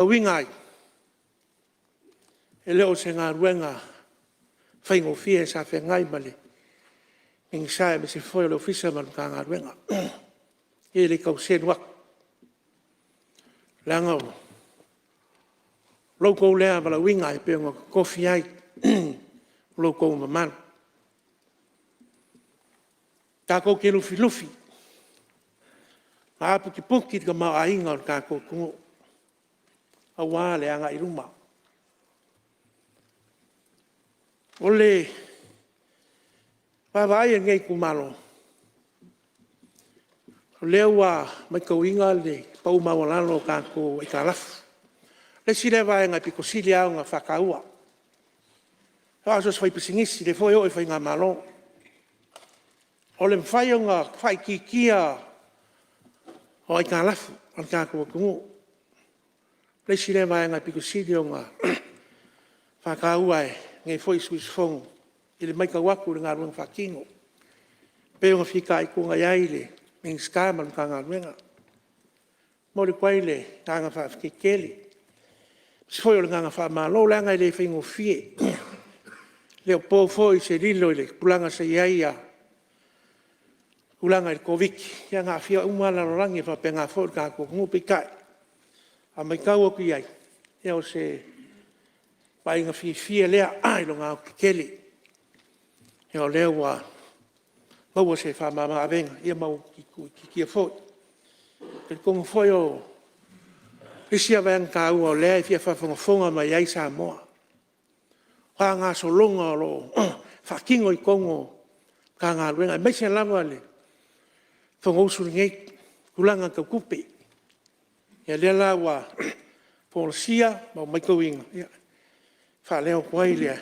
Uiga ai, e le o se galuega faigofie sa feagai ma le Minisita aemaise foi o le Ofisa ma le Matagaluega. E le tau selu atu, leaga o lo outou lea valaauina e pei ona tofofi ai e lo outou mamalu. Tatou te lufilufi ma aputiputi le tamaoaiga o le tatou atunuu aua le agai i luma. O le vaavaai a lenei itumalo, o lea ua matauina le pau maualalo o tatou aitalafu. O le isi lea vaega e pito sili lava ona faataua. O au o se faipisinisi, o lea foi e oo i faigamalo. O le mafai ona faaitiitia o aitalafu a le tatou atunuu. O le isi lea vaega e pito sili ona faataua e lenei foi sui usufono i le matau atu i le galuega faatino e pei ona fitaituga i ai le Minisita ma le Matagaluega. E momoli atu ai le agaga faafetai tele, aemaise foi o le agaga faamalo, leaga e le faigofie. E le o po foi se lilo i le tulaga sa i ai tulaga i le Koviti-19, na aafia uma lava le lalolagi, e faapena foi le tatou atunuu. Peitai, a matau atu i ai, o se vaaiga fiafia lea i lona aoaotetele. O lea ua maua se faamamaavega ma ua tuuitiitia foi. E talitonu foi o le isi lea vaega taua o lea e fia faafogafoga mai ai Samoa, o a gasologa o lo o faatino i totonu o Matagaluega, aemaise lava le Fonousu lenei i tulaga tau tupe. Ia lea la ua folasia ma ua matauina, e faaleo atu ai le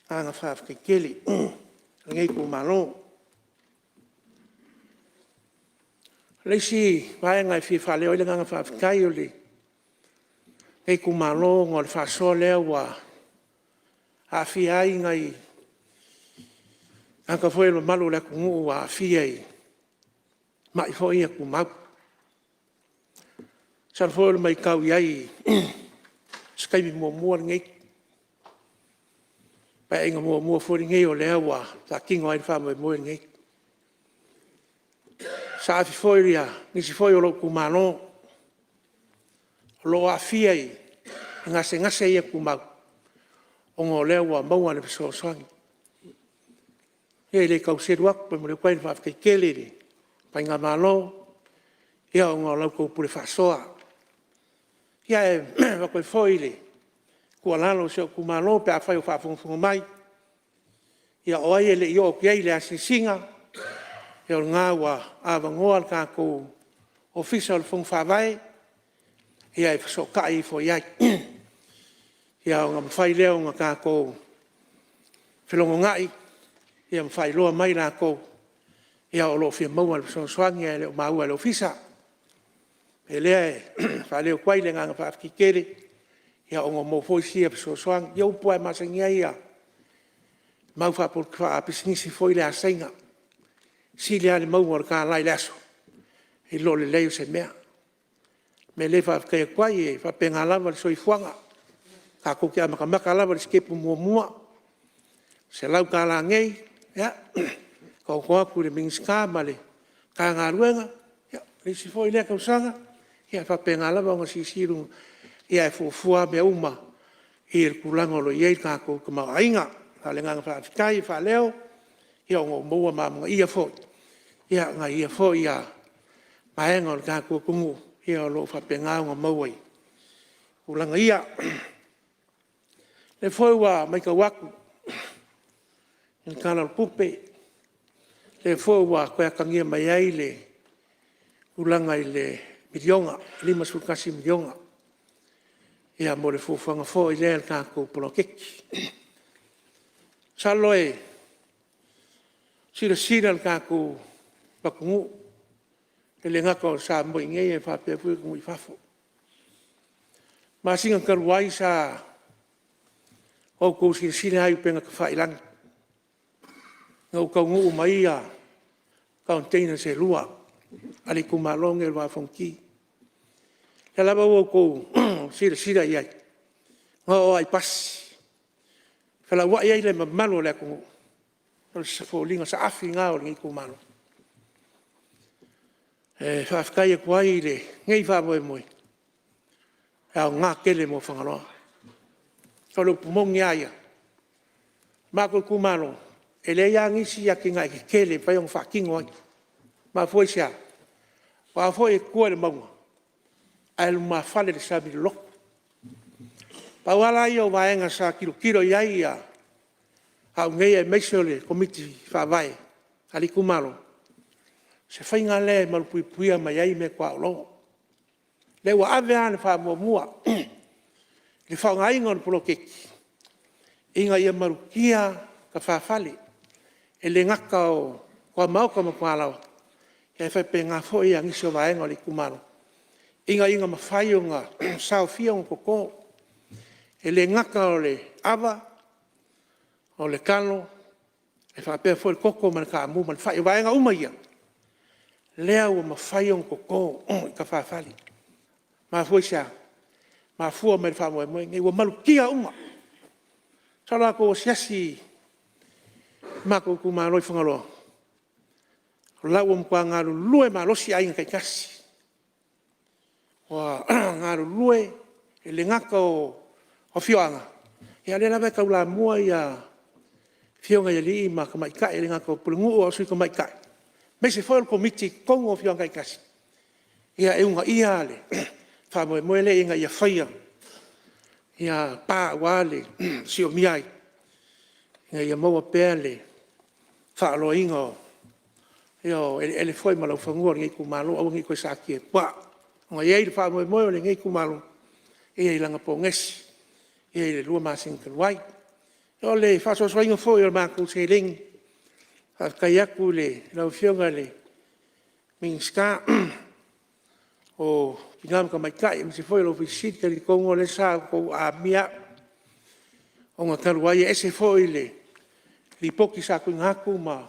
agaga faafetai tele o lenei itumalo. O le isi vaega e fia faaleo ai le agaga faafetai o lenei itumalo ona o le faasoa lea ua aafia ai nai tagata foi ia o le mamalu o le atunuu ua aafia i mai foi ia tumau. Masalo foi o le matau i ai i se taimi muamua lenei, Paeaiga muamua foi lenei o lea ua faatino ai le faamoemoe lenei. Sa saafai foi nisi foi o lou itumalo o lo o aafia i gasegase ia tumau, ona o lea ua maua le fesoasoani. Ia e le tau selu atu, e momoli atu ai le faafetai tele i le faigamalo ona o la outou pule faasoa. Ae avatu ai foi le tuualalo a si ou itumalo pe afai o faafogafoga mai, ia o ai e le i oo atu i ai le asiasiga, ia o lena ua avanoa le tatou Ofisa o le Fono Faavae e fesootai ifo i ai, ona mafai lea ona tatou felogonai ma faailoa mai latou o lo o fia maua le fesoasoani ae le o maua e le ofisa. O le mea lea e faaleo atu ai le agaga faafetai tele ona ua maua foi sia fesoasoani. Ia o upu lava e masani ai le mau faapisinisi foi lea a Saina, e sili lava le maua o le $1 i le aso i lo le leai o se mea. O le mea lea e faafetai atu ai, e faapena lava le soifuaga, tatou te amatamata lava i le sitepu muamua, $100 nei, ia taoto atu i le Minisita ma le Matagaluega, o le isi foi lea tausaga, ia faapena lava ona siisii i luga, ae fuafua lava mea uma i le tulaga o lo o i ai le tatou tamaoaiga. A o le agaga faafetai e faaleo, ona ua maua ma amanaia foi nai ia foi vaega o le tatou atunuu o lo o faapena ona maua i tulaga ia. O lea foi ua matau atu i le Tala o le Tupe, o lea foi ua toe atagia mai ai le tulaga i le $1 miliona, $51 miliona mo le fuafuaga foi lea i le tatou poloketi. Masalo e silasila le tatou atunuu, e le gata o Samoa i inei ae faapea foi atunuu i fafo. O le masina talu ai sa outou silasila ai i upega tafailagi ina ua taunuu mai ia containers e 2 a le itumalo lenei o le Vaa o Fonoti. lea lava ua outou silasila i ai, na oo lava i pasi, felauai ai le mamalu o le atunuu. O se foliga saafi lena o lenei itumalo. E faafetai atu ai i lenei faamoemoe, e aoga tele mo Fagaloa. O le upu moni lava ia, o le matou itumalo, e leai lava nisi atinae tetele e mafai ona faatino ai. E mafua i se a? Aua foi e tua i le mauga, ae lumafale i le sami loloto. E pau lava ia o vaega sa tilotilo i ai au nei aemaise o le Komiti faavae a le itumalo, o se faiga lea e malu puipuia mai ai meaituaolo. O lea ua ave lava le faamuamua i le faaaogaina o le poloketi ina ia malutia tafafale. E le gata o tuamaota ma tualaoa, ae faapena foi nisi o vaega o le itumalo, ina ia mafai ona saofia ona toto. E le gata o le ava, o le talo, e faapea foi le koko ma le taamu ma le fai. O vaega uma ia, o lea ua mafai ona toto i tafafale. E mafua i se a? E mafua mai i le faamoemoe lenei, ua malutia uma. Masalo a outou asiasi i le matou itumalo i Fagaloa, o la ua matua galulue malosi aiga taitasi. Ua galulue e le gata o afioaga, a o lea lava e taulamua ia afioga i alii ma tamaitai, e le gata i pulenuu a o sui tamaitai, aemaise foi o le komiti i totonu o afioaga taitasi, e uunaia le faamoemoe lea ina ia faia ia pa aua le siomia ai, ina ia maua pea le faaaloaina o eleele foi ma laufanua o lenei itumalo, aua nei toe satia i puaa. Ona e i ai le faamoemoe o lenei itumalo, i lana pogesi i le 2 masina talu ai. O le faasoasoaina foi o le matou seleni, faafetai atu i lau Afioga i le Minisita o Tina ma Tamaitai aemaise foi o le Ofisa Sili. E talitonu o lea sa outou aamia au, ona talu ai e ese foi le lipoti sa tuuina atu ma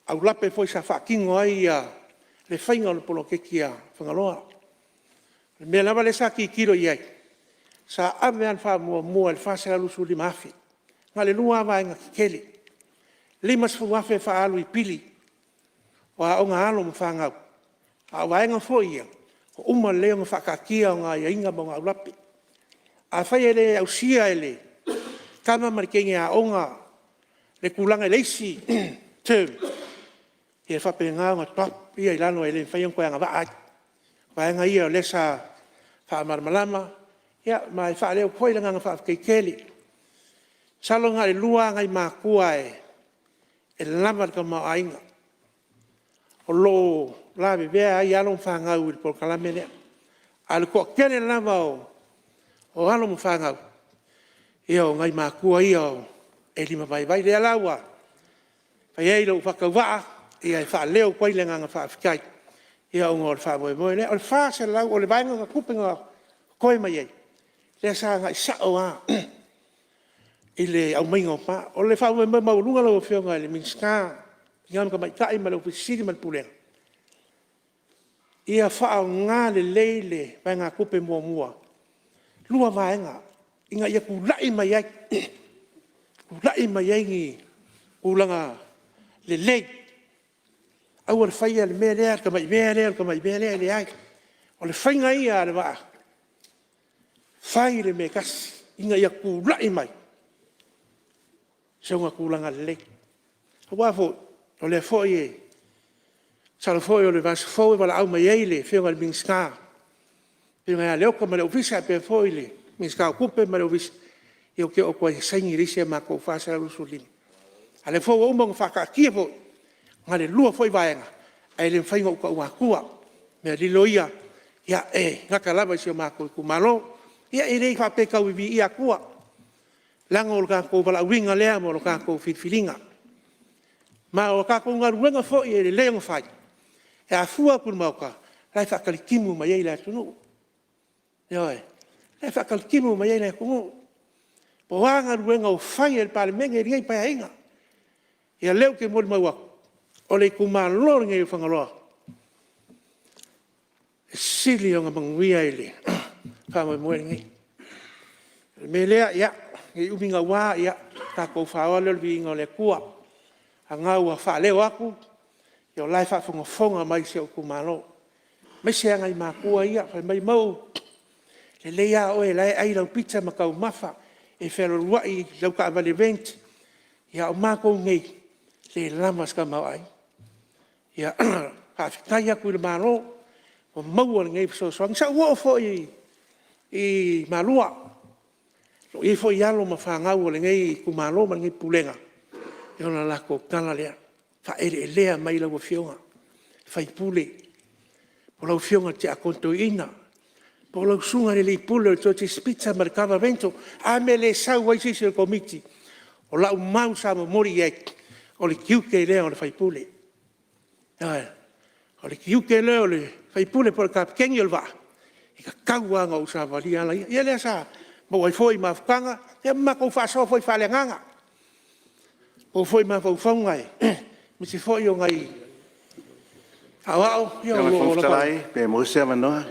aulape foi sa faatino ai le faiga o le poloketi a Fagaloa. O le mea lava lea sa tilotilo i ai, sa ave lava le faamuamua i le $425,000. Na o le 2 lava vaega tetele, e $50,000 e faaalu i pili o aoga a alo ma fanau, a o vaega foi ia, ua uma lelei ona faataatia ona aiaiga ma ona aulape. Afai e le ausia e le tama ma le teine aoga le tulaga i le isi term, ia e faapena ona drop ia i lalo e le mafai ona toe agavaa ai. O vaega ia o lea sa faamalamalama ma e faaleo atu foi le agaga faafetai tele. Masalo na o le 2 lava nai matua e lava le tamaoaiga o lo o lavevea ai alo ma fanau i le polokalame lea. A o le toatele lava o alo ma fanau, o nai matua ia e lima vaivai. O lea la ua fai ai lou faatauvaa e faaleo atu ai le agaga faafetai ona o le faamoemoe lea. O le $400,000 o le vaegatupe na totoe mai ai, lea sa agai sao lava i le aumaiga o pa. O le faamoemoe maualuga lau Afioga i le Minisita o Tina ma Tamaitai ma le Ofisa Sili o Pulega, ia faaaoga lelei le vaegatupe muamua, 2 vaega ina ia tulai mai ai ni tulaga lelei. Aua le faia le mea lea, le tamai mea lea, le tamai mea lea. E leai. O le faiga ia a le vaa, fai le mea e tasi ina ia tulai mai se ona tulaga lelei. Aua foi o lea foi e masalo foi o le vaiaso fou e valaau mai ai le Afioga i le Minisita le Afioga ia Leota ma le Ofisa faapea foi le Minisita o Tupe ma le Ofisa, ou te oo atu ai e saini le isi a matou 425,000. A o lea foi ua uma ona faataatia foi na o le 2 foi vaega ae le mafai ona ou taua atua. Mea lilo ia e gata lava i si o matou itumalo. Ia e le faapea e tau viviia atua leaga o le tatou valaauina lea ma le tatou filifiliga. Ma o tatou galuega foi e lelei ona fai, e afua atu i le maota o la e faatalikimua mai ai le atunuu. Ioe, o la e faatalikimua mai ai le atunuu. Po o a galuega ua fai e le Palemene i lenei Paeaiga. Ia o lea ou te molimau atu, o le itumalo lenei o Fagaloa, e sili ona manuia i le faamoemoe lenei. O le mea lea, ne i umi naua, tatou faoa lea o le viiga o le Atua. O lena ua faaleo atu, o la e faafogafoga mai si ou itumalo. Aemaise lava nai matua ia, fai mai Mauu, e lelei lava oe o la e ai lau pizza ma taumafa, e fealualuai i lau taavale rent, a o matou nei, e le lava se tamaoaiga. Ia faafetai atu i le Malo ua maua lenei fesoasoani. Sa ou oo foi i Malua, o lo o i ai foi alo ma fanau a lenei itumalo ma lenei pulega, o le latou tala lea, faaeleelea mai lau afioga i le sui usufono, o lau afioga i le tiakono toeaina, po o lau susuga i le alii pule o le Geogies Pizza ma le Kava Rental. O a mea e le sau ai se isi o le komiti, o lau mau sa momoli i ai, o le tiute lea o le sui usufono. O le tiute lea o le sui usufono po o le kapeteni o le vaa, e tatau lava ona ou savalia ala ia. O lea sa maua ai foi mafutaga ma matou faasoa foi faaleagaga. Maua foi mafaufauga aemaise foi o nai saoao. Lau Afioga i le Fofoga Fetalai pe maua se avanoa.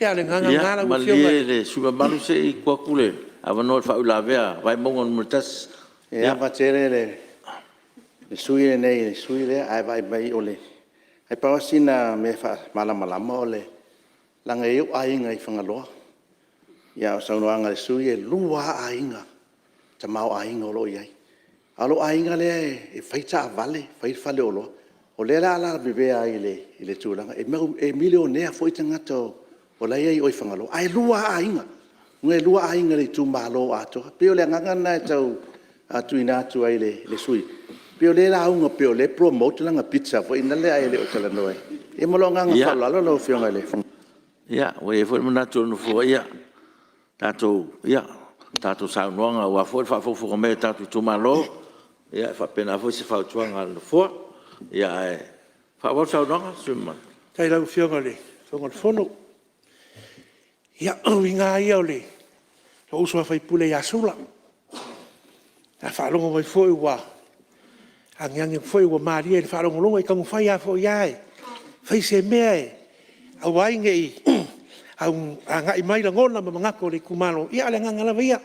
Ia o le agaga lena lau afioga. Ia malie le sui usufono mamalu se i tuu atu le avanoa i le faauilavea a Vaimauga 1. E ava tele le sui usufono lenei i le sui usufono lea, ae vaai mai o le… E pau lava sina mea e faamalamalama leaga e i ai ou aiga i Fagaloa. A o le saunoaga a le sui usufono e lua lava aiga, tamaoaiga o lo o i ai. A o lou aiga lea e fai taavale, fai faleoloa. O lea o le a lavevea ai i le tulaga… E milionea foi tagata o la e i ai i o i Fagaloa, ae lua lava aiga, e lua aiga i le itumalo atoa. E pei o le agaga lena e tau tuuina atu ai i le sui usufono, e pei o lea e lauga pei o lea e promote lana pizza foi lea ae le o talanoa… Ia ma lou agaga faaaloalo lau Afioga i le Fofoga Fetalai. Ia ua i ai foi le manatu o le Nofoa, ia tatou saunoaga aua foi le faafogafoga mai a tatou itumalo, e faapena foi se fautuaga a le Nofoa. Ae faaauau le saunoaga le sui usufono mamalu. Faafetai i lau Afioga i le Fofoga o le Fono. Ia, o uiga lava ia o lou uso a sui usufono ia Sula, a faalogo mai foi ua agiagi atu foi ua malie i le faalogologo, e taumafai lava foi e fai se mea e aua ai ne i agai mai lagona ma manatu o le itumalo. Ia a o le agaga lava ia, e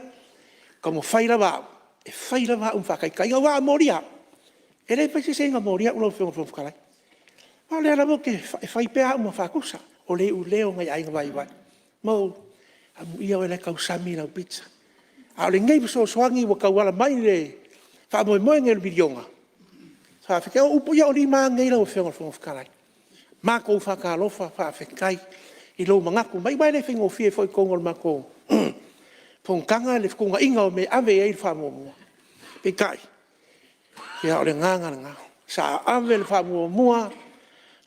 taumafai lava au e fai lava au ma faataitaiga. Aua a molia au, e le mafai e se isi ona molia au lau Afioga i le Fofoga Fetalai. A o lea lava e fai pea au ma faatusa, o le iuleo o nai aiga vaivai. Mauu, amuia oe o la e tausami lau pizza. A o lenei fesoasoani ua tauala mai i le faamoemoe lenei o le miliona, faafetai. O upu ia o lima lava nei lau Afioga i le Fofoga Fetalai. Matou faatalofa faafetai i lou manatu mai, aua e le faigofie foi i totonu o le matou fonotaga le fetuunaiga o mea e ave i ai le faamuamua. Peitai, o le agaga lena, sa ave le faamuamua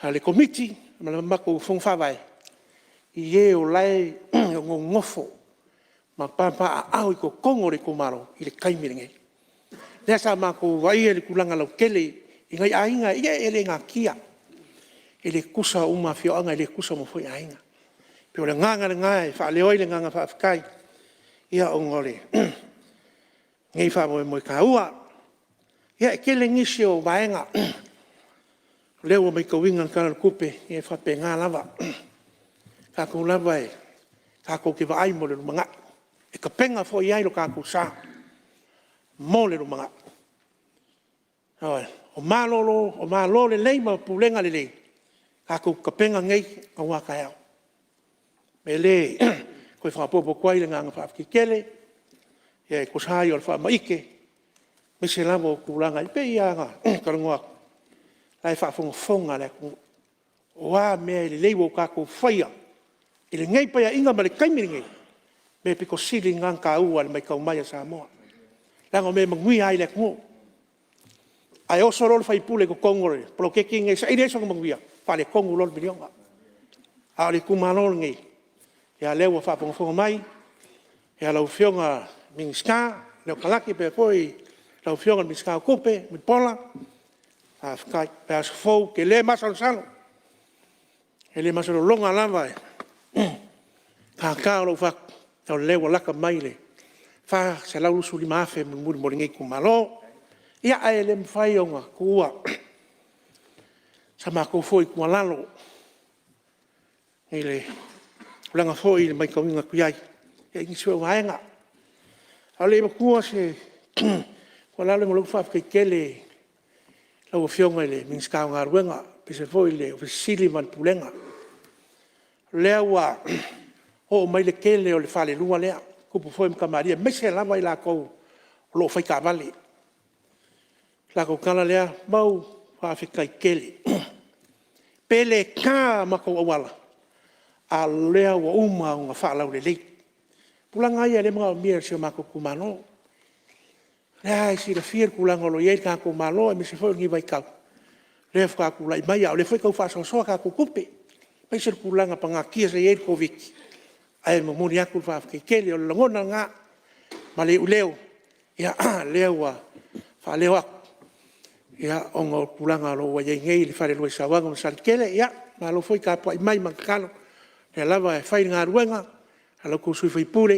a le Komiti ma le matou fono faavae i e o la e nonofo ma papaaao i totonu o le itumalo i le taimi lenei. Lea sa matou vaaia le tulaga lautele i nai aiga, ia e le natia, e le tutusa uma afioaga, e le tutusa uma foi aiga. E pei o le agaga lena e faaleo ai le agaga faafetai ona o lenei faamoemoe taua. Ia, e tele nisi o vaega o lea ua matauina i le Tala o le Tupe, ia e faapena lava. O tatou lava e tatou te vaai mo le lumanai, e tapena foi i ai lo tatou sa mo le lumanai. Ioe. O Malo lelei ma pulega lelei, tatou te tapena nei aua taeao. O le mea lea e toe faaopoopo atu ai le agaga faafetai tele e tusa ai o le faamaite, aemaise lava o tulaga e pei lava ona talanoa atu, o la e faafogafoga le atunuu. O a mea e lelei ua tatou faia i lenei Paeaiga ma le taimi lenei, o le mea aupito sili lena ona taua i le matau mai a Samoa, leaga o mea e manuia ai le atunuu. Ae oso loa le sui usufono i totonu o le poloketi lenei e saili ai sona manuia, faaletonu loa le miliona. A o le itumalo lenei, ia o lea ua faafogafoga mai lau Afioga i le Minisita Leota Laki, faapea foi lau Afioga i le Minisita o Tupe Mulipola, faafetai. O le vaiaso fou ou te le masalosalo, e le masalosalo, e logologa lava le tata o lou fatu, o lea ua lata mai le $425,000 mulimuli mo lenei itumalo. Ia, ae le mafai ona tuua sa matou foi tuualalo i le tulaga foi i le matauina atu i ai i nisi foi o vaega. A o le i avatua se tuualalo, e momoli atu le faafetai tele i lau Afioga i le Minisita o Galuega, aemaise foi le Ofisa Sili ma le Pulega. O lea ua oo mai le tele o le falelua lea, tupu foi ma tamalii aemaise lava i latou o lo o fai taavale. O le latou tala lea, Mauu faafetai tele. Pe le ta matou auala, a o lea ua uma ona faalaulelei. O tulaga lava ia o lea e manaomia e si o matou itumalo. O lea lava e silafia le tulaga o lo o i ai lo tatou Malo aemaise foi o lenei vaitau, lea faatoa tulai mai, a o lea foi e tau faasoasoa a tatou tupe. Aemaise o le tulaga pagatia sa i ai le Koviti, ae momoli atu le faafetai tele. O le lagona lena ma le iuleo, o lea ua faaleo atu, ona o tulaga ua i ai nei le falelua i Sauano ma Saletele. Ia malo foi tapuai mai ma tatalo, o lea lava e fai le galuega a lo outou sui usufono.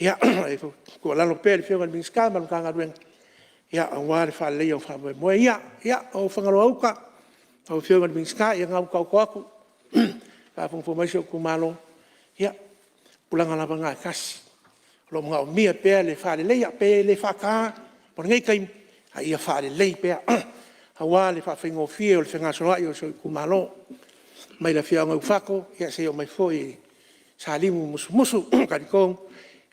E tuualalo pea i le Afioga i le Minisita ma le Matagaluega aua le faaleleia o faamoemoe ia. O Fagaloa-uta, lau afioga i le Minisita, ia o lena ua taoto atu, faafogafoga mai si ou itumalo, ia o tulaga lava na e tasi. O lo o manaomia pea le faaleleia, pe le faataina mo lenei taimi, a ia faalelei pea aua le faafaigofie o le fegasoloai o si ou itumalo. Mai le afioaga o Uafato seia oo mai foi i Salimu ma Musumusu. E talitonu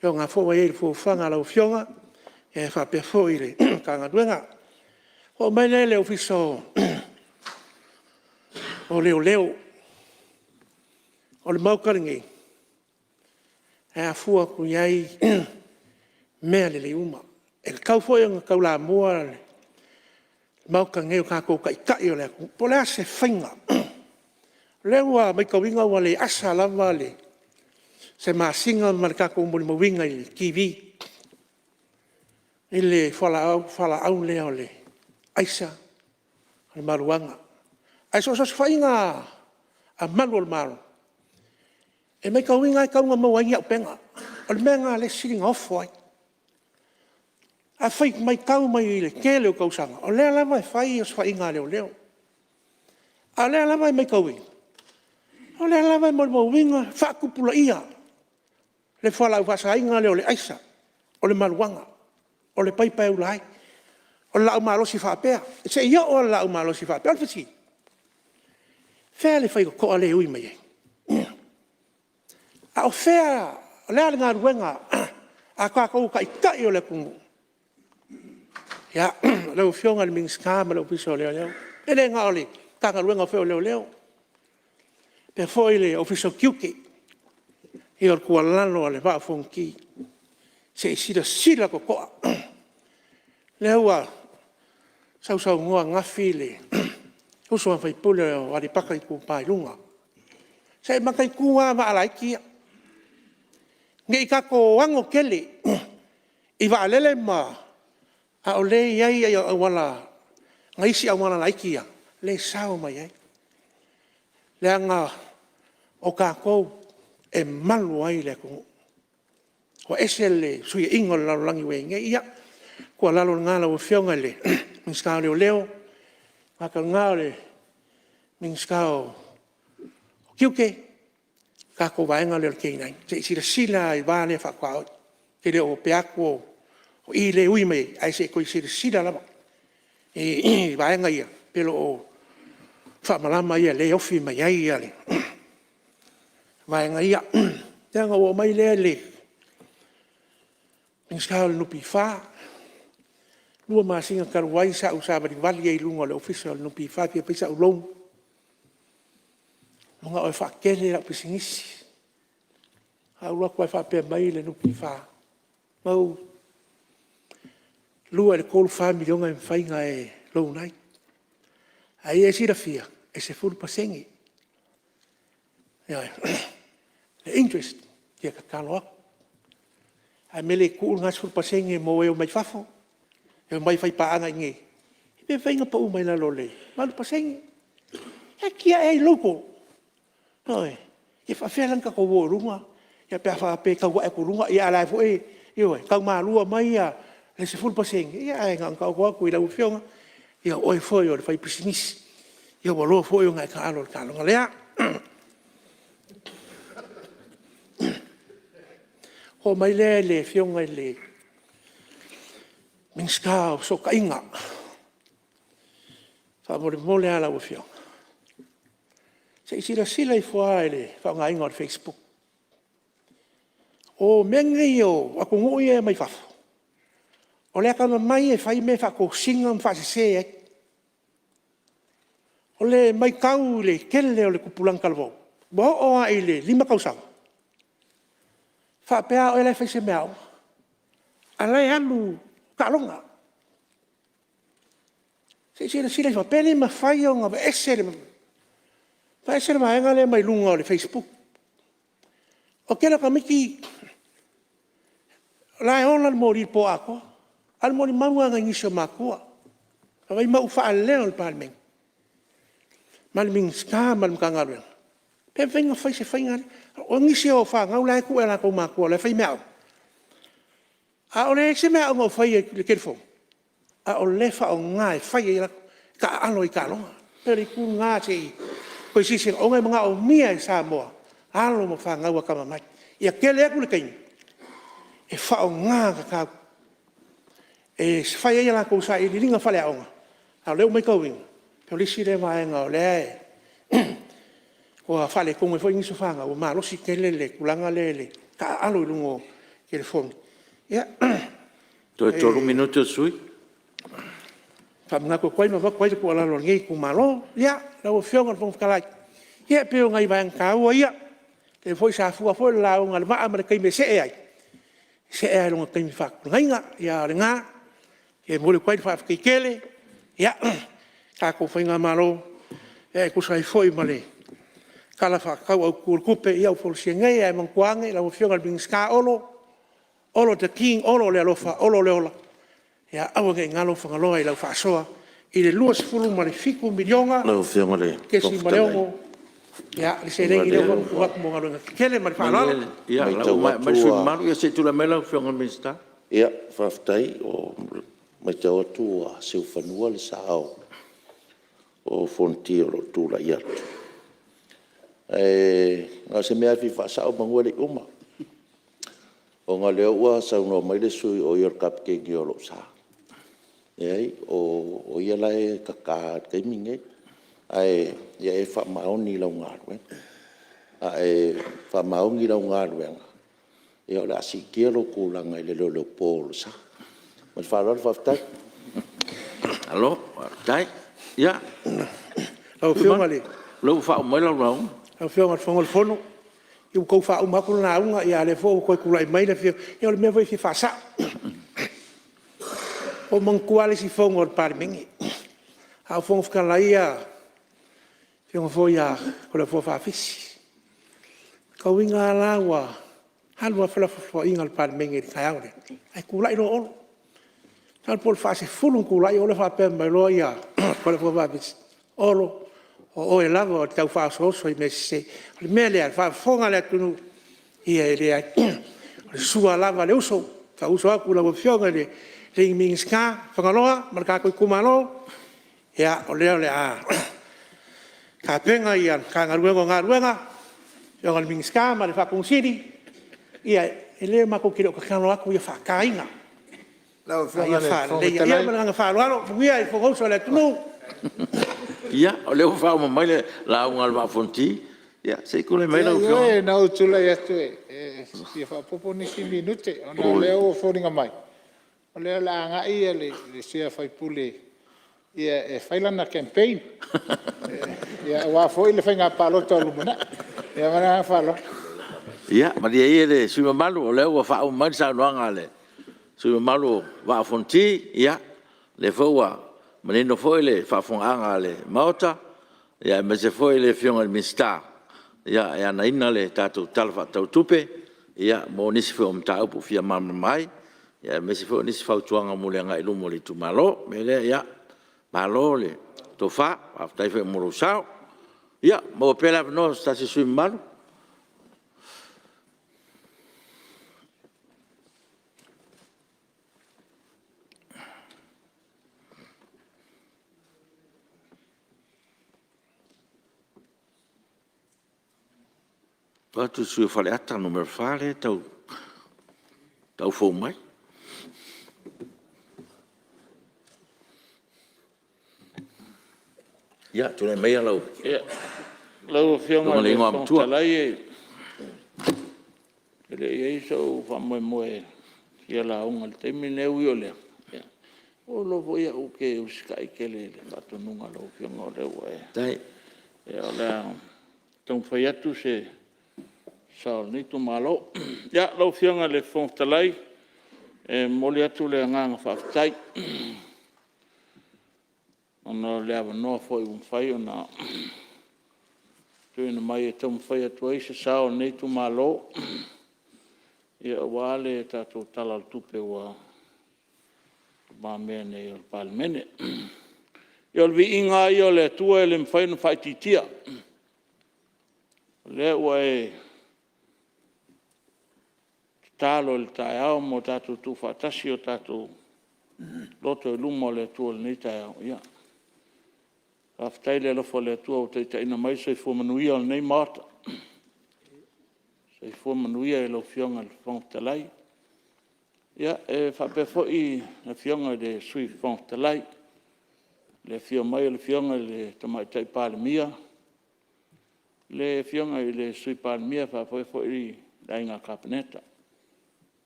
o lena foi ua i ai i le fuafuaga a lau afioga e faapea foi le Matagaluega. Ona oo mai lea i le Ofisa o Leoleo. O le maota lenei, e afua atu i ai mea lelei uma. E tatau foi ona taulamua le Maota lenei o tatou o taitai o le atunuu. Po o le a se faiga? O lea ua matauina ua le asa lava se masina ma le tatou molimauina i le TV i le fualaau lea o le aisa ma le marijuana. Ae so o se osofaiga a malu o le Malo, e matauina lava e tatau ona maua ai ni auupega. O le mea lena o lea e sili ona ofo ai. A matau mai i le tele o tausaga, o lea lava e fai osofaiga a leoleo. A o lea lava e matauina, o lea lava e molimauina le faatupulaia o le fualaau faasaina lea o le aisa, o le marijuana, o le paipa e ula ai, o le laau malosi faapea, seia oo lava i le laau malosi faapea. O le fesili; o fea le faitotoa lea e ui mai ai? A o fea, o le a le galuega a tatou o taitai o le atunuu? Lau Afioga i le Minisita ma le Ofisa o Leoleo, e le na o le Matagaluega foi o Leoleo, faapea foi le Ofisa o Tiute. Ia o le tuualalo a le Vaa o Fonoti, se i silasila totoa. O lea ua sausaunoa ananafi le uso a sui usufono o Aleipata Itupa i Luga, se i mataitu lava vaa laiti ia, ne i tatou ano tele i vaalele a o lea e i ai nai isi auala laiti ia lea e sao mai ai. Leaga o tatou e malu ai le atunuu. Ua ese le fesuiaiga o le lalolagi ua i ai nei. Ia, o le tuualalo lena lau Afioga i le Minisita o Leoleo, e le gata i lena o le Minisita o Tiute, le tatou vaega lea o le K9, se i silasila lava i le va lea faatuaoi. Ou te le o faapea atu o i lea e ui mai ai, ae se i toe silasila lava i vaega ia pe le o faamalama ia lea e ofi mai ai vaega ia. Ia ona ou oo mai lea i le Minisita o le NPF, 2 masina talu ai sa ou savalivali ai i luga o le Ofisa o le NPF e fia fai sau loan, ou te manao e faatele lau pisinisi. Ae ou alu atu ae faapea mai le NPF, Mauu, e 2 i le 3, 4 miliona e mafai ona e loan ai. A ia e silafia, e 10% le interest. Ia tatalo atu, ae o le mea e le tuu lena 10% mo e omai fafo, e omai e faipaaga iinei, pe mafai ona pau mai lalo i le 8%. E tiai ai logo, ioe. E faapefea la ona tatou o i luga pe a faapea e tau ae atu i luga, a o la e foi e tau malua mai le 10%. Ia ae na ona taoto atu i lau Afioga, o oe foi o le faipisinisi, ua iloa foi ona e taalo i le taaloga lea. Oo mai lea i le Afioga i le Minisita o Fesootaiga. Faamolemole lava lau Afioga, se i silasila ifo lava i le faaaogaina o le facebook. O mea nei o atunuu ia mai fafo, o le atamamai e fai mea faatosina ma faasese ai. O le matau i le tele o le tupulaga talavou, ua oo lava i le 5 tausaga, faapea lava oe la e fai se meaaoga, a o la e alu i taaloga. Se i silasila ifo pe le mafai ona aveese le vaega lea mai luga o le facebook. O le tele o tamaiti o la e ola le moli i le po atoa, a o le molimau lena nai nisi o matua. Fai ma ou faaleo i le Palemene ma le Minisita ma le Matagaluega, pe mafai ona fai se faiga lea. O nisi o fanau la e tuu i o latou matua o la e fai meaaoga, a o leai se meaaoga o faia i le telefoni, a o lea e faaaoga e fai ai taaalo ai taaloga. E pei o le itu lena se i toe silasila ona e manaomia e Samoa alo ma fanau atamamai. Ia tele atu le taimi e faaaoga tatau e fai ai a latou sailiiliga faaleaoga, a o lea ua matauina o le isi lea vaega o lea ua faaletonu ai foi nisi o fanau, ua malosi tele le tulaga lea i le taaalo i luga o telefoni. Ia Toe 3 minute o le sui usufono. Faamanatu atu ai ma avatu ai le tuualalo a lenei itumalo. Ia, lau Afioga i le Fofoga Fetalai, ia pei o nai vaega taua ia, o lea foi sa fua foi le lauga a le vaa ma le taimi e see ai, e see lava i lona taimi faatulagaina. A o lena, e momoli atu ai le faafetai tele i le tatou faigamalo e tusa ai foi ma le Tala Faatatau Autu o le Tupe ua folasia nei. Ae manatua ane lau Afioga i le Minisita Olo, Olo the King Olo o le alofa Olo o le ola, ia aua ne i galo Fagaloa i lau faasoa i le $27.6 miliona Lau Afioga i le Fofoga Fetalai… le seleni lea ua faamatuu atu mo galuega tetele. Ma le faaaloalo. Malie o lea ua maea mai le sui usufono mamalu, se i tulai mai lau Afioga i le Minisita. Ia faafetai, ua matau atu ua siufanua le sa o Fonoti o lou tulai atu. Ae na o se mea lava e fia faasao semeamanu e le i uma. Ona o lea ua saunoa mai le sui usufono o ia o le Kapeteni o lou sa. Leai o ia la e tata i le taimi lenei. Ae ia e faamaoni i lau galuega. A e faamaoni i lau galuega, o le a siitia lou tulaga i le leoleopo o lou sa. Ma le faaaloalo faafetai. Malo faafetai. Ia Lau Afioga i le o lea ua faauma mai lau lauga. Lau Afioga i le Fofoga o le Fono, ia ua tau faauma atu le lauga, a o lea foi ua toe tulai mai le Afioga. Ia o le mea foi e fia faasao. Ua ou manatua lava le isi fono a le Palemene, a o Fofoga Fetalai le Afioga foi ia Toleafoa Faafisi. E matauina lava la ua alu lava felafolafoaiga a le Palemene i le taeao lea, ae tulai loa Olo. Masalo po o le faasefulu ona tulai Olo faapea mai loa Toleafoa Faafisi, “Olo o oe lava o le tau faaosooso i mea sese.” O le mea lea i le faafofoga a le atunuu, ia e leai, o le sua lava a le uso, e faauso atu i lau Afioga i le Minisita Fagaloa ma le tatou itumalo, ia o lea o le a tapena le Matagaluega o Galuega, le Afioga i le Minisita ma le Faatonusili, ia matou te le o tatalo atu ia faataina, a ia faaleleia. Ia ma le agaga faaaloalo, manuia le fonousu a le atunuu. Ia, o lea ua faauma mai le lauga a le Vaa o Fonoti. Ia se i tulai mai lau Afioga. Ioe, na ou tulai atu e fia faaopoopo nisi minute ona o lea ua foliga mai o lea o le a agai le sui usufono e fai lana campaign aua foi le faiga palota o lumanai. Ia ma le agaga faaaloalo. Ia malie ia le sui usufono mamalu o lea ua faauma mai le saunoaga a le sui usufono mamalu o le Vaa o Fonoti. Ia o lea foi ua manino foi le faafofogaaga a le Maota aemaise foi le Afioga i le Minisita e ana le tatou Tala Faatatau o le Tupe mo nisi foi o mataupu e fia malamalama ai, aemaise foi o nisi fautuaga mo le agai i luma o le itumalo. O le mea lea, ia malo le tofa, faafetai foi mo lou sao. Ia, maua pea le avanoa o se tasi o sui usufono mamalu. Vaai atu i le sui usufono mo Faleata 4 lea e tau tau fou mai. Ia tulai maia lau Lau Afioga Afioga i i le le Fofoga Igoamatua. Fetalai, e le i i ai sou faamoemoe e fia lauga i le taimi lenei. Ae ui o lea, ua ou iloa foi au ou te usitai tele i le faatonuga a lau Afioga, o lea ua e… Ia o le a taumafai atu se sao o lenei itumalo. Ia, lau Afioga i le Fofoga Fetalai, e momoli atu le agaga faafetai ona o le avanoa foi ua mafai ona tuuina mai e taumafai atu ai se sao o lenei itumalo aua le tatou Tala o le Tupe ua i lumamea nei o le Palemene. Ia o le viiga lava ia o le Atua e le mafai ona faaitiitia, o lea ua e tatalo i le taeao ma tatou tuufaatasi o tatou loto i luma o le Atua i lenei taeao, ia faafetai i le alofa o le Atua ua taitaiina mai le soifua manuia o lenei Maota. Soifua manuia i lau Afioga i le Fofoga Fetalai, e faapea foi le Afioga i le Sui Fofoga Fetalai, le afio mai o le Afioga i le Tamaitai Palemia, le Afioga i le Sui Palemia faapea foi le Aiga Kapeneta,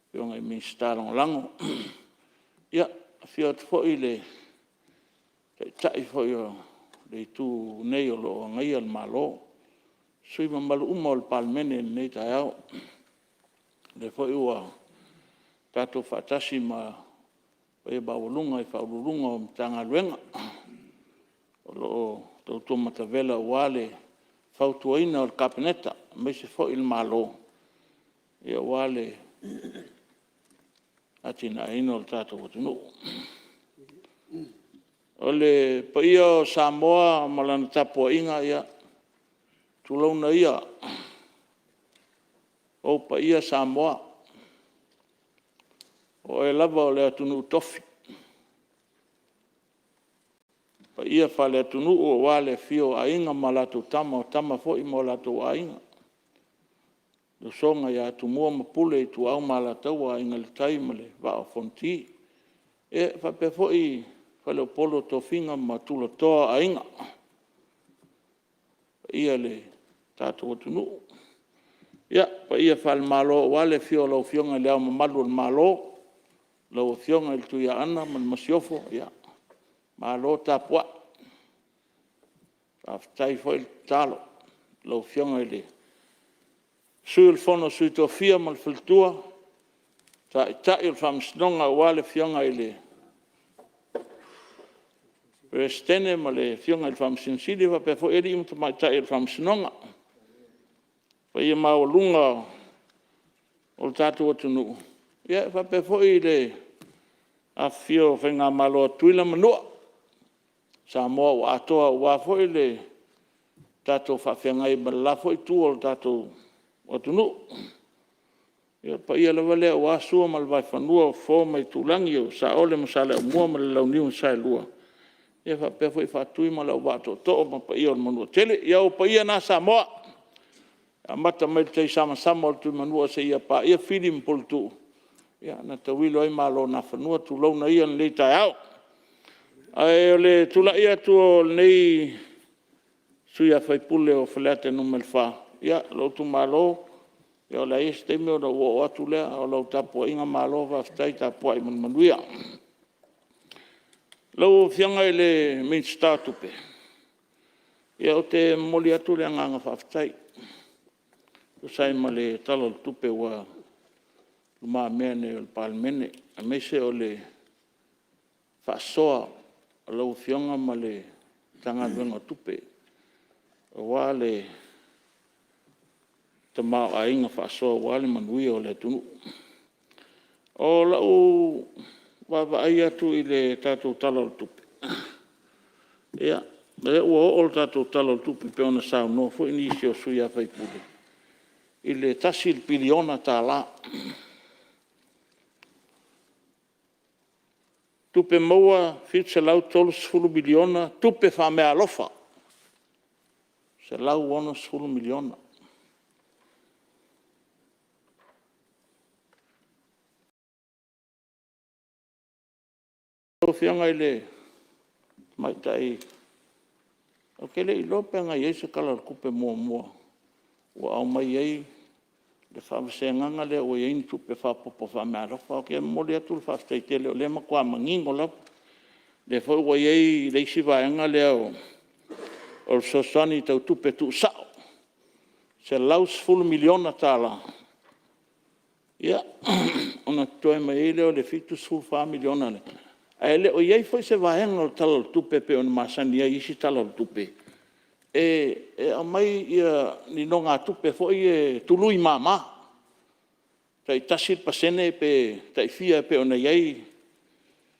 afioga i Minisita Lagolago. Ia, afio atu foi le Taitai foi o le Itu nei o lo o agaia le Malo, sui usufono mamalu uma o le Palemene i lenei taeao. O lea foi ua tatou faatasi ma le paia maualuga i Ofisa Sili o Pulega o Matagaluega o lo o tautua matavela aua le fautuaina o le Kapeneta aemaise foi le Malo aua le atinaeina o le tatou atunuu. O le paia o Samoa ma lana tapuaiga, ia, tulouna ia, o ou paia Samoa, o oe lava o le atunuu tofi, o paia faaleatunuu aua le afio o Aiga ma latou Tama, o Tama foi ma o latou Aiga, le usoga ia Tumua ma Pule, Ituau ma Alataua, Aiga i le Tai ma le Vaa o Fonoti. E faapea foi Faleupolu o tofiga ma tulatoa o aiga. Le paia i le tatou atunuu. Ia, paia faale-Malo aua le afio o lau Afioga i Le Ao Mamalu o le Malo, lau Afioga i le Tuiaana ma le Masiofo, malo tapuai, faafetai foi le tatalo. Lau Afioga i le Sui o le Fono a Sui Tofia ma le faletua, Taitai o le Faamasinoga aua le Afioga i le Peresetene ma le Afioga i le Faamasino Sili, faapea foi alii ma tamaitai o le Faamasinoga. Le paia maualuga o le tatou atunuu, e faapea foi le afifio o faigamalo a Tutuila ma Manua, Samoa ua atoa aua foi le tatou faafeagai ma le la foi itu o le tatou atunuu. Ia, o le paia lava lea aua Sua ma le Vaifanua, o Fofo ma Aitulagi, o Saole ma Saleaaumua ma le Launiu na Saelua, e faapea foi Faatui ma le Auvaa Tootoo ma paia o le Manuatele. Ia o ou paia na Samoa, e amata mai i le taisamasama o le Tuimanua seia paia Fili ma Puletuu na tauilo ai Malo o Nafanua, tulouna ia i lenei taeao. Ae o le tulai atu o lenei sui usufono o Faleata 4, lou itumalo, ia o le a i ai se taimi ona ou oo atu lea, a o lau tapuaiga malo faafetai tapuai ma le manuia. Lau Afioga i le Minisita o Tupe, ou te momoli atu le agaga faafetai e tusa ai ma le Tala o le Tupe ua i lumamea nei o le Palemene, aemaise o le faasoa a lau Afioga ma le Matagaluega o Tupe aua le tamaoaiga faasoa aua le manuia o le atunuu. O lau vaavaai atu i le tatou Tala o le Tupe, ia, o lea ua oo le tatou Tala o le Tupe pei ona saunoa foi nisi o sui usufono i le $1 piliona. Tupe maua $730 miliona, tupe faameaalofa $160 miliona. Afioga i le Tamaitai, ou te le i iloa pe na i ai se Tala o le Tupe muamua ua aumai ai le faavasegaga lea ua i ai ni tupe faaopoopo faameaalofa. Ou te momoli atu le faafetai tele o lea e matua manino lava. O lea foi ua i ai le isi vaega lea o le fesoasoani tau tupe tuusao, $110 miliona, ia, ona totoe mai ai lea o le $74 miliona lea. Ae le o i ai foi se vaega o le Tala o le Tupe pei ona masani ai i isi Tala o le Tupe e aumai ni nonogatupe foi ia e tului mama, tai 1% pe tai fia e pei ona i ai.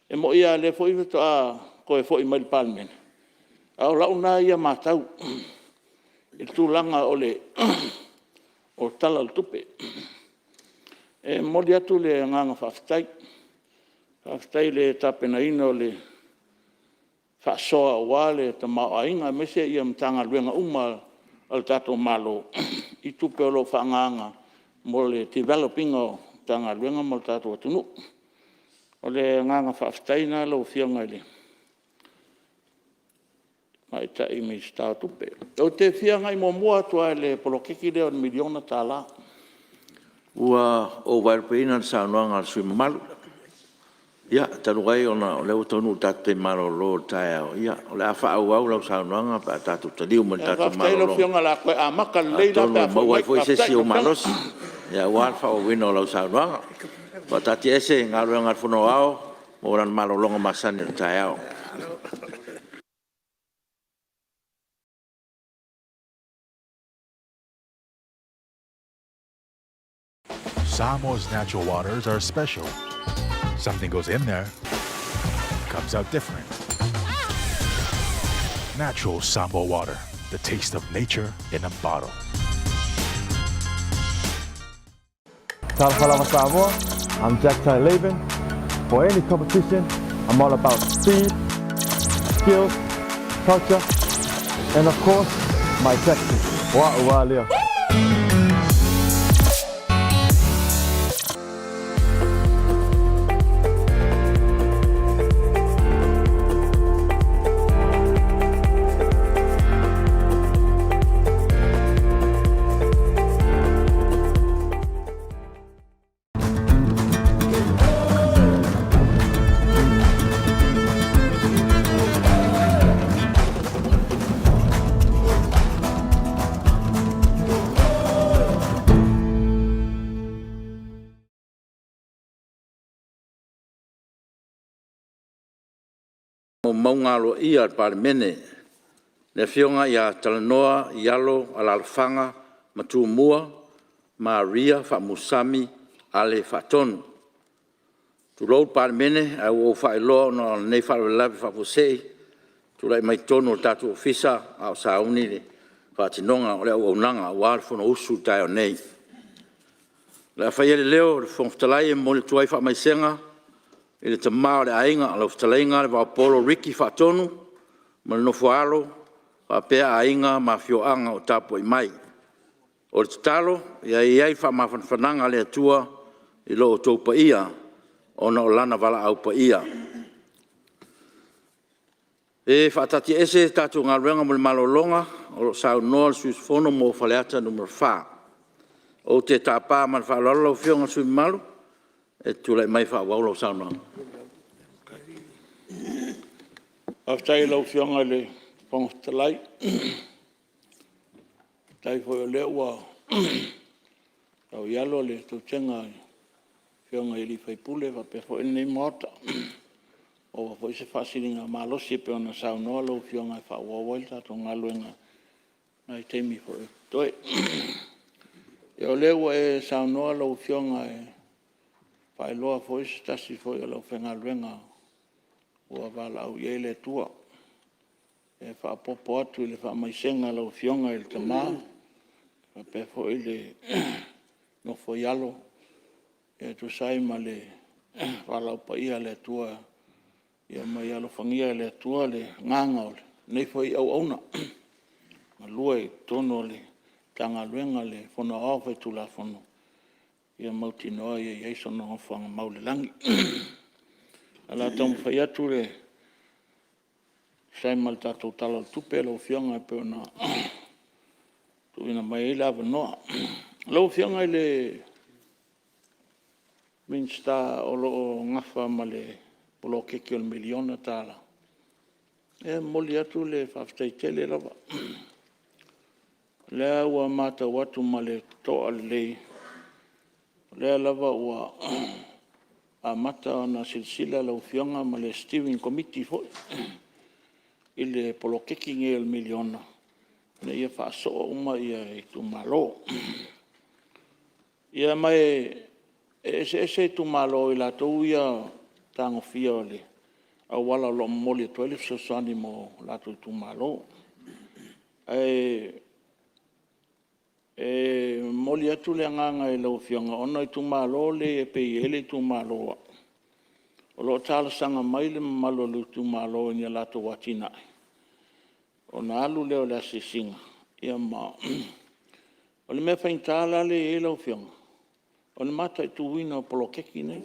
E moni lava o lea foi faatoa toe foi mai i le Palemene, a o lau lena ia matau i le tulaga o le Tala o le Tupe. E momoli atu le agaga faafetai, faafetai i le tapenaina o le faasoa aua le tamaoaiga aemaise Matagaluega uma a le tatou Malo i tupe o lo o faaagaaga mo le develop ina o Matagaluega ma le tatou atunuu. O le agaga faafetai lena lau Afioga i le Tamaitai Minisita o Tupe. Ou te fia agai muamua atu lava i le poloketi lea o le $1 miliona. Ua ou vaelupeina le saunoaga a le sui usufono mamalu. Ia, talu ai ona o lea ua taunuu i le tatou taimi malolo o le taeao, ia o le a faaauau lau saunoaga pe a tatou taliu mai le tatou Faafetai lau malologa, Afioga o le a toe amata lelei la atonu pe a e foi maua mai. ai foi se Faafetai isi lau ou Afioga. malosi aua le faaauauina o lau saunoaga. E faataatiaese Galuega a le Fono Aoao mo lana malologa masani o le taeao. Samoa's natural waters are special. Something goes in there, comes out different. Natural Samoa water, the taste of nature in a bottle. Talofa Samoa, I'm Jack Tai Laban. For any competition, I'm all about speed, skills, culture, and of course, my tactics. Wa'u lea. Faamaumauga Aloaia a le Palemene, le Afioga ia TALANOA Ialo Alaalafaga ma Tumua Maria Faamulusami Ale Faatonu. Tulou le Palemene, ae ua ou faailoa ona o lenei faalavelave faafuasei na tulai mai totonu o le tatou Ofisa a o sauni le faatinoga o le auaunaga aua le Fonousu i le taeao nei. O le a faia le leo o le Fofoga Fetalai e momoli atu ai faamaisega i le Tama o le Aiga, lau Fetalaiga Levaopolo Ricky Faatonu ma le nofo a alo faapea aiga ma afioaga o tapuai mai. O le tatalo, ia i ai le faamafanafanaga a le Atua i lo outou paia ona o Lana valaau paia. E faataatiaese le tatou galuega mo le malologa o lo o saunoa le sui usufono mo Faleata 4. Ou te tapa ma le faaaloalo lau Afioga i le sui usufono mamalu e te tulai mai e faaauau lau saunoaga. Faafetai i lau Afioga i le Fofoga Fetalai. Faafetai foi o lea ua tauialo le tautega a Afioga i sui usufono faapea foi lenei Maota, ua maua foi se faasiligamalosi e pei ona saunoa lau Afioga e faaauau ai le tatou galuega i nai taimi foi o totoe. Ia o lea ua e saunoa lau Afioga e faailoa foi se tasi foi o le aufaigaluega ua valaau i ai le Atua e faaopoopo atu i le faamaisega a lau Afioga i le tama faapea foi le nofo i alo e tusa ai ma le valaau paia a le Atua. Ma ia alofagia e le Atua le agaga o lenei foi auauna e galue i totonu o le Matagaluega o le Fono Aoao Faitulafono, ia mautinoa ia i ai sona nofoaga mau i le lagi. le a taumafai atu e tusa ai ma le tatou Tala o le Tupe lau Afioga e pei ona tuuina mai ai le avanoa. Lau Afioga i le Minisita o lo o nafa ma le Poloketi o le $1miliona, e momoli atu le faafetai tele lava. O lea ua matau atu ma le totoa lelei, o lea lava ua amata ona silasila lau Afioga ma le Steering Committee foi i le poloketi lenei o le $1miliona ina ia faasoo uma itumalo. Ia ma e eseese itumalo i latou ia tagofia o le auala o lo o momoli atu ai le fesoasoani mo latou itumalo. Ae momoli atu le agaga i lau Afioga, ona o itumalo nei e pei e i ai le itumalo o au, o lo o talosaga mai le mamalu o le itumalo i ni a latou atinae, ona alu lea o le asiasiga. Ma o le mea faigata la lea e i ai lau Afioga, o le mataituina o poloketi nei.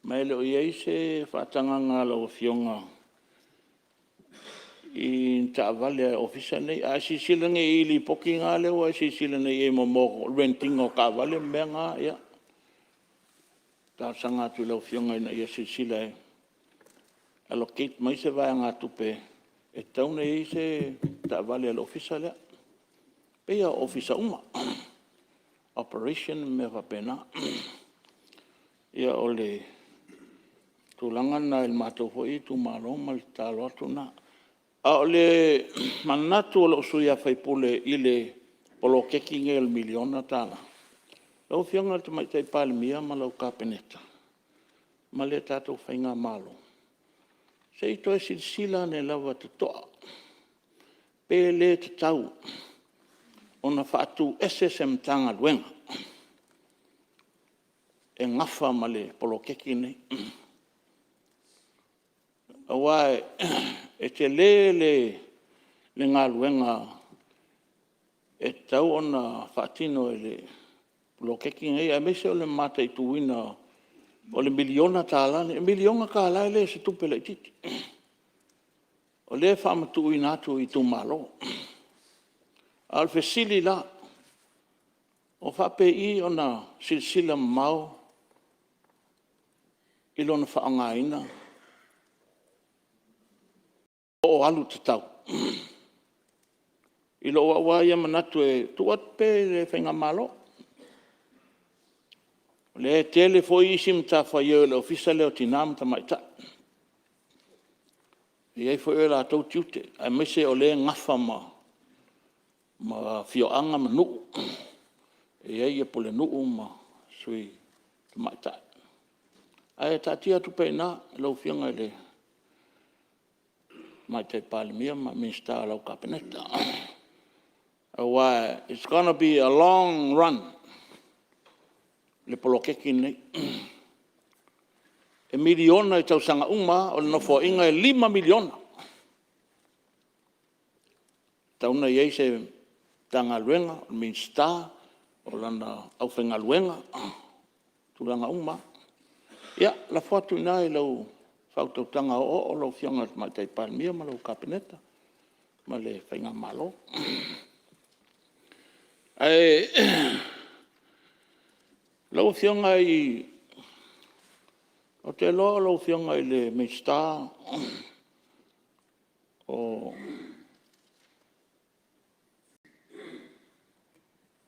Ma e le o i ai se faatagaga a lau Afioga i ni taavale a ofisa nei. A e silasila nei i lipoti na lea ua e silasila nei i ai i mea o le rent ina o taavale ma mea na, ia, e talosaga atu i lau Afioga ina ia silasila e allocate mai se vaegatupe e tatau ona i ai se taavale a le ofisa lea. E pei lava o ofisa uma, operation ma mea faapena. Ia o le tulaga lena i le matou foi itumalo ma le tatalo atu lena. A o le manatu o lou sui usufono i le poloketi lenei o le $1miliona, lau Afioga i le Tamaitai Palemia ma lau Kapeneta ma le tatou faigamalo, se i toe silasila ane lava totoa, pe le tatau ona faatuese se Matagaluega e nafa ma le poloketi lenei. Aua e tele le galuega e tatau ona faatino e le poloketi lenei, aemaise o le mataituina o le $1miliona lenei. O le $1miliona e le o se tupe laitiiti, o lea e faamatuuina atu i itumalo. A o le fesili la, o faapei i ona silasila mamao i lona faaaogaina po o alu tatau? I lou lava ia manatu e tuu atu pea i le faigamalo, o lea e tele foi isi matafaioi a le Ofisa lea o Tina ma Tamaitai, e i ai foi o latou tiute, aemaise o lea e nafa ma afioaga ma nuu, e i ai pulenuu ma sui tamaitai. Ae taatia atu pea i ina i lau Afioga i le Tamaitai Palemia ma Minisita o lau Kapeneta, aua it's gonna be a long run le poloketi lenei. E miliona i tausaga uma lava, o le Nofoaiga e $5 miliona. E tatau ona i ai se Matagaluega, o le Minisita, o lana aufaigaluega, tulaga uma lava. Ia, lafo atu i ina i lau faautautaga oooo lau Afioga i le Tamaitai Palemia ma lau Kapeneta ma le faigamalo. Ae lau Afioga i… ou te iloa o lau Afioga i le Minisita o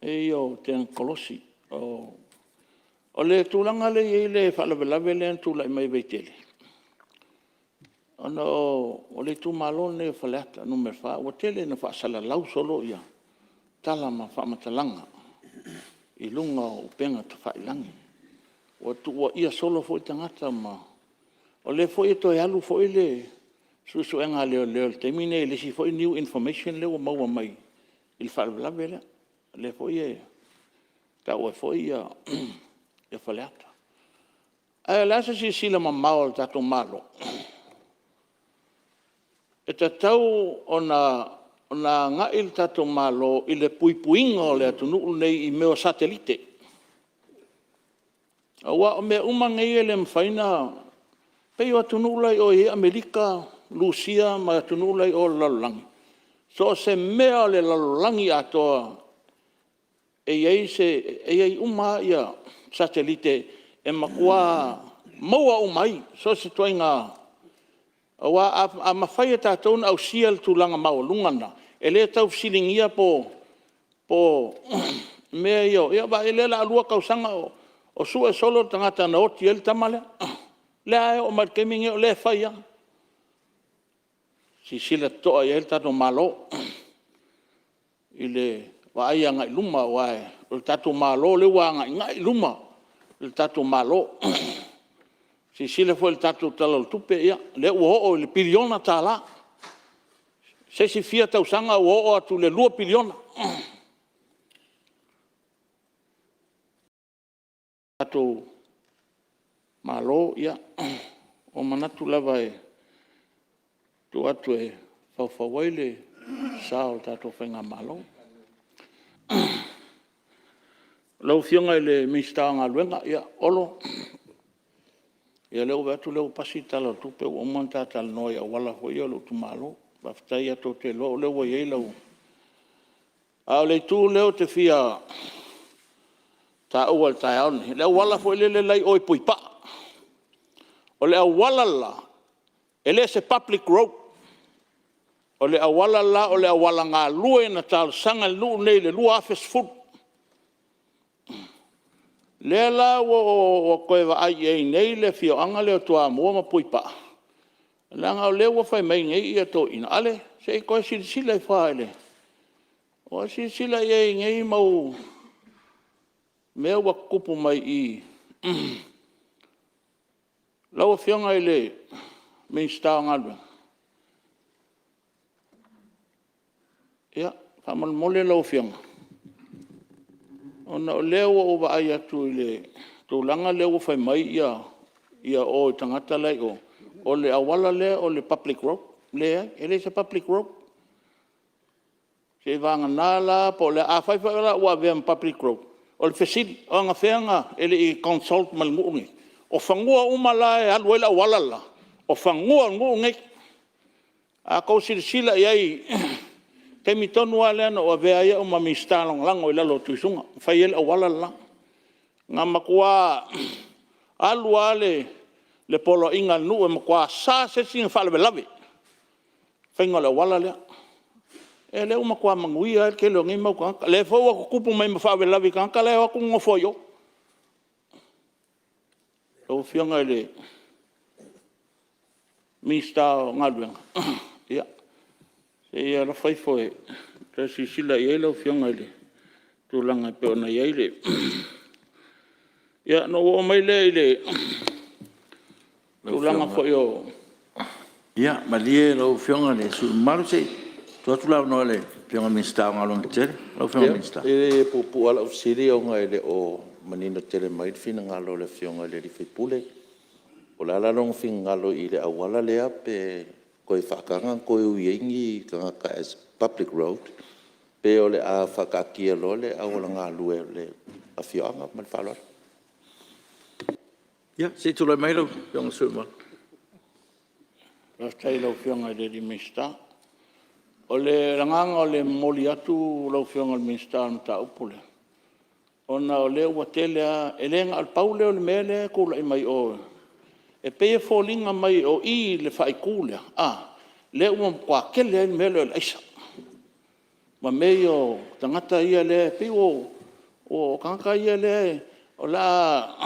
mea ia o telegekolosi. O le tulaga lea e i ai le faalavelave lea na tulai mai Vaitele, ona o le itumalo lenei o Faleata 4, ua tele ina faasalalau solo tala ma faamatalaga i luga o upega tafailagi. Ua tuuaia solo foi tagata ma… O lea foi e toe alu foi le suesuega a leoleo i le taimi lenei i le isi foi new information lea ua maua mai i le faalavelave lea. O lea foi e taua ai foi Faleata. Ae o le a se silasila mamao a le tatou Malo? E tatau ona agai le tatou Malo i le puipuiga o le atunuu lenei i mea o satelite. Aua o mea uma nei e le mafai ona Pei o atunuu la i o e i ai Amerika, Rusia ma atunuu la i o i le lalolagi, so o se mea o le lalolagi atoa e i ai se… e i ai uma lava satelite e matua maua uma ai so o se ituaiga… Aua a mafai e tatou ona ausia le tulaga maualuga lena, e le tau fesiligia po o mea ia o… Ia vaai o lea o le a lua tausaga o sue solo le tagata na oti ai le tama lea. O lea lava e oo mai le taimi lenei o lea e fai lava. Silasila totoa i ai le tatou Malo i le vaai agai i luma aua o le tatou Malo lea ua agaigai i luma le tatou Malo. Silasila foi i le tatou Tala o le Tupe, ia lea ua oo i le piliona tala. Se isi fia tausaga ua oo atu i le $2 piliona. Le tatou Malo, ia ua ou manatu lava e tuu atu e faufau ai le sa o le tatou faigamalo. Lau Afioga i le Minisita o Galuega, ia Olo ia lea ua ou vaai atu o lea ua pasi le Tala o le Tupe ua uma ona ta talanoa i auala foi ia o lou itumalo. Faafetai tou te iloa o lea ua i ai lau… A o le itu lea ou te fia taua i le taeao lenei, o le auala foi lele la e i o i Puipaa. O le auala le la, e le o se public road. O le auala le la o le auala galue na talosaga e le nuu lenei i le 2010. Lea la ua ou toe vaai i ai nei le afioaga lea o Toamua ma Puipaa, leaga o lea ua fai mai nei toeaiina, Ale, se i toe silasila ifo lava i ai i nei mau mea ua tutupu mai i i. Lau Afioga i le Minisita o Galuega, ia, faamolemole lau Afioga, ona o lea ua ou vaai atu i le tulaga lea ua fai mai o i tagata la e i o, o le auala lea o le public road. Leai, e le o se public road. Seiavagana la po o le a… Afai foi la ua avea ma public road, o le fesili, o anafea e le i consult ma le nuu lenei? O fanua uma la e alu ai le auala le la, o fanua o le nuu lenei. A outou silasila i ai i le taimi tonu lava lea na ou avea ai au ma Minisita Lagolago i lalo o Tuisuga na fai ai le auala le la. Na matua alu lava le poloaiga a le nuu e matua sa se isi na faalavelave i le faiga o le auala lea. Ia lea ua matua manuia ai le tele o nei mau tagata. Lea foi ua tutupu mai ma faalavelave i tagata la e o atu nonofo ai i o. Lau Afioga i le Minisita o Galuega, ia, se i e alofa ifo e toe silasila i ai lau Afioga i le tulaga e pei ona i ai le… Ia ona ou oo mai lea i le tulaga foi o… Ia malie lau Afioga i le sui usufono mamalu se i tuu atu le avanoa i le Afioga i le Minisita o Galuega Tetele. Lau Afioga i le Minisita. Ia, e puupuu lava lau fesili ona e le o manino tele mai le finagalo o le Afioga i le sui usufono. Po o le a la lona finagalo i le auala lea pe toe faataga ona toe ui ai ni tagata as public road pe o le a faataatia loa le auala galue o le afioaga. Ma le faaaloalo. Ia, se i tulai mai lau Afioga i le sui usufono mamalu. Faafetai i lau Afioga i le Minisita. O le agaga o le momoli atu lau Afioga i le Minisita o le mataupu lea, ona o lea ua tele lava… E le na o le pau lea o le mea lea e tulai mai o. E pei e foliga mai o i i le faaitu lea lea ua matua tele ai le mea lea o le aisa ma mea ia o tagata ia lea pei o tagata ia lea o le a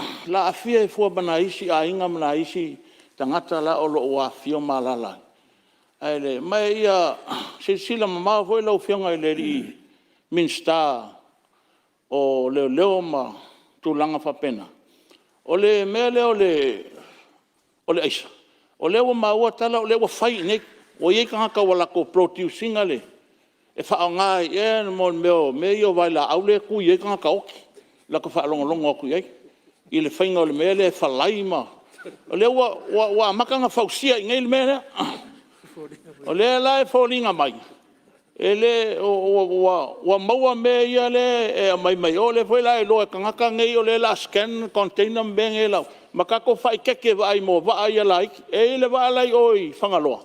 aafia ai fua ma nai isi aiga ma nai isi tagata la o lo o afifio ma alaala ai. Ma ia silasila mamao foi lau Afioga i le Minisita o Leoleo ma tulaga faapena. O le mea lea o le aisa, o lea ua maua tala o lea ua fai i inei, ua i ai tagata ua latou produce ina le… e faaaoga ai ea mea ia o vailaau lea e tui ai tagata oti i lata faalogologo atu i ai i le faiga o le mea lea e falai ma… O lea ua amata ona fausia i inei le mea lea. O lea la e foliga mai E le ua maua mea ia e aumai mai o lea foi la e iloa e tagata nei o lea o le a scan container ma mea nei e lau ma tatou faaeteete vaai mo vaa ia laiti. E i ai le vaa la e i o i Fagaloa,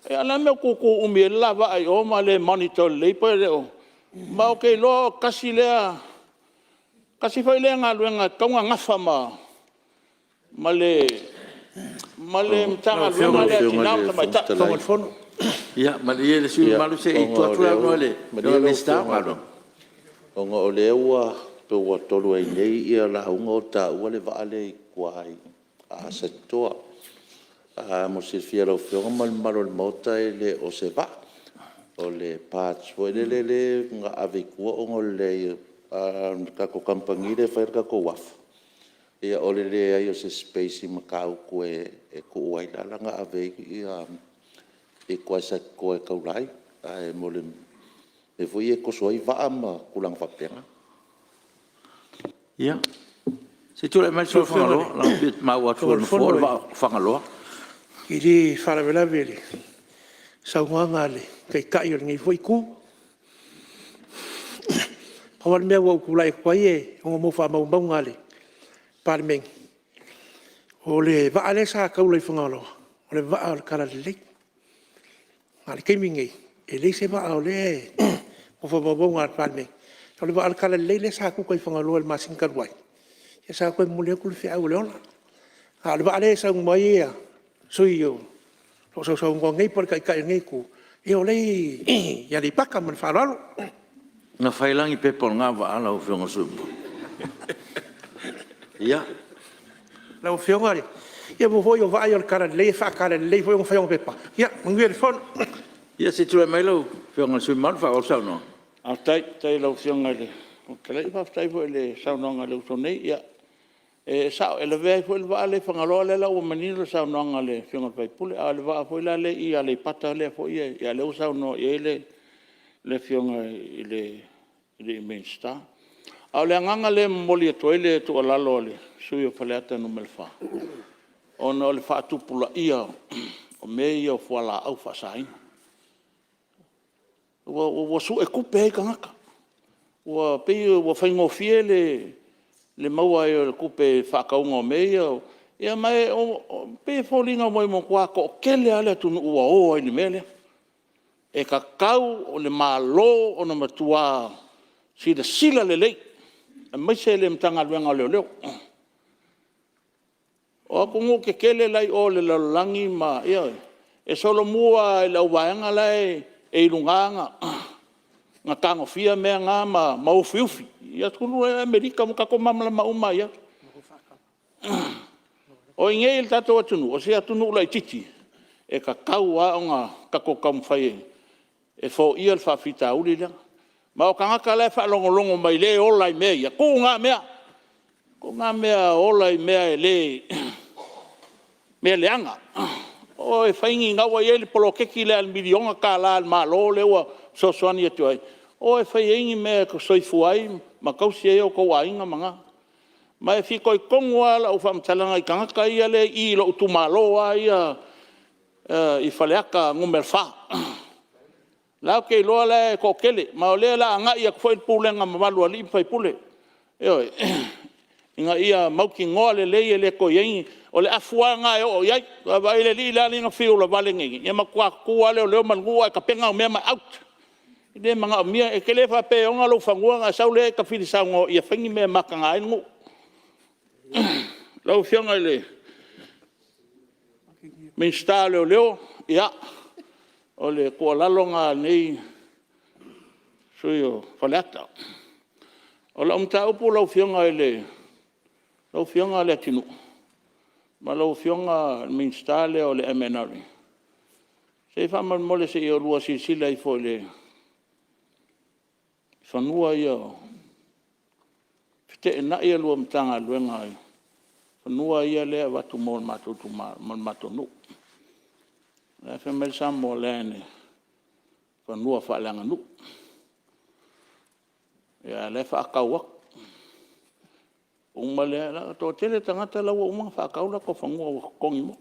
ia o le a le mea ua tutu umi ai le la vaa i o ma le monitor lelei pe le o… Ma ou te iloa tasi foi lea galuega e tatau ona nafa ma le Matagaluega lea a Tina ma Tamaitai. Ia malie le sui usufono mamalu se i tuu atu le avanoa i le Minisita o Galuega. Ona o lea ua pei ua tolu ai nei lauga o taua le vaa lea i tua i Satitoa. Mo le silafia e lau Afioga ma le mamalu o le Maota, e le o se vaa, o le barge foi lele na ave i tua ona o le leai o le tatou kamupani lea e faia le tatou uafu, ia o le leai o se space i Matautu e tuu ai la na ave ai i tua i Satitoa e taula ai. Ae mo le mea foi ia e toso ai vaa ma tulaga faapena. Ia, se i tulai mai le sui usufono mo Fagaloa leaga e pei e maua atu e le Nofoa o le vaa o Fagaloa. E le faalavelave i le saunoaga a le Taitai o lenei foi Itu. Pau lava le mea ua ou tulai atu ai mo faamaumauga a le Palemene, o le vaa lea sa taula i Fagaloa, o le vaa o le Talalelei. A o le taimi lenei, e leai se vaa o lea e… mo faamaumauga a le Palemene. O le vaa o le Talalelei lea sa kuka i Fagaloa i le masina talu ai, sa toe momoli atu le feau o le ola. A o le vaa lea e saunoa ai le sui usufono o lo o sausaunoa nei po o le Taitai o lenei Itu, ia o lea e i Aleipata. Ma le faaaloalo. Na fai la ni pepa o lena vaa lau Afioga i le sui usufono mamalu? Ia. Lau Afioga, ia aua foi o vaa ia o le Talalelei e faa-Talalelei foi ona fai o ona pepa. Ia manuia le fono. Ia se i tulai mai lau Afioga i le sui usufono mamalu e faaauau le saunoaga. Faafetai i lau Afioga i le Fofoga Fetalai, faafetai foi i le saunoaga a le uso nei. Ia, e sao, e lavea ai foi le vaa lea i Fagaloa, o lea la ua manino le saunoaga a le Afioga i le sui usufono. A o le vaa foi la lea i Aleipata lea foi e… ia lea ua saunoa i ai le Afioga i le Minisita. A o le agaga lea e momoli atu ai le tuualalo a le sui usufono o Faleata 4, ona o le faatupulaia o mea ia o fualaau faasaina. Ua suetupe ai tagata, ua pei ua faigofie le maua ai o le tupe i le faatauga o mea ia. Ia ma e pei e foliga mai ua matua toatele lava le atunuu ua o ai i le mea lea. E tatau i le Malo ona matua silasila lelei aemaise le Matagaluega o Leoleo. O atunuu tetele la e i o i le lalolagi ma… ioe, e solomua lava i le auvaega la e i luga ona tagofia mea na ma ufiufi i atunuu ia o Amerika uma, tatou te malamalama uma lava i ai. O i inei i le tatou atunuu, o se atunuu laitiiti, e tatau lava ona tatou taumafai e foia le faafitauli lea. Ma o tagata la e faalogologo mai lea e ola ai mea ia, tuu na mea, tuu na mea ola i mea leaga. O e fai ni… na ua i ai le poloketi lea $1 miliona a le Malo lea ua fesoasoani atu ai, o e fai ai ni mea e soifua ai ma tausi ai o outou aiga ma na. Ma e fitoitonu lava lau faamatalaga i tagata ia lea e i lou itumalo lava ia i Faleata 4. O la e ou te iloa o la e toatele, ma o lea o le a agai atu foi le pulega mamalu a alii ma faipule, ioe, ina ia mautinoa lelei e le toe i ai ni… O le afu lava lena e oo i ai. Faatoa vaai le alii la na fiu e lavale nei, ia matua tutu lava leoleo ma le nuu ae tapena au mea ma out. E le manaomia, e te le faapea e ona lou fanua ona e sau lea e tafili saunoa i i e fai ni mea e mataga ai le nuu. Lau Afioga i le Minisita o Leoleo, ia, o le tuualalo lena a lenei sui usufono o Faleata. O lau mataupu lau Afioga Leatinuu ma lau Afioga i le Minisita lea o le MNRE, se faamolemole se i oulua silasila ifo i fanua ia, e feteenai a lua Matagaluega i fanua ia e avatu mo le matou nuu. La e fai mai le Samoa Land e fanua faaleaganuu, a o la e faatau atu. Uma lea, e toatele tagata la ua uma ona faatau latou fanua ua totogi uma.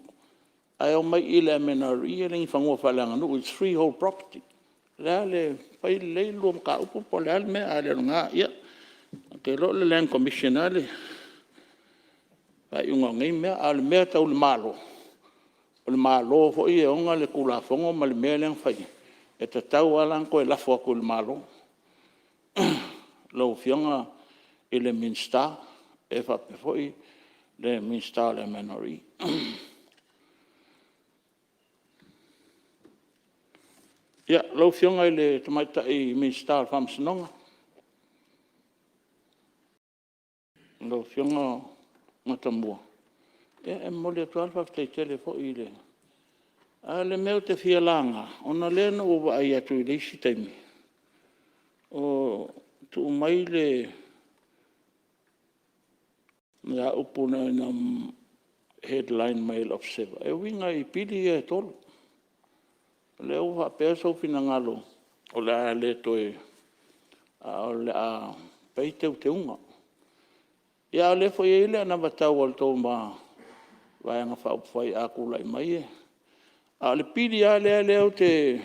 Ae omai i i le MNRE e le o ni fanua faaleaganuu, its freehold property. le a le… Fai lelei le lua mataupu po o le a le mea, a le o lena, ia, ou te iloa o le Land Commission lava le faaiuga o nei mea. A o le mea tau le Malo, o le Malo foi e ona le Tulafono ma le mea lea na fai, e tatau lava la ona toe lafo atu i le Malo lau Afioga i le Minisita e faapea foi le Minisita o le MNRE. Ia, lau Afioga i le Tamaitai Minisita o Faamasinoga, lau Afioga Matamua, ia e momoli atu lava le faafetai tele foi i le… A o le mea ou te fia laga, ona o lea na ou vaai atu i le isi taimi o tuu mai le mataupu na headline mai e le Observer e uiga i pili ia e tolu. O lea ua faapea sou finagalo o le a le toe… o le a fai teuteuga. Ia a o lea foi e i ai le anavatau a le tou Vaega Faaupufai a tulai mai e… A o le pili lava lea ou te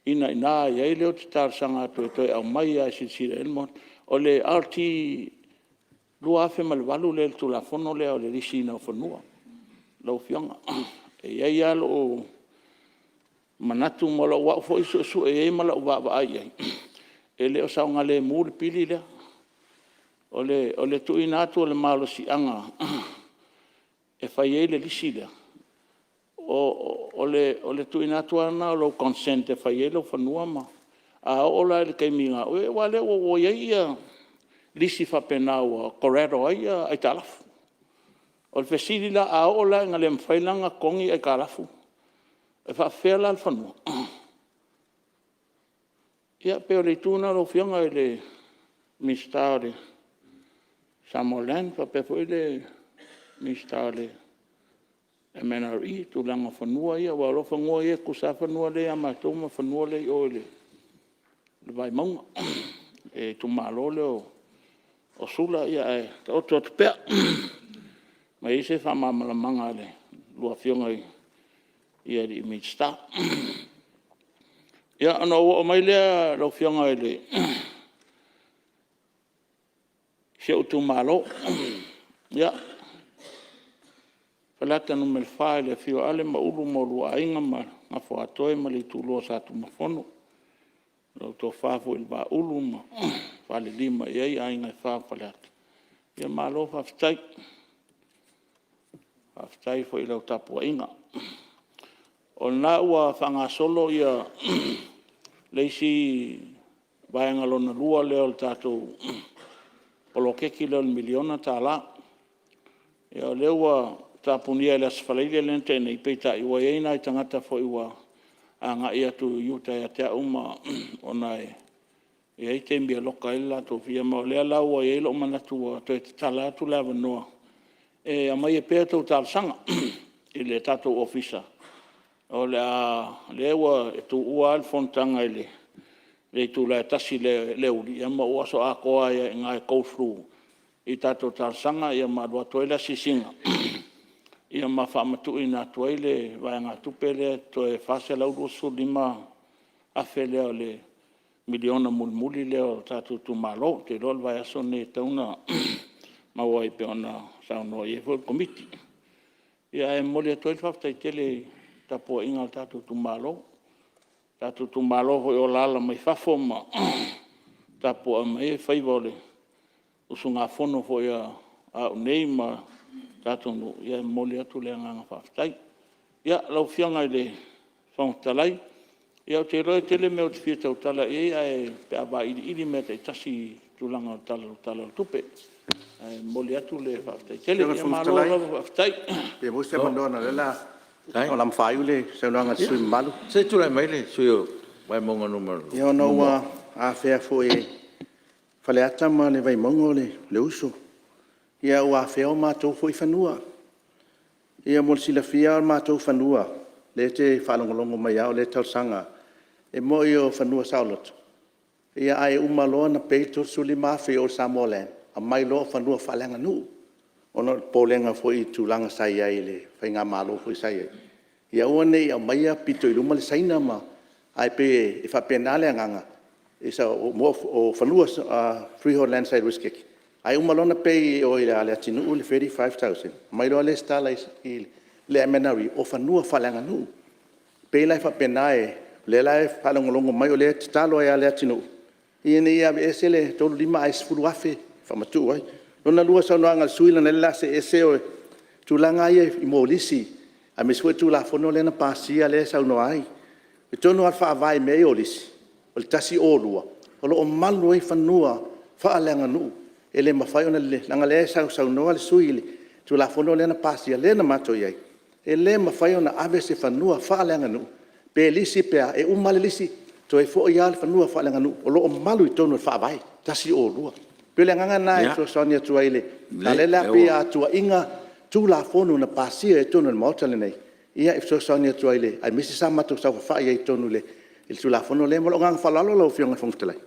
inaina i ai lea ou te talosaga atu e toe aumai lava e silasila i ai le Maota, o le RT 2008 lea i le Tulafono lea o le Lisiina o Fanua lau Afioga. E i ai lava lou manatu ma lau au foi suesue i ai ma lau vaavaai i ai, e le o saogalemu le pili lea. O le tuuina atu o le malosiaga e fai ai le lisi lea, o le tuuina atu lava lena o lou consent e fai ai lou fanua ma… A oo la i le taimi aua o lea ua i ai lisi faapena ua corradle ai aitalafu. O le fesili la; a oo la ina le mafai la ona totogi aitalafu, e faafefea la le fanua? Ia pei o le itu lena lau Afioga i le Minisita o le Samoa Land faapea foi le Minisita o le MNRE i tulaga o fanua ia. Aua o fanua ia e tutusa lava fanua lea ia matou ma fanua lea e i o i le Vaimauga, le itumalo lea o Sula, ae taoto atu pea e aumai ai se faamalamalamaga a lua Afioga i alii Minisita. Ia, ona ou oo mai lea lau Afioga i si ou itumalo, Faleata 4 i le afio o Ale ma Ulu ma oulua Aiga ma le Nofo a Toe ma le Itulua o Sa Tunumafono, lau Tofa foi le Vaaulu ma Falelima i ai Aiga e Fa o Faleata, ia malo faafetai. Faafetai foi i lau tapuaiga. O lena ua faagasolo le isi vaega lona lua lea o le tatou poloketi lea o le $1miliona. O lea ua tapunia i le Aso Faraile lea na tea nei, peitai ua i ai nai tagata foi ua agai atu i uta ia te au ona e i ai taimi e loka ai le latou… Ma o lea la ua i ai lou manatu ua toe tatala atu le avanoa e aumaia pea a outou talosaga i le tatou ofisa. O lea ua tuua lava le fonotaga i le itula e 1:00 i le aoauli, ma ou aso atoa ai lava i ina e go through i tatou talosaga ma alu atu ai le asiasiga ma faamatuuina atu ai le vaegatupe lea e totoe e $425,000 lea o le miliona mulimuli lea o le tatou itumalo. Ou te iloa o le vaiaso lenei e tatau ona maua ai pei ona saunoa i ai foi le Komiti. Ae momoli atu ai le faafetai tele i le tapuaiga a le tatou itumalo, le tatou itumalo foi o alaala mai fafo ma tapuai mai faiva o le usugafono foi a au nei ma le tatou nuu, ia e momoli atu le agaga faafetai. Ia, lau Afioga i le Fofoga Fetalai, ou te iloa e tele mea ou te fia tautala i ai pe a vailiili mea taitasi i tulaga o le Tala o le Tupe. Ae momoli atu le faafetai tele. Lau Afioga i le Fofoga Malo Fetalai, lava faafetai. Pe maua se avanoa ona o lea o le a faaiu le saunoaga a le sui usufono mamalu. Se i tulai mai le sui usufono mo Vaimauga 2. Ia ona ua afea foi e Faleata ma le Vaimauga o le uso, ia ua afea o matou foi fanua. Ia mo le silafia o matou fanua, lea e te faalogologo mai lava o lea e talosaga. E moni o fanua saoloto, ae uma loa ona pay le $35,000 i o i le Samoa Land, aumai loa o fanua faaleaganuu. Ona o le popolega foi i le tulaga sa i ai i le faigamalo foi sa i ai, ia aua ne i aumaia pito i luma le Saina ma… Ae pei e faapena le agaga, o fanua freehold land sa i Rusketke, ae uma loa ona pay i o ia Leatinuu le $35,000, aumai loa lesitala i le MNRE, o fanua faaleaganuu. E pei la e faapena, o lea la e faalogologo mai o lea e tatalo ai ia Leatinuu, ina ia aveese le 35 ae $10,000 e faamatuu ai. Lona lua o saunoaga a le sui usufono leaga o lea o le a see ese, o le tulaga lava ia mo lisi, aemaise foi o le Tulafono lea na pasia lea e saunoa ai. I totonu lava o le Faavae i mea ia o lisi, o le 102, o lo o malu ai fanua faaleaganuu. E le mafai ona… leaga o lea e sausaunoa le sui usufono i le Tulafono lea na pasia lea na matou i ai, e le mafai ona ave se fanua faaleaganuu pe lisi pe a, e uma lava le lisi toe foi lava le fanua faaleaganuu o lo o malu i totonu o le Faavae 102. E pei o le agaga lena e fesoasoani atu ai, a o lea la pei a tuuaiina Tulafono na pasia i totonu o le Maota lenei, ia e fesoasoani atu ai, aemaise sa matou saofafai ai i totonu i le Tulafono lea. Ma lou agaga faaaloalo lau Afioga i le Fofoga Fetalai.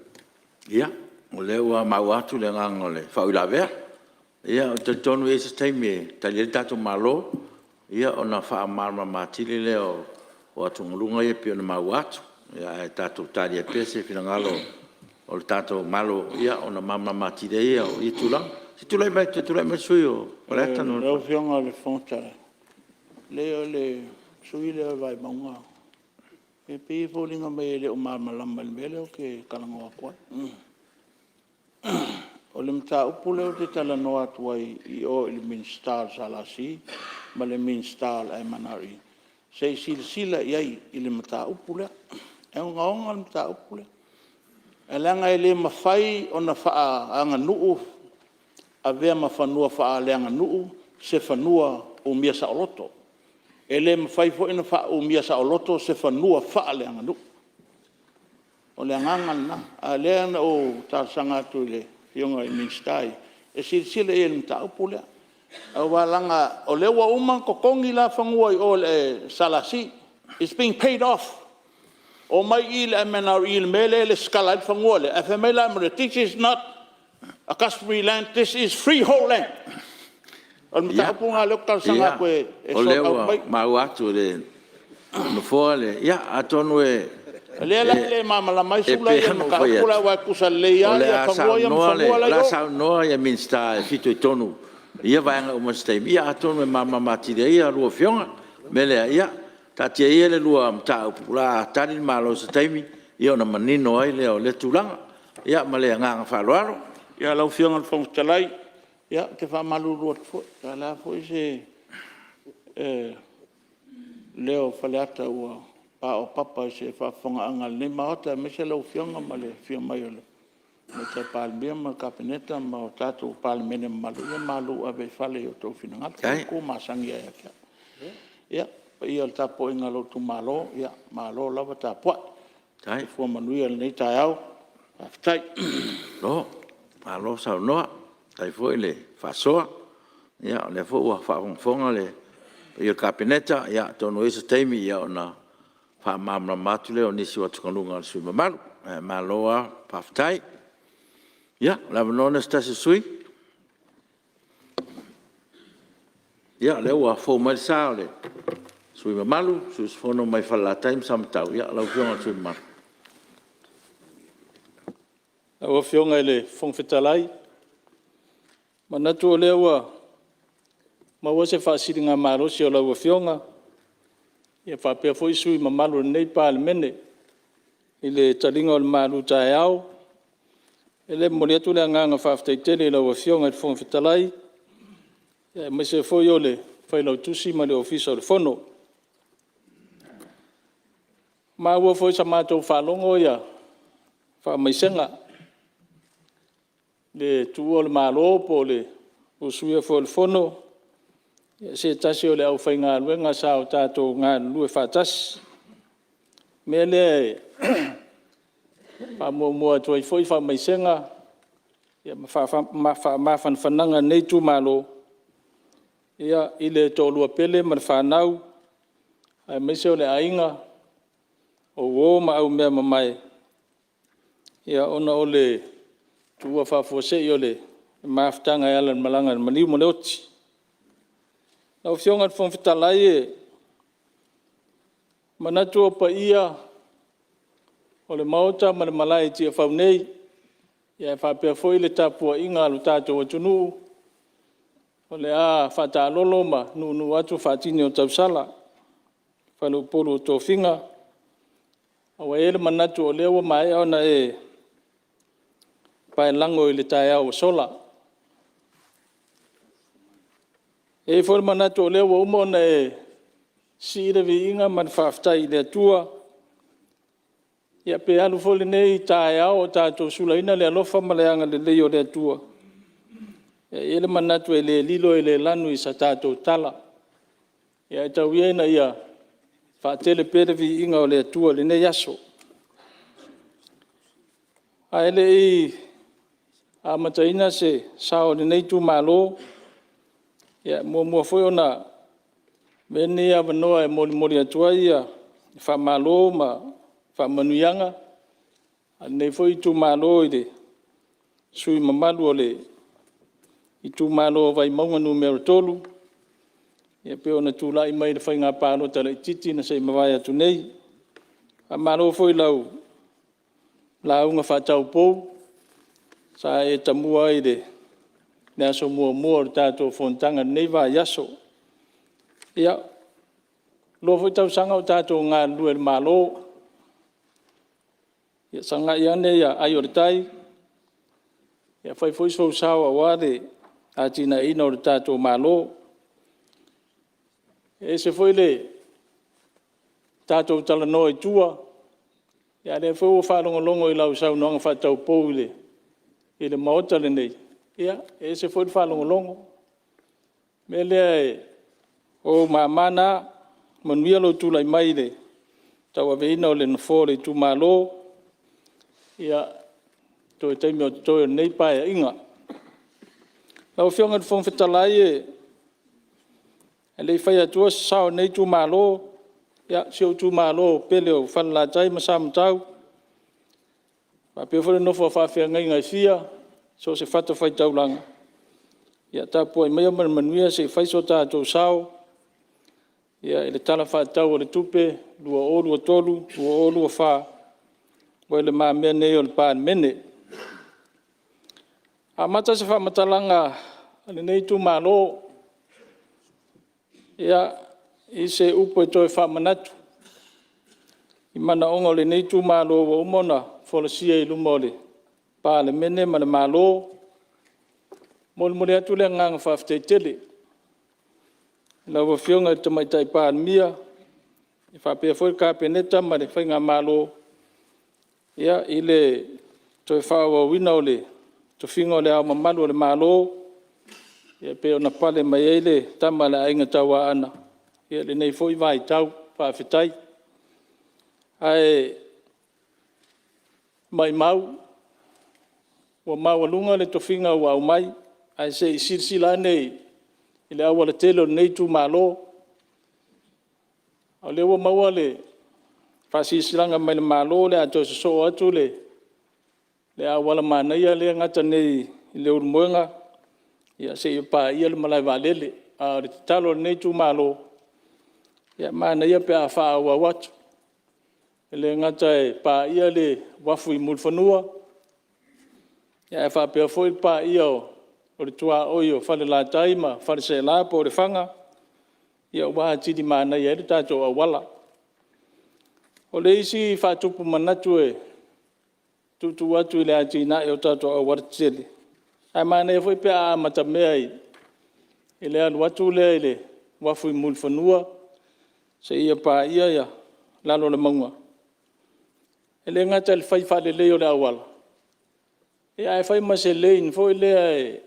Ia, o lea ua maua atu le agaga o le faauilavea. Ia ou te talitonu e i ai se taimi e tali ai le tatou Malo ona faamalamalama atili lea o atugaluga ia e pei ona maua atu. Ae tatou talia pea se finagalo o le tatou Malo ona malamalama atili ai lea o ia tulaga. Se i tulai mai le sui usufono mo Faleata 4. Lau Afioga i le Fofoga Fetalai, leai o le sui usufono lea o Vaimauga e pei e foliga mai e le o malamalama i le mea lea ou te talanoa atu ai. O le mataupu lea ou te talanoa atu ai i o i le Minisita o le SLC ma le Minisita o le MNRE, se i silasila i ai i le mataupu lea. E ogaoga le mataupu lea, ae leaga e le mafai ona faaleaganuu, avea ma fanua faaleaganuu se fanua umia saoloto. E le mafai foi ona faaumia saoloto se fanua faaleaganuu. O le agaga lena, a o lea na ou talosaga atu i Afioga i Minisita ia e silasila i ai i le mataupu lea, aua leaga o lea ua uma ona totogi la fanua i o i le SLC, its been paid off. Omai i i le MNRE i le mea lea e resitala ai le fanua lea, ae fai mai le MNRE, this is not a customary land, this is freehold land. O le mataupu lena lea ou te talosaga atu e O sort lea out ua mai. maua atu e le Nofoa le… Ia, atonu e O lea la e le malamalama ai E Sula pei ia i le ona ou fai mataupu atu, lea aua e tutusa lelei o le lava a fanua ia ma fanua la e i o. saunoa Minisita e fitoitonu i ia vaega uma i se taimi, ia atonu e malamalama atili ai a oulua Afioga. O le mea lea, ia taatia ia le lua mataupu o le a tali le Malo i se taimi ona manino ai lea o lea tulaga. Ia ma le agaga faaaloalo. Ia lau Afioga i le Fofoga Fetalai, ou te faamalulu atu foi, po o le a foi se leo o Faleata ua paopapa i se faafofogaaga a lenei Maota aemaise lau Afioga ma le afio mai o le Tamaitai Palemia ma le Kapeneta ma le tatou Palemene mamalu, ia malu ave i fale i o outou finagalo, o upu masani lava ia te au. Ia, le paia i le tapuaiga a lou itumalo, malo lava tapuai. Soifua manuia lenei taeao. Faafetai. Malo saunoa, faafetai foi le faasoa. O lea foi ua faafogafoga le paia o le Kapeneta, atonu e i ai se taimi ona faamalamalama atu lea o nisi o atugaluga o le sui usufono mamalu. Ae malo lava faafetai. Ia, o le avanoa lenei o se tasi o sui usufono. Ia, o lea ua fou mai le sa o le sui usufono mamalu, le sui usufono mai Falelatai ma Samatau. Lau Afioga i le sui usufono mamalu. Lau Afioga i le Fofoga Fetalai, e manatu o lea ua maua se faasiligamalosi o lau Afioga faapea foi sui usufono mamalu o lenei Palemene i le taliga o le malu taeao. O le mea lea e momoli atu le agaga faafetai tele i lau Afioga i le Fofoga Fetalai aemaise foi o le Failautusi ma le Ofisa o le Fono. Ua maua foi i sa matou faalogo faamaisega i le tuua o le Malo po o le usuia foi o le Fono e se tasi o le aufaigaluega sa o tatou galulue faatasi. O le mea lea e faamuamua atu ai foi faamaisega ma faamafanafanaga a lenei itumalo i le toalua pele ma le fanau aemaise o le aiga, o uo ma aumeamamae ona o le tuua faafuasei o le mafutaga e ala i le malaga a le maliu ma le oti. Lau Afioga i le Fofoga Fetalai, e manatu o paia o le Maota ma le malae i Tiafau nei, ae faapea foi le tapuaiga a lo tatou atunuu o le a faataalolo ma nuunuu atu faatini o tausala i faleupolu o tofiga. Aua e i ai le manatu o lea ua maea ona e paelago i le taeao ua sola. E i ai foi le manatu o lea ua uma ona e sii le viiga ma le faafetai i le Atua, ia pe alu foi lenei taeao o tatou sulaina le alofa ma le agalelei o le Atua, e i ai le manatu e le lilo e le lanu i sa tatou tala. Ae tau ia ina ia faatele pea le viiga o le Atua i lenei aso. Ae le i amataina se sao o lenei itumalo, e muamua foi ona avea lenei avanoa e molimoli atu ai faamalo ma faamanuiaga a lenei foi itumalo i le sui usufono mamalu o le itumalo o Vaimauga 3 e pei ona tulai mai i le Faiga Palota Laitiiti na se i mavae atu nei. Faamalo foi i lau lauga faataupou sa e tamua ai i le aso muamua o le tatou fonotaga i lenei vaiaso. Ia, 2 foi tausaga o tatou galulue i le Malo, ia sagai ane ai o le tai, fai foi sou sao aua le atinaeina o le tatou Malo. E ese foi le tatou talanoa i tua, a o lea foi ua faalogologo i lau saunoaga faataupou i le Maota lenei, ia e ese foi le faalogologo. O le mea lea, o ou mama na, manuia lou tulai mai i le tauaveina o le nofoa o le itumalo i toe taimi o totoe o lenei Paeaiga. Lau Afioga i le Fofoga Fetalai a o le i fai atua se sao o lenei itumalo, ia, si ou itumalo pele o Falelatai ma Samatau, faapea foi le nofo a faafeagaiga e fia i so o se fatafaitaulaga, ia tapuai maia ma le manuia se i fai so tatou sao i le Tala Faatatau o le Tupe 2023/2024 ua i lumamea nei o le Palemene. E amata se faamatalaga a lenei itumalo i se upu e toe faamanatu i manaoga o lenei itumalo ua uma ona folasia i luma o le Palemene ma le Malo. E molimoli atu le agaga faafetai tele i lau Afioga i le Tamaitai Palemia faapea foi le Kapeneta ma le faigamalo i le toe faaauauina o le tofiga o Le Ao Mamalu o le Malo e pei ona pale mai ai le Tama a le Aiga Tauaana i lenei foi vaitau. Faafetai. Ae maimau ua maualuga le tofiga ua aumai, ae se i silasila ane i le aualatele o lenei itumalo. O lea ua maua le faasilasilaga mai le Malo o le a toe sosoo atu le auala manaia lea e gata nei i Leulumoega seia paia le malaevaalele. A o le tatalo a lenei itumalo, ia manaia pe a faaauau atu, e le gata e paia le uafu i Mulifanua, ae faapea foi le paia o le tuaoi o Falelatai ma Faleaseela po o Lefaga, ua atili manaia ai le tatou auala. O le isi faatupu manatu e tuutuu atu i le atinae o tatou aualatetele, ae manaia foi pe a amatamea i le alu atu lea i le uafu i Mulifanua seia paia lalo o le mauga. E le gata i le fai faalelei o le auala, ae fai ma se lane foi lea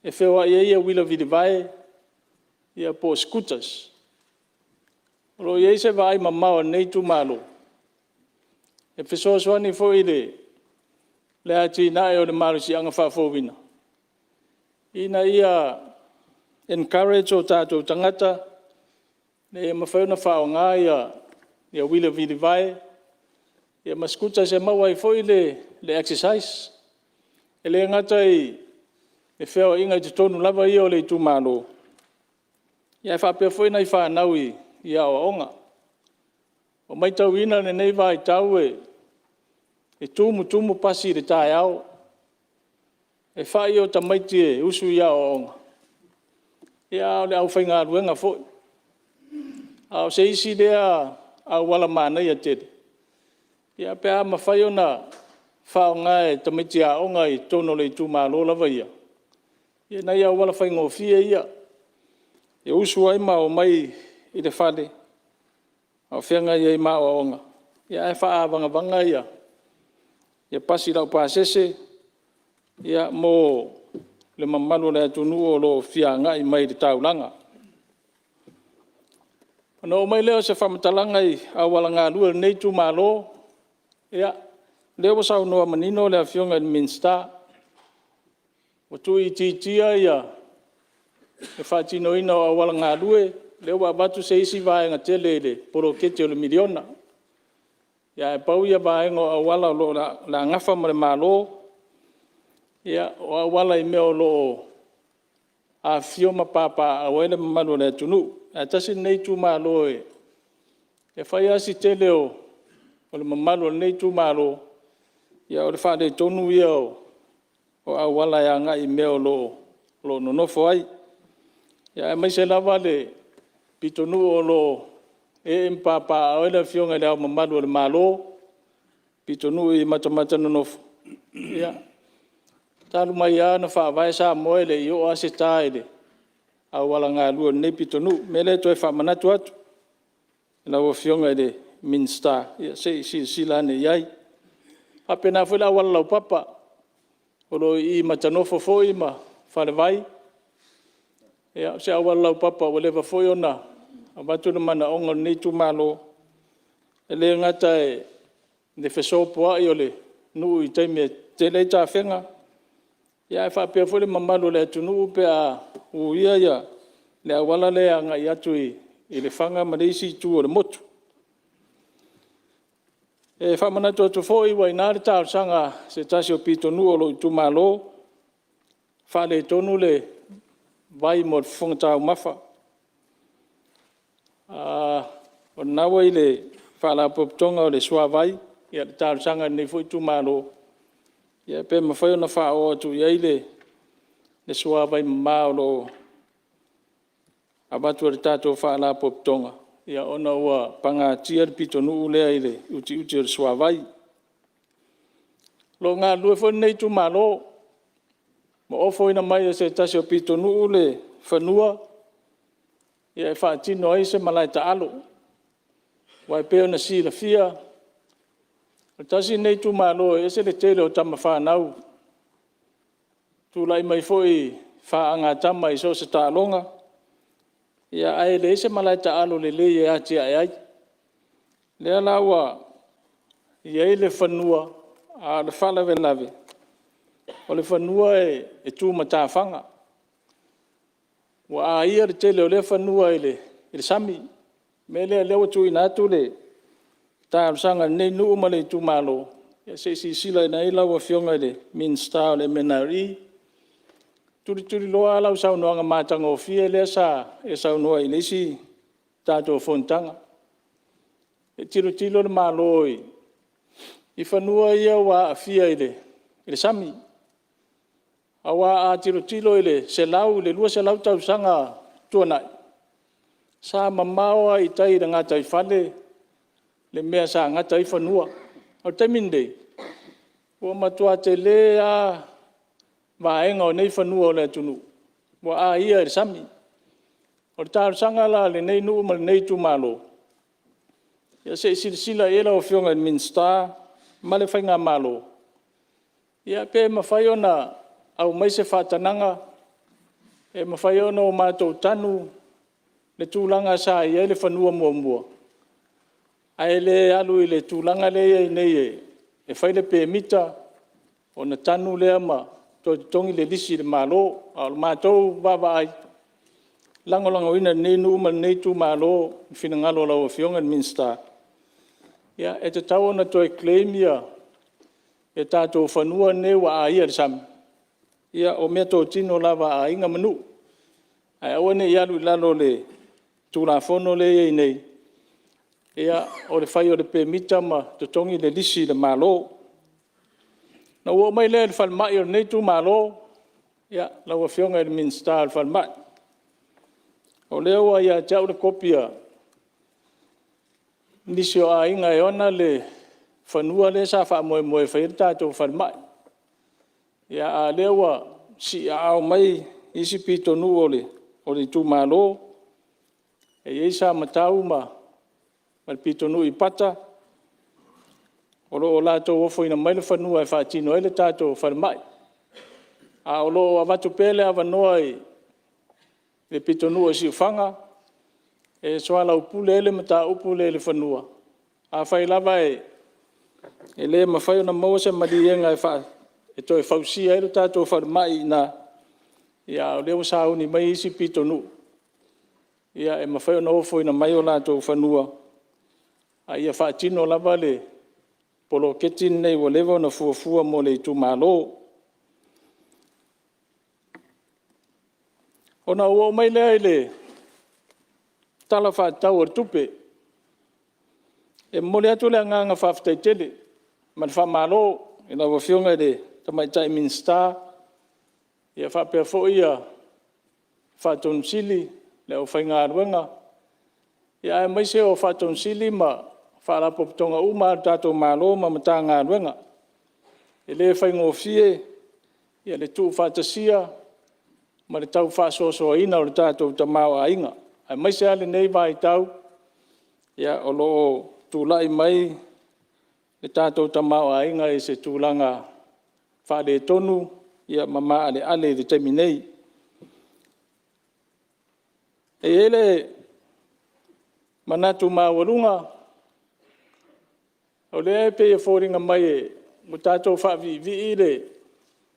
e feoai ai uila vilivae po o scooters. O lo o i ai se vaaimamao a lenei itumalo e fesoasoani foi i le atinae o le malosiaga faafouina, ina ia encourage o tatou tagata ina ia mafai ona faaaoga uila vilivae ma scooters e maua ai foi le exercise. E le gata i le feoaiga i totonu lava ia o le itumalo, ae faapea foi nai fanau i aoaoga. Ua matauina i lenei vaitau e E tumutumu pasi i le taeao, e fai o tamaiti e usu i aoaoga a o le aufaigaluega foi. A o se isi lea auala manaia tele pe a mafai ona faaaoga e tamaiti aoga i totonu o le itumalo lava ia, i nai auala faigofie ia e usu ai ma omai i le fale a o feagai ai ma aoaoga, ae faaavagavaga pasi laupasese mo le mamalu o le atunuu o lo o fia agai mai i le taulaga. Ona oo mai lea o se faamatalaga i auala galue o lenei itumalo. Ia, o lea ua saunoa manino le Afioga i le Minisita, ua tuuitiitia le faatinoina o auala galue, lea ua avatu se isi vaega tele i le poloketi o le miliona. Ae pau ia vaega o auala o le a gafa ma le Malo, o auala i mea o lo o afifio ma papaaao ai le mamalu o le atunuu. Ae tasi lenei itumalo e fai lava si tele o le mamalu o lenei itumalo, o le faaletonu ia o auala e agai i mea o lo o nonofo ai, aemaise lava le pitonuu o lo o ee ma papaaao ai le Afioga i Le Ao Mamalu o le Malo, le pitonuu i Matamatanonofo, ia, talu mai lava ona faavae Samoa e le i oo lava se ta i le auala galue o lenei pitonuu. O le mea lea e toe faamanatu atu i lau Afioga i le Minisita, ia se i silasila ane i ai. E faapena foi le auala laupapa o lo o i Matanofo foi ma Falevai. Ia o se auala laupapa ua leva foi ona avatu le manaoga o lenei itumalo, e le gata i le fesopoai o le nuu i taimi e tetele ai tafega, ae faapea foi le mamalu o le atunuu pe a uia le auala lea e agai atu i Lefaga ma le isi itu o le motu. E faamanatu atu foi ua i ina le talosaga a se tasi o pitonuu o lou itumalo, faaletonu le vai mo le fofoga taumafa. O lena ua i le Faalapotopotoga o le Suavai le talosaga a lenei foi itumalo, pe mafai ona faaoo atu i ai le suavai mama o lo o avatu e le tatou Faalapotopotoga, ona ua pagatia le pitonuu lea i le utiuti o le suavai. O lo o galulue foi lenei itumalo, ua ofoina mai e se tasi o pitonuu le fanua e faatino ai se malae taalo. Aua e pei ona silafia, e tasi lenei itumalo e ese le tele o tama fanau, tulai mai foi faagatama i so o se taaloga, ae leai se malae taalo lelei e atiae ai. O lea la ua i ai le fanua, a o le faalavelave, o le fanua e tu matafaga, ua aia le tele o lea fanua i le sami. O le mea lea o lea ua tuuina atu le talosaga a lenei nuu ma le itumalo, se i silasila ane i ai lau Afioga i le Minisita o le MNRE. E tulituliloa lava lau saunoaga matagofie lea sa e saunoa ai i le isi tatou fonotaga. Se i tilotilo le Malo i fanua ia ua aafia i le sami. Aua a tilotilo i le 100 i le 200 tausaga tuanai, sa mamao lava i tai i le gataifale le mea sa gata ai fanua. A o le taimi lenei, ua matua tele lava vaega o nei fanua o le atunuu ua aia e le sami. O le talosaga la a lenei nuu ma lenei itumalo, ia se i silasila i ai lau Afioga i le Minisita ma le faigamalo, pe mafai ona aumai se faatagaga e mafai ai ona matou tanu le tulaga sa i ai le fanua muamua, ae le alu i le tulaga lea e i ai nei e fai le pemita ona tanu lea ma toe totogi le lisi i le Malo. A o le matou vaavaai, e lagolagoina e lenei nuu ma lenei itumalo le finagalo o lau Afioga i le Minisita, e tatau ona toe claim ia tatou fanua nei ua aia i le sami, o meatotino lava a aiga ma nuu, ae aua ne i alu i lalo o le Tulafono lea e i ai nei, o le fai o le pemita ma totogi le lisi i le Malo. Ona ou oo mai lea i le falemai o lenei itumalo, lau Afioga i le Minisita o le Falemai. O lea ua ia te au le kopi a nisi o aiga e ona le fanua lea sa faamoemoe e fai ai le tatou falemai. A o lea ua siiaao mai isi pitonuu o le itumalo, e i ai Samatau ma le pitonuu i Pata o lo o latou ofoina mai le fanua e faatino ai le tatou falemai. Ae o lo o avatu pea le avanoa i le pitonuu o Siufaga e soalaupule ai le mataupu lea i le fanua. Afai lava e le mafai ona maua se maliega e toe fausia ai le tatou falemai i ina, a o lea ua sauni mai isi pitonuu e mafai ona ofoina mai o latou fanua, a ia faatino lava le poloketi lenei ua leva ona fuafua mo le itumalo. Ona ou oo mai lea i le Tala Faatatau o le Tupe. E momoli atu le agaga faafetai tele ma le faamalo i lau Afioga i le Tamaitai Minisita faapea foi Ofisa Sili o Pulega, le aufaigaluega, aemaise o Ofisa Sili ma Faalapotopotoga uma lava a le tatou Malo ma Matagaluega. E le faigofie le tuufaatasia ma le tau faasoasoaina o le tatou tamaoaiga, aemaise lava lenei vaitau o lo o tulai mai le tatou tamaoaiga i se tulaga faaletonu ma maaleale i le taimi nei. E i ai le manatu maualuga, o lea e pei e foliga mai ua tatou faaviivii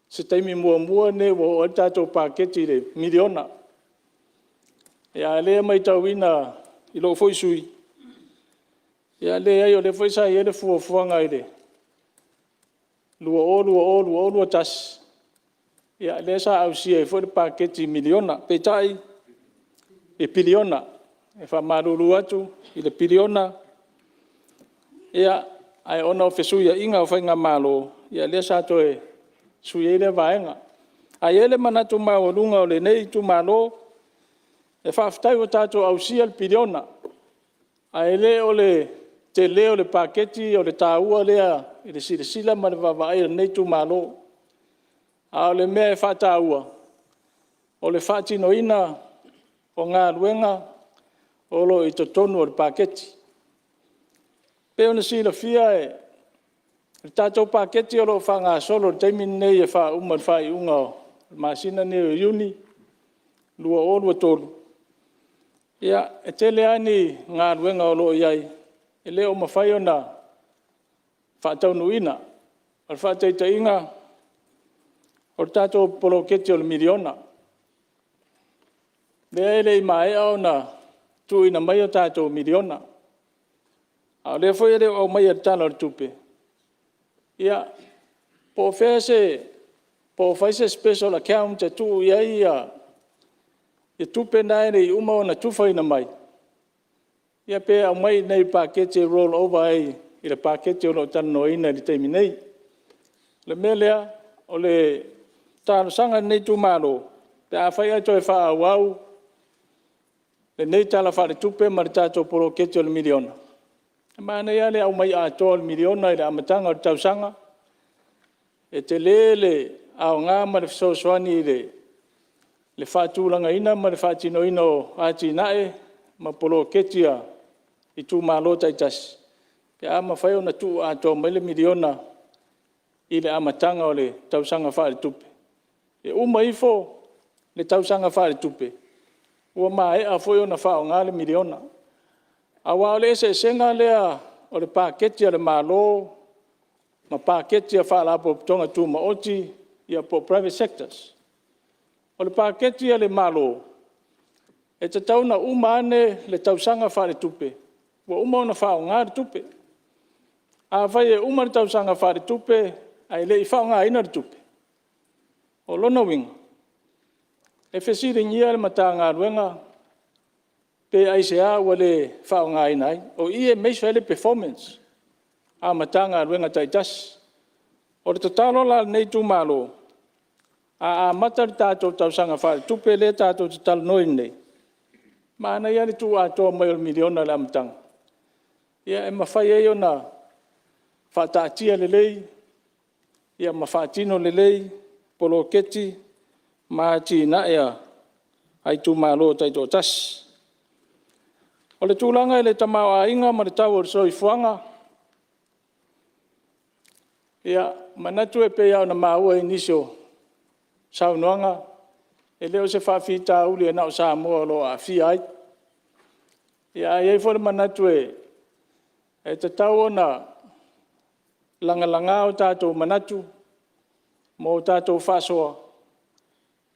se taimi muamua lenei ua oo ai le tatou paketi i le miliona. A o lea e matauina i lou foi sui usufono, e leai o lea foi sa i ai le fuafuaga i le 2020/2021, lea sa ausia ai foi le paketi miliona, piliona. E faamalulu atu i le piliona, ae ona o fesuiaiga o faigamalo, lea sa toe sui ai lea vaega. Ae i ai le manatu maualuga o lenei itumalo, e faafetai ua tatou ausia le piliona, ae le o le tele o le paketi o le taua lea i le silasila ma le vaavaai a lenei itumalo. A o le mea e faataua, o le faatinoina o galuega o lo o i totonu o le paketi. E pei ona silafia o le tatou paketi o lo o faagasolo i le taimi lenei e faauma i le faaiuga o le masina lenei o Iuni 2023, e tele lava ni galuega o lo o i ai e le o mafai ona faataunuuina. O le faataitaiga, o le tatou poloketi o le miliona, lea e le i maea ona tuuina mai a tatou miliona. A o lea foi e le o aumaia i le Tala o le Tupe, po o fai se special account e tuu i ai tupe na e le i uma ona tufaina mai, ia pe aumai i inei i le paketi e roll over ai i le paketi o lo o talanoaina i le taimi nei. O le mea lea, o le talosaga a lenei itumalo, pe afai ae toe faaauau lenei Tala Faaletupe ma le tatou poloketi o le miliona, e manaia lava le aumai atoa o le miliona i le amataga o le tausaga. E tele le aoga ma le fesoasoani i le faatulagaina ma le faatinoina o atinae ma poloketi a itumalo taitasi pe a mafai ona tuu atoa mai le miliona i le amataga o le tausaga faaletupe. E uma ifo le tausaga faaletupe ua maea foi ona faaaoga le miliona. Aua o le eseesega lea o le paketi a le Malo ma paketi a Faalapotopotoga Tumaoti po o Private Sectors. O le paketi a le Malo, e tatau ona uma ane le tausaga faaletupe ua uma ona faaaoga le tupe. Afai e uma le tausaga faaletupe ae le i faaaogaina le tupe, o lona uiga e fesiligia le Matagaluega pe aisea ua le faaaogaina ai. O i e measure ai le performance a Matagaluega taitasi. O le tatalo la a lenei itumalo, a amata le tatou tausaga faaletupe lea tatou te talanoaina nei, manaia lava le tuuatoa mai o le miliona i le amataga e mafai ai ona faataatia lelei ma faatino lelei poloketi ma atinae a itumalo taitoatasi. O le tulaga i le tamaoaiga ma le tau o le soifuaga, e manatu e pei lava ona maua i nisi o saunoaga, e le o se faafitauli e na o Samoa o lo o aafia ai. Ae i ai foi le manatu e tatau ona lagalaga o tatou manatu ma o tatou faasoa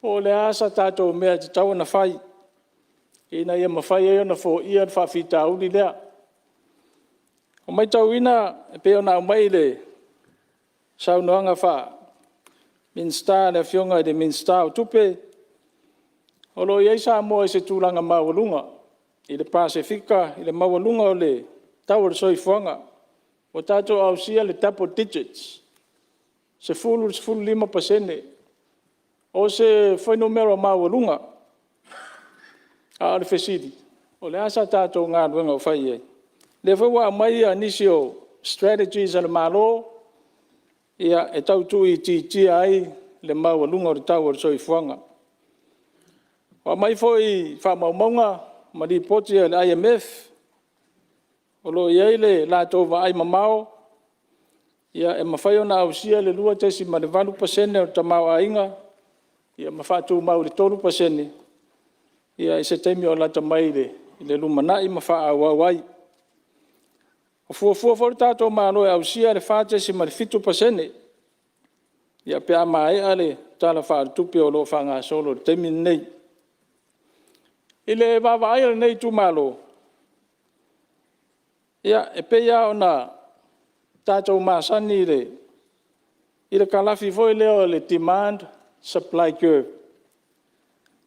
po o le a se tatou mea e tatau ona fai ina ia mafai ai ona foia le faafitauli lea. Ua matauina e pei ona aumai i le saunoaga faa-Minisita a le Afioga i le Minisita o Tupe, o lo o i ai Samoa i se tulaga maualuga i le Pasefika i le maualuga o le tau o le soifuaga. Ua tatou ausia le double digits, 10 i le 15%. O se fuainumera maualuga. A o le fesili, o le a sa tatou galuega o fai i ai? O lea foi ua aumai nisi o strategies a le Malo e tau tuuitiitia ai le maualuga o le tau o le soifuaga. Ua aumai foi faamaumauga ma lipoti a le IMF, o lo o i ai le latou vaaimamao, e mafai ona ausia le 2.8% o le tamaoaiga ma faatumau i le 3% i se taimi o lata mai i le lumanai ma faaauau ai. O fuafua foi le tatou Malo e ausia le 4.7% pe a maea le Tala Faaletupe o lo o faagasolo i le taimi lenei. I le vaavaai a lenei itumalo, e pei lava ona tatou masani i le kalafi foi lea o le demand supply curve.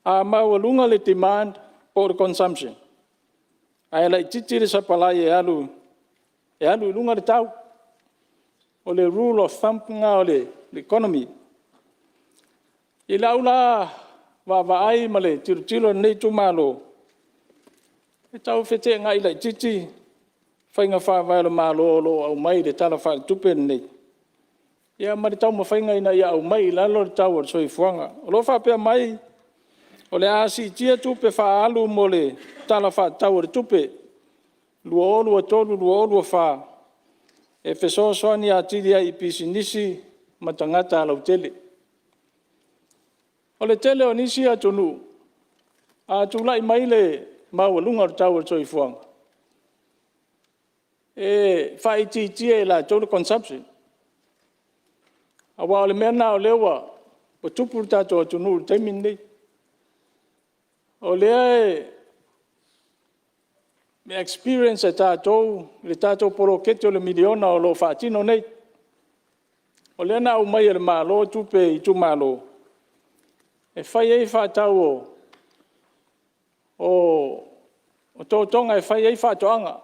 A maualuga le demand po o le consumption ae laitiiti le supply e alu i luga le tau. O le rule of thumb lena o le economy. I lau la vaavaai ma le tilotilo a lenei itumalo, e tau feteenai laitiiti faiga faavae a le Malo o lo o aumai i le Tala Faaletupe lenei ma le taumafaiga ina ia aumai i lalo le tau o le soifuaga. O lo o faapea mai o le a siitia tupe faaalu mo le Tala Faatatau o le Tupe 2023/2024 e fesoasoani atili ai i pisinisi ma tagata lautele. O le tele o nisi atunuu, a tulai mai le maualuga o le tau o le soifuaga, e faaitiitia e latou le consumption. Aua o le mea lena o lea ua tupu i le tatou atunuu i le taimi lenei. O lea e experience e tatou le tatou poloketi o le miliona o lo o faatino nei. O lea na aumai e le Malo tupe i itumalo e fai ai faatau o totoga e fai ai faatoaga.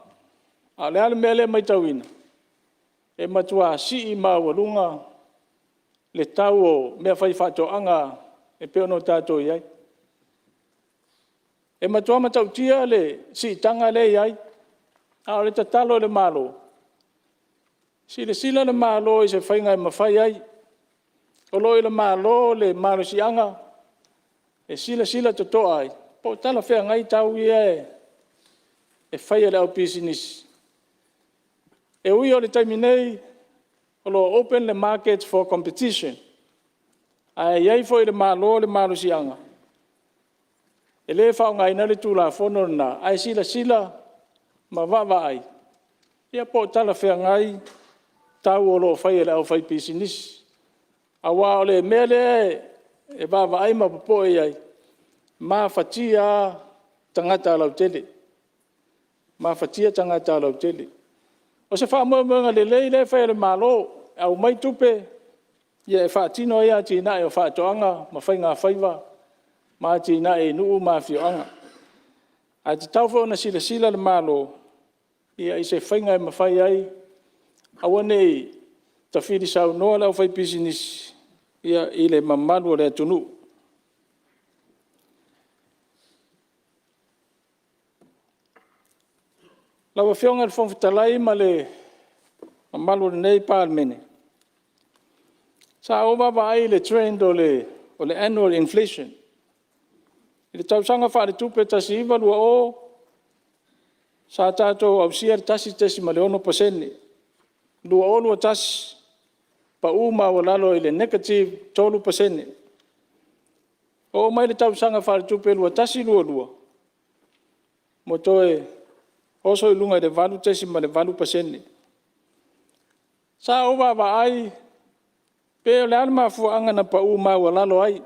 A o le a le mea lea e matauina? E matua sii maualuga le tau o mea faifaatoaga e pei ona tatou i ai. E matua matautia le siitaga lea e i ai, a o le tatalo i le Malo, silasila le Malo i se faiga e mafai ai. O lo o i le Malo le malosiaga e silasila totoa ai po o talafeagai tau ia e fai e le au pisinisi. E ui o le taimi nei o lo o open le market for competition, ae i ai foi i le Malo le malosiaga e le faaaogaina ai le Tulafono lena, ae silasila ma vaavaai po o talafeagai tau o lo o fai e le aufaipisinisi. Aua o le mea lea e vaavaai ma popoe i ai, e mafatia lava tagata lautele, mafatia tagata lautele. O se faamoemoega lelei lea e fai e le Malo, e aumai tupe e faatino ai atinae o faatoaga ma faigafaiva ma atinae i nuu ma afioaga. Ae tatau foi ona silasila le Malo i se faiga e mafai ai, aua ne i tafilisaunoa le aufaipisinisi i le mamalu o le atunuu. Lau Afioga i le Fofoga Fetalai ma le mamalu o lenei Palemene, sa ou vaavaai i le trend o le annual inflation i le tausaga faaletupe 2019/2020 sa tatou ausia le 1.6%, 2021 pau maualalo i le -3%. Oo mai i le tausaga faaletupe 2021/2022 ua toe oso i luga i le 8.8%. Sa ou vaavaai pe o le a le mafuaaga na pau maualalo ai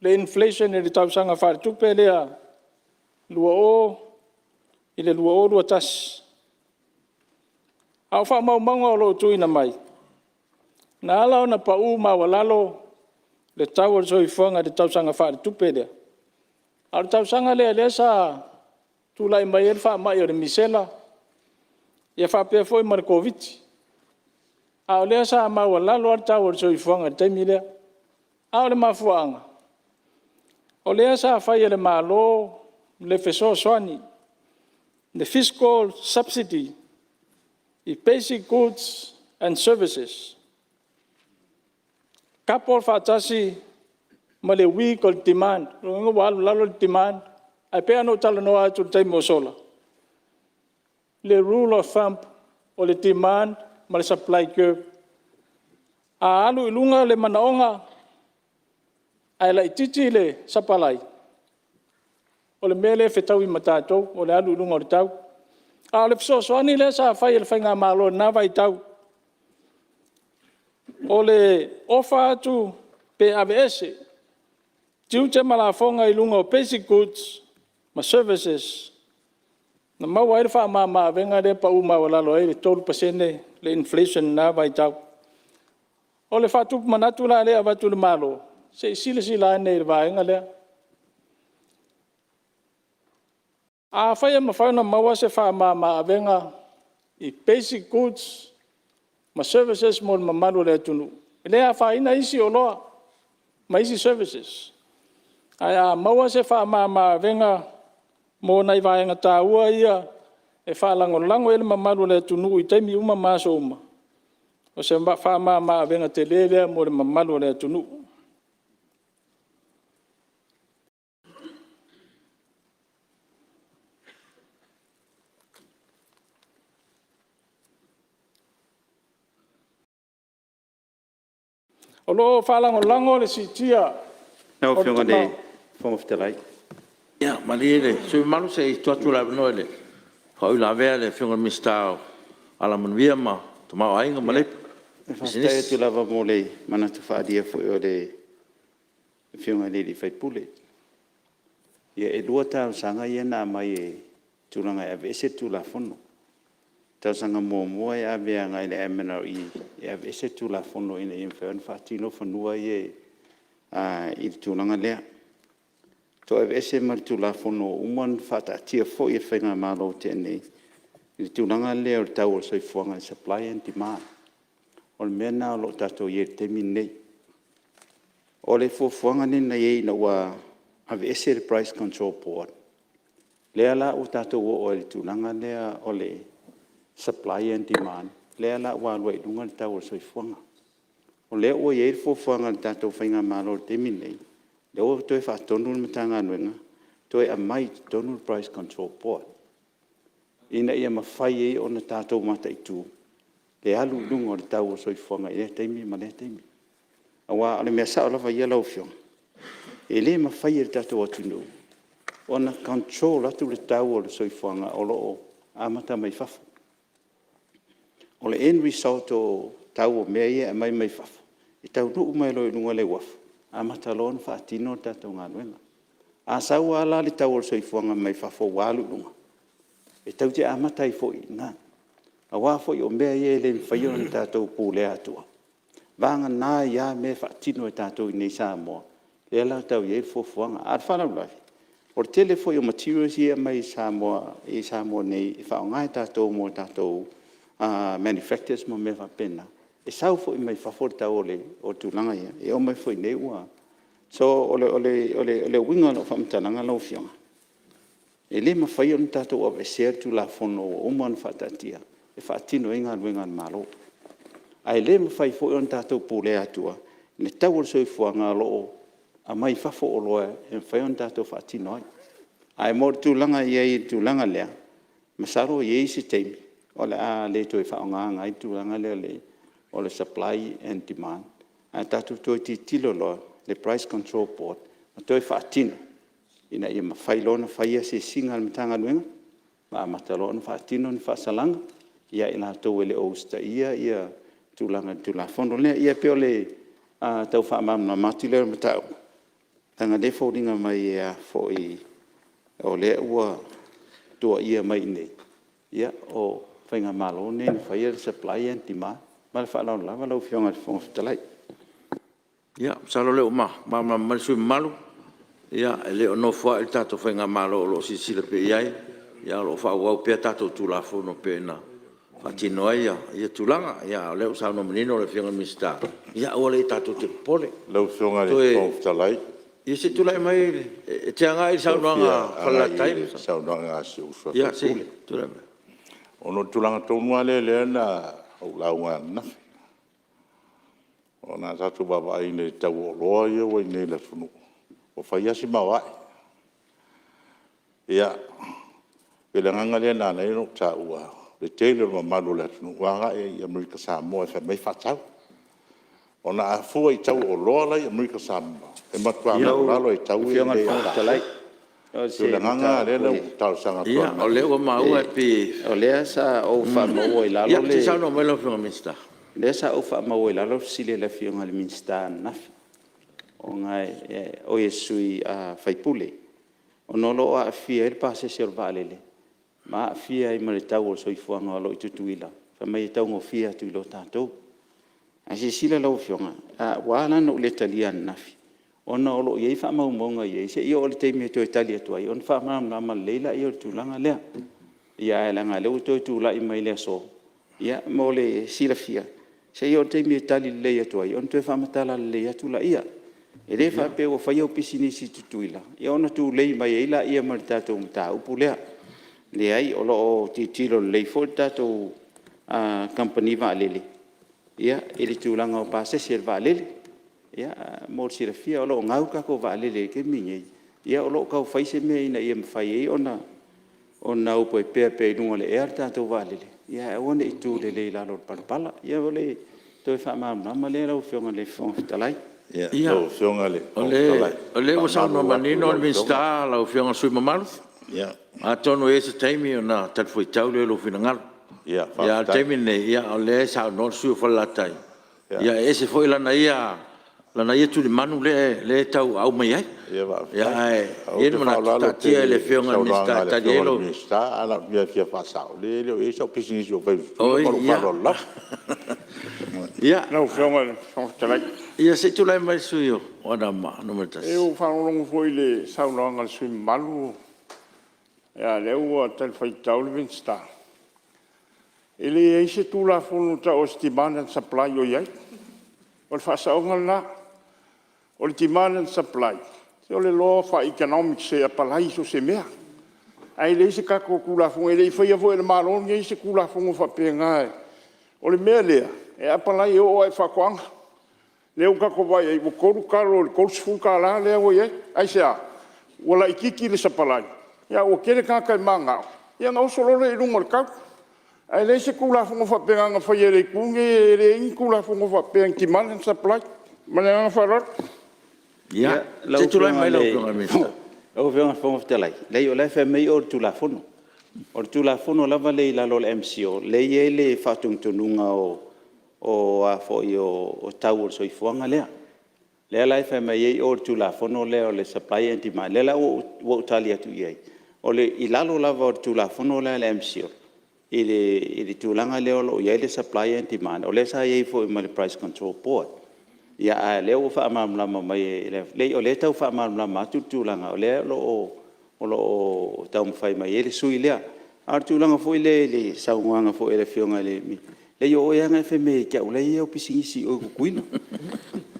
le inflation i le tausaga faaletupe lea 2020/2021. A o faamaumauga o lo o tuuina mai, na ala ona pau maualalo le tau o le soifuaga i le tausaga faaletupe lea, a o le tausaga lea lea sa tulai mai ai le faamai o le misela faapea foi ma le Koviti-19, a o lea sa maualalo lava le tau o le soifuaga i le taimi lea. A o le mafuaaga, o lea sa fai e le Malo le fesoasoani, le fiscal subsidy i basic goods and services, couple faatasi ma le weak o le demand. O lona uiga ua alu i lalo le demand. Ae pei lava ona ou talanoa atu i le taimi ua sola, le rule of thumb o le demand ma le supply curve. A alu i luga le manaoga ae laitiiti le sapalai, o le mea lea e fetaui ma tatou, o le alu i luga o le tau. A o le fesoasoani lea sa fai e le faigamalo i lena vaitau, o le ofa atu pe aveese tiute ma lafoga i luga o basic goods ma services na maua ai le faamama-avega lea e pau maualalo ai le 3% le inflation i lena vaitau. O le faatupu manatu la lea e avatu i le Malo, se i silasila ane i le vaega lea. Afai e mafai ona maua se faamama-avega i basic goods ma services mo le mamalu o le atunuu, e le afaina isi oloa ma isi services. Ae a maua se faamama-avega mo nai vaega taua ia e faalagolago i ai le mamalu o le atunuu i taimi uma ma aso uma, o se faamama-avega tele lea mo le mamalu o le atunuu. O lo o faalagolago le siitia Lau o le Afioga i le Fofoga Fetalai… Ia malie le sui usufono mamalu se i tuu atu le avanoa i le faauilavea a le Afioga i le Minisita o Alamanuia ma Tamaoaiga ma Leipa. Faafetai atu lava mo le manatu faaalia foi o le Afioga i le sui usufono. Ia e 2 talosaga ia na aumai i le tulaga e aveese le Tulafono. O le talosaga muamua e ave agai i le MNRE e aveese le Tulafono ina ia mafai ona faatino fanua ia i le tulaga lea. Toe aveese ma le Tulafono ua uma ona faataatia foi e le faigamalo ua tea nei i le tulaga lea o le tau o le soifuaga, supply and demand. O le mea lena o lo o tatou i ai i le taimi lenei. O le fuafuaga lea na i ai ina ua aveese le Price Control Board, lea la ua tatou oo ai i le tulaga lea o le supply and demand, lea la ua alu ai i luga le tau o le soifuaga. O lea ua i ai le fuafuaga a le tatou faigamalo i le taimi lenei, lea ua toe faatonu le Matagaluega, toe aumai i totonu le Price Control Board, ina ia mafai ai ona tatou mataitu le alu i luga o le tau o le soifuaga i lea taimi ma lea taimi. Aua o le mea sao lava ia lau Afioga, e le mafai e le tatou atunuu ona control atu le tau o le soifuaga o lo o amata mai fafo. O le end result o tau o mea ia e aumai mai fafo, e taunuu mai loa i luga o le uafu, amata loa ona faatino le tatou galuega. A sau lava la le tau o le soifuaga mai fafo ua alu i luga, e tatou te amata ai foi i ina. Aua foi o mea ia e le mafai ona tatou pulea atua, vagana ai lava mea e faatino e tatou iinei i Samoa, lea la e tau i ai le fuafuaga. A o le faalavelave, o le tele foi o materials ia e aumai i Samoa nei e faaaoga e tatou mo tatou manufactures ma mea faapena, E sau foi mai fafo le tau o tulaga ia, e oo mai foi i inei ua… So, o le uiga o lau faamatalaga lau Afioga, e le mafai ona tatou aveesea le Tulafono ua uma ona faataatia e faatino ai galuega a le Malo. Ae le mafai foi ona tatou pulea atua le tau o le soifuaga o lo o aumai fafo oloa e mafai ona tatou faatino ai. Ae mo le tulaga e i ai i le tulaga lea, masalo e i ai se taimi o le a le toe faaaogaina ai le tulaga lea o le supply and demand, ae tatou toe tilotilo loa i le Price Control Board ma toe faatino ina ia mafai loa ona fai asiasiga a le Matagaluega ma amata loa ona faatino ni faasalaga ia i latou e le o usitaia tulaga i le Tulafono lea. Ia pei o le tau faamalamalama atu lea o le mataupu, leaga o lea e foliga mai o lea ua tuuaia mai i inei, o le faigamalo lenei na faia le supply and demand. Ma le faaaloalo lava lau Afioga i le Fofoga Fetalai. Ia, masalo o lea ua malamalama mai le sui usufono mamalu, e le o nofoai le tatou faigamalo o lo o silasila pea i ai, ae o lo o faaauau pea tatou Tulafono pei ona faatino ai ia tulaga. A o lea ua saunoa manino le Afioga i le Minisita, ia aua laia tatou te popole. Lau Afioga i le Fofoga Fetalai… Ia se i tulai mai, e te agai i le saunoaga a Falelatai? E fia agai i le saunoaga a si ou uso a sui usufono. Ia se i tulai mai. Ona o le tulaga tonu lava lea na ou lauga ai ananafi, ona a tatou vaavaai nei i le tau o oloa lea ua i inei i le atunuu, ua fai lava si maoae. Ia, pei o le agaga lea na ala ai ona ou taua le tele o le mamalu o le atunuu ua agai i Amerika Samoa e fai mai faatau. Ona a fua i tau o oloa la e i Amerika Samoa, e matua maualalo i tau ia e i inei. Lau E pei o le agaga lena lea na ou talosaga atu ai O lea ua maua e pei… O lea sa ou faamaua i lalo le… Ia se i saunoa mai lau Afioga i le Minisita. O lea sa ou faamaua i lalo le fesili a le Afioga i le Minisita ananafi, oi le sui usufono, ona o lo o aafia ai le pasese o le vaalele ma aafia ai ma le tau o le soifuaga o lo o i Tutuila, fai mai e taugofie atu i lo tatou. Ae silasila lau Afioga, ua ala la ona ou le talia ananafi, ona o lo o i ai faamaumauga e i ai, seia oo i le taimi e toe tali atu ai ona faamalamalama lelei lea o le tulaga lea. Ae leaga o lea ua toe tulai mai i le aso, ia mo le silafia, seia oo i le taimi e tali lelei atu ai ona toe faamatala lelei atu lea. E le faapea ua fai au pisinisi i Tutuila ona tulei mai ai lea ma le tatou mataupu lea. E leai, o lo o tilotilo lelei foi le tatou kamupani vaalele i le tulaga o pasese o le vaalele. Mo le silafia o lo o gau le tatou vaalele i le taimi lenei, ia o lo o tau fai se mea ina ia mafai ai ona opea pea i luga o le ea le tatou vaalele, ae aua ne i tulele i lalo o le palapala. Ia o le toe faamalamalama lea lau Afioga i le Fofoga Fetalai. Ia, o lea ua saunoa manino le Minisita lau Afioga i le sui usufono mamalu, atonu e i ai se taimi ona talifuaitau lea i lou finagalo. Ae o le taimi lenei, o lea e saunoa le sui usufono mo Falelatai, ia e ese foi lana ia tulimanu lea e tau aau mai ai. Ae i ai le manatu, taatia i le Afioga i le Minisita e tali ai lou… Ae na o le mea e fia faasao, leai e le o i ai sau pisinisi o faia i Tutuila. Ma lou faaaloalo lava. Lau Afioga i le Fofoga Fetalai… Ia se i tulai mai le sui usufono mo Anoamaa 1. Ua ou faalogologo foi i le saunoaga a le sui usufono mamalu, a o lea ua talifuaitau le Minisita. E leai se Tulafono e tau o se demand and supply o i ai. O le faasaoga lena. O le demand and supply, se o le Law of Economics e apalai i so o se mea. Ae leai se tatou Tulafono, e le i faia foi e le Malo lenei se Tulafono faapena. O le mea lea, e apalai e oo lava i faatoaga. Lea ua tatou vaai i ai ua 3 talo i le $30 lea ua i ai. Aisea? Ua laitiiti le supply ae ua toatele tagata e mananao, ia ona oso loa lea i luga o le tau. Ae leai se Tulafono faapena na faia e le Itu lenei, e leai ni Tulafono faapea ni demand and supply. Ma le agaga faaaloalo. Ia, se i tulai mai lau Afioga i le Minisita. Lau Afioga i le Fofoga Fetalai, leai o la e fai mai o i le Tulafono. O le Tulafono lava lea i lalo o le MCIL lea e i ai le faatonutonuga o tau o le soifuaga lea. Lea la e fai mai ai o i le Tulafono lea o le Supply and Demand, lea la ua ou tali atu i ai, i lalo lava o le Tulafono lea a le MCIL i le tulaga lea o lo o i ai le supply and demand, o lea sa i ai foi ma le Price Control Board. A o lea ua faamalamalama mai e le… Leai o lea e tau faamalamalama atu le tulaga o lea o lo o taumafai mai ai le sui usufono lea. A o le tulaga foi lea i le saunoaga foi a le Afioga i le Leai o oe lava na e fai mai ia te au o la e i ai au pisinisi i o i Tutuila.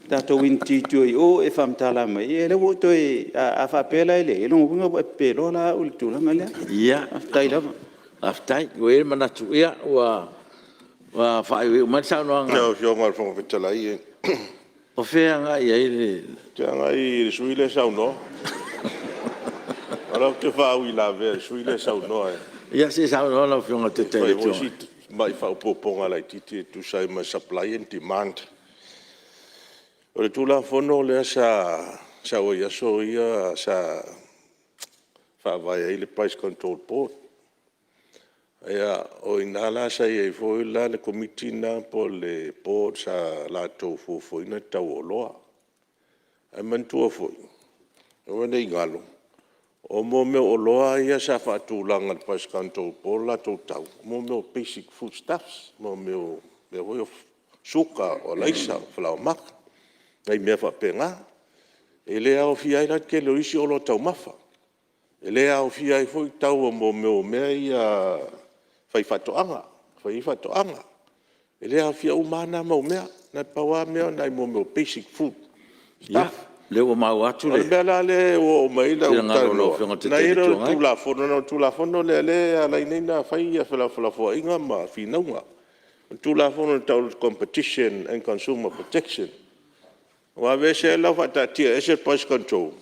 Tatou inititi o i o e faamatala mai ai, ia o lea ua ou toe… A faapea la e leai, o lona uiga ua e pepe loa la au i le tulaga lea. Faafetai lava. Faafetai. Ua i ai le manatu ua faaiuiu mai le saunoaga. Lau Afioga i le Fofoga Fetalai… O fea e agai i ai le… Ou te agai i le sui usufono lea e saunoa. O lea ou te faauilavea i le sui usufono lea e saunoa. Ia se i saunoa lau Afioga i le Taitai o E le fai Itu foi Agai. si tamai faaopoopoga laitiiti e tusa ai ma le supply and demand. O le Tulafono lea sa sau ai i aso ia sa faavae ai le Price Control Board. O i ina la sa i ai foi la le Komiti lena po o le Board sa latou fuafuaina le tau o oloa. Ae manatua foi, aua ne i galo, o mea o oloa ia sa faatulaga e le Price Control Board le latou tau, o mea o basic foodstuffs, mo mea o suka, o alaisa, o falaoamata, nai mea faapena. E le aofia ai la le tele o isi oloa taumafa, e le aofia ai foi tau o mea ia faifaatoaga, fai ai faatoaga. E le aofia uma lava na mau mea. Na o le pau lava mea o nai mea o basic foodstuff. Ia, o lea ua maua atu O le le mea la lea ua oo mai ai lau finagalo o lau talanoa, Afioga i le ona Taitai i o ai le lea Itu o le Agai. Tulafono, ona o le Tulafono lea e ala ai ona fai felafolafoaiga ma finauga. O le Tulafono e tau o le Competition and Consumer Protection. Ua aveese ai la ua faataatiaese le Price Control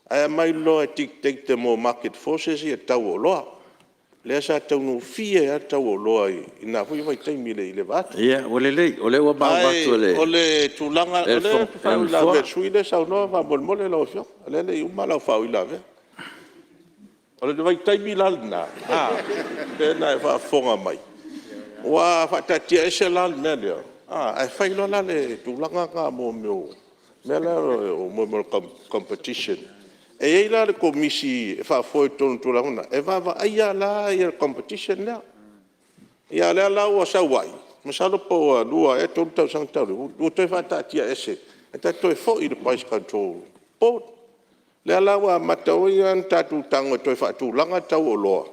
ae aumai loa e dictate e market forces le tau o oloa. Lea sa taugofie ai lava le tau o oloa i lena foi vaitaimi i le i leva atu. Ia, ua lelei, o lea ua maua atu e le Ae o le tulaga, o lea ou te faauilavea i le sui usufono lea e saunoa faamolemole lau Afioga, o lea e le i uma lau faauilavea. O le vaitaimi la lena pei ona e faafofoga mai, ua faataatiaese la le mea lea, ae fai loa la le tulaga lena mo mea ia o le competition. E i ai la le Komisi e faafoe i totonu o le Tulafono lena, e vaavaaia la le competition lea. A o lea la ua sau ai, masalo po ua 2 ea 3 tausaga talu ai, ua toe faataatiaese ae tatou toe foi i le Price Control Board. O lea la ua amata foi ona tatou tago e toe faatulaga le tau o oloa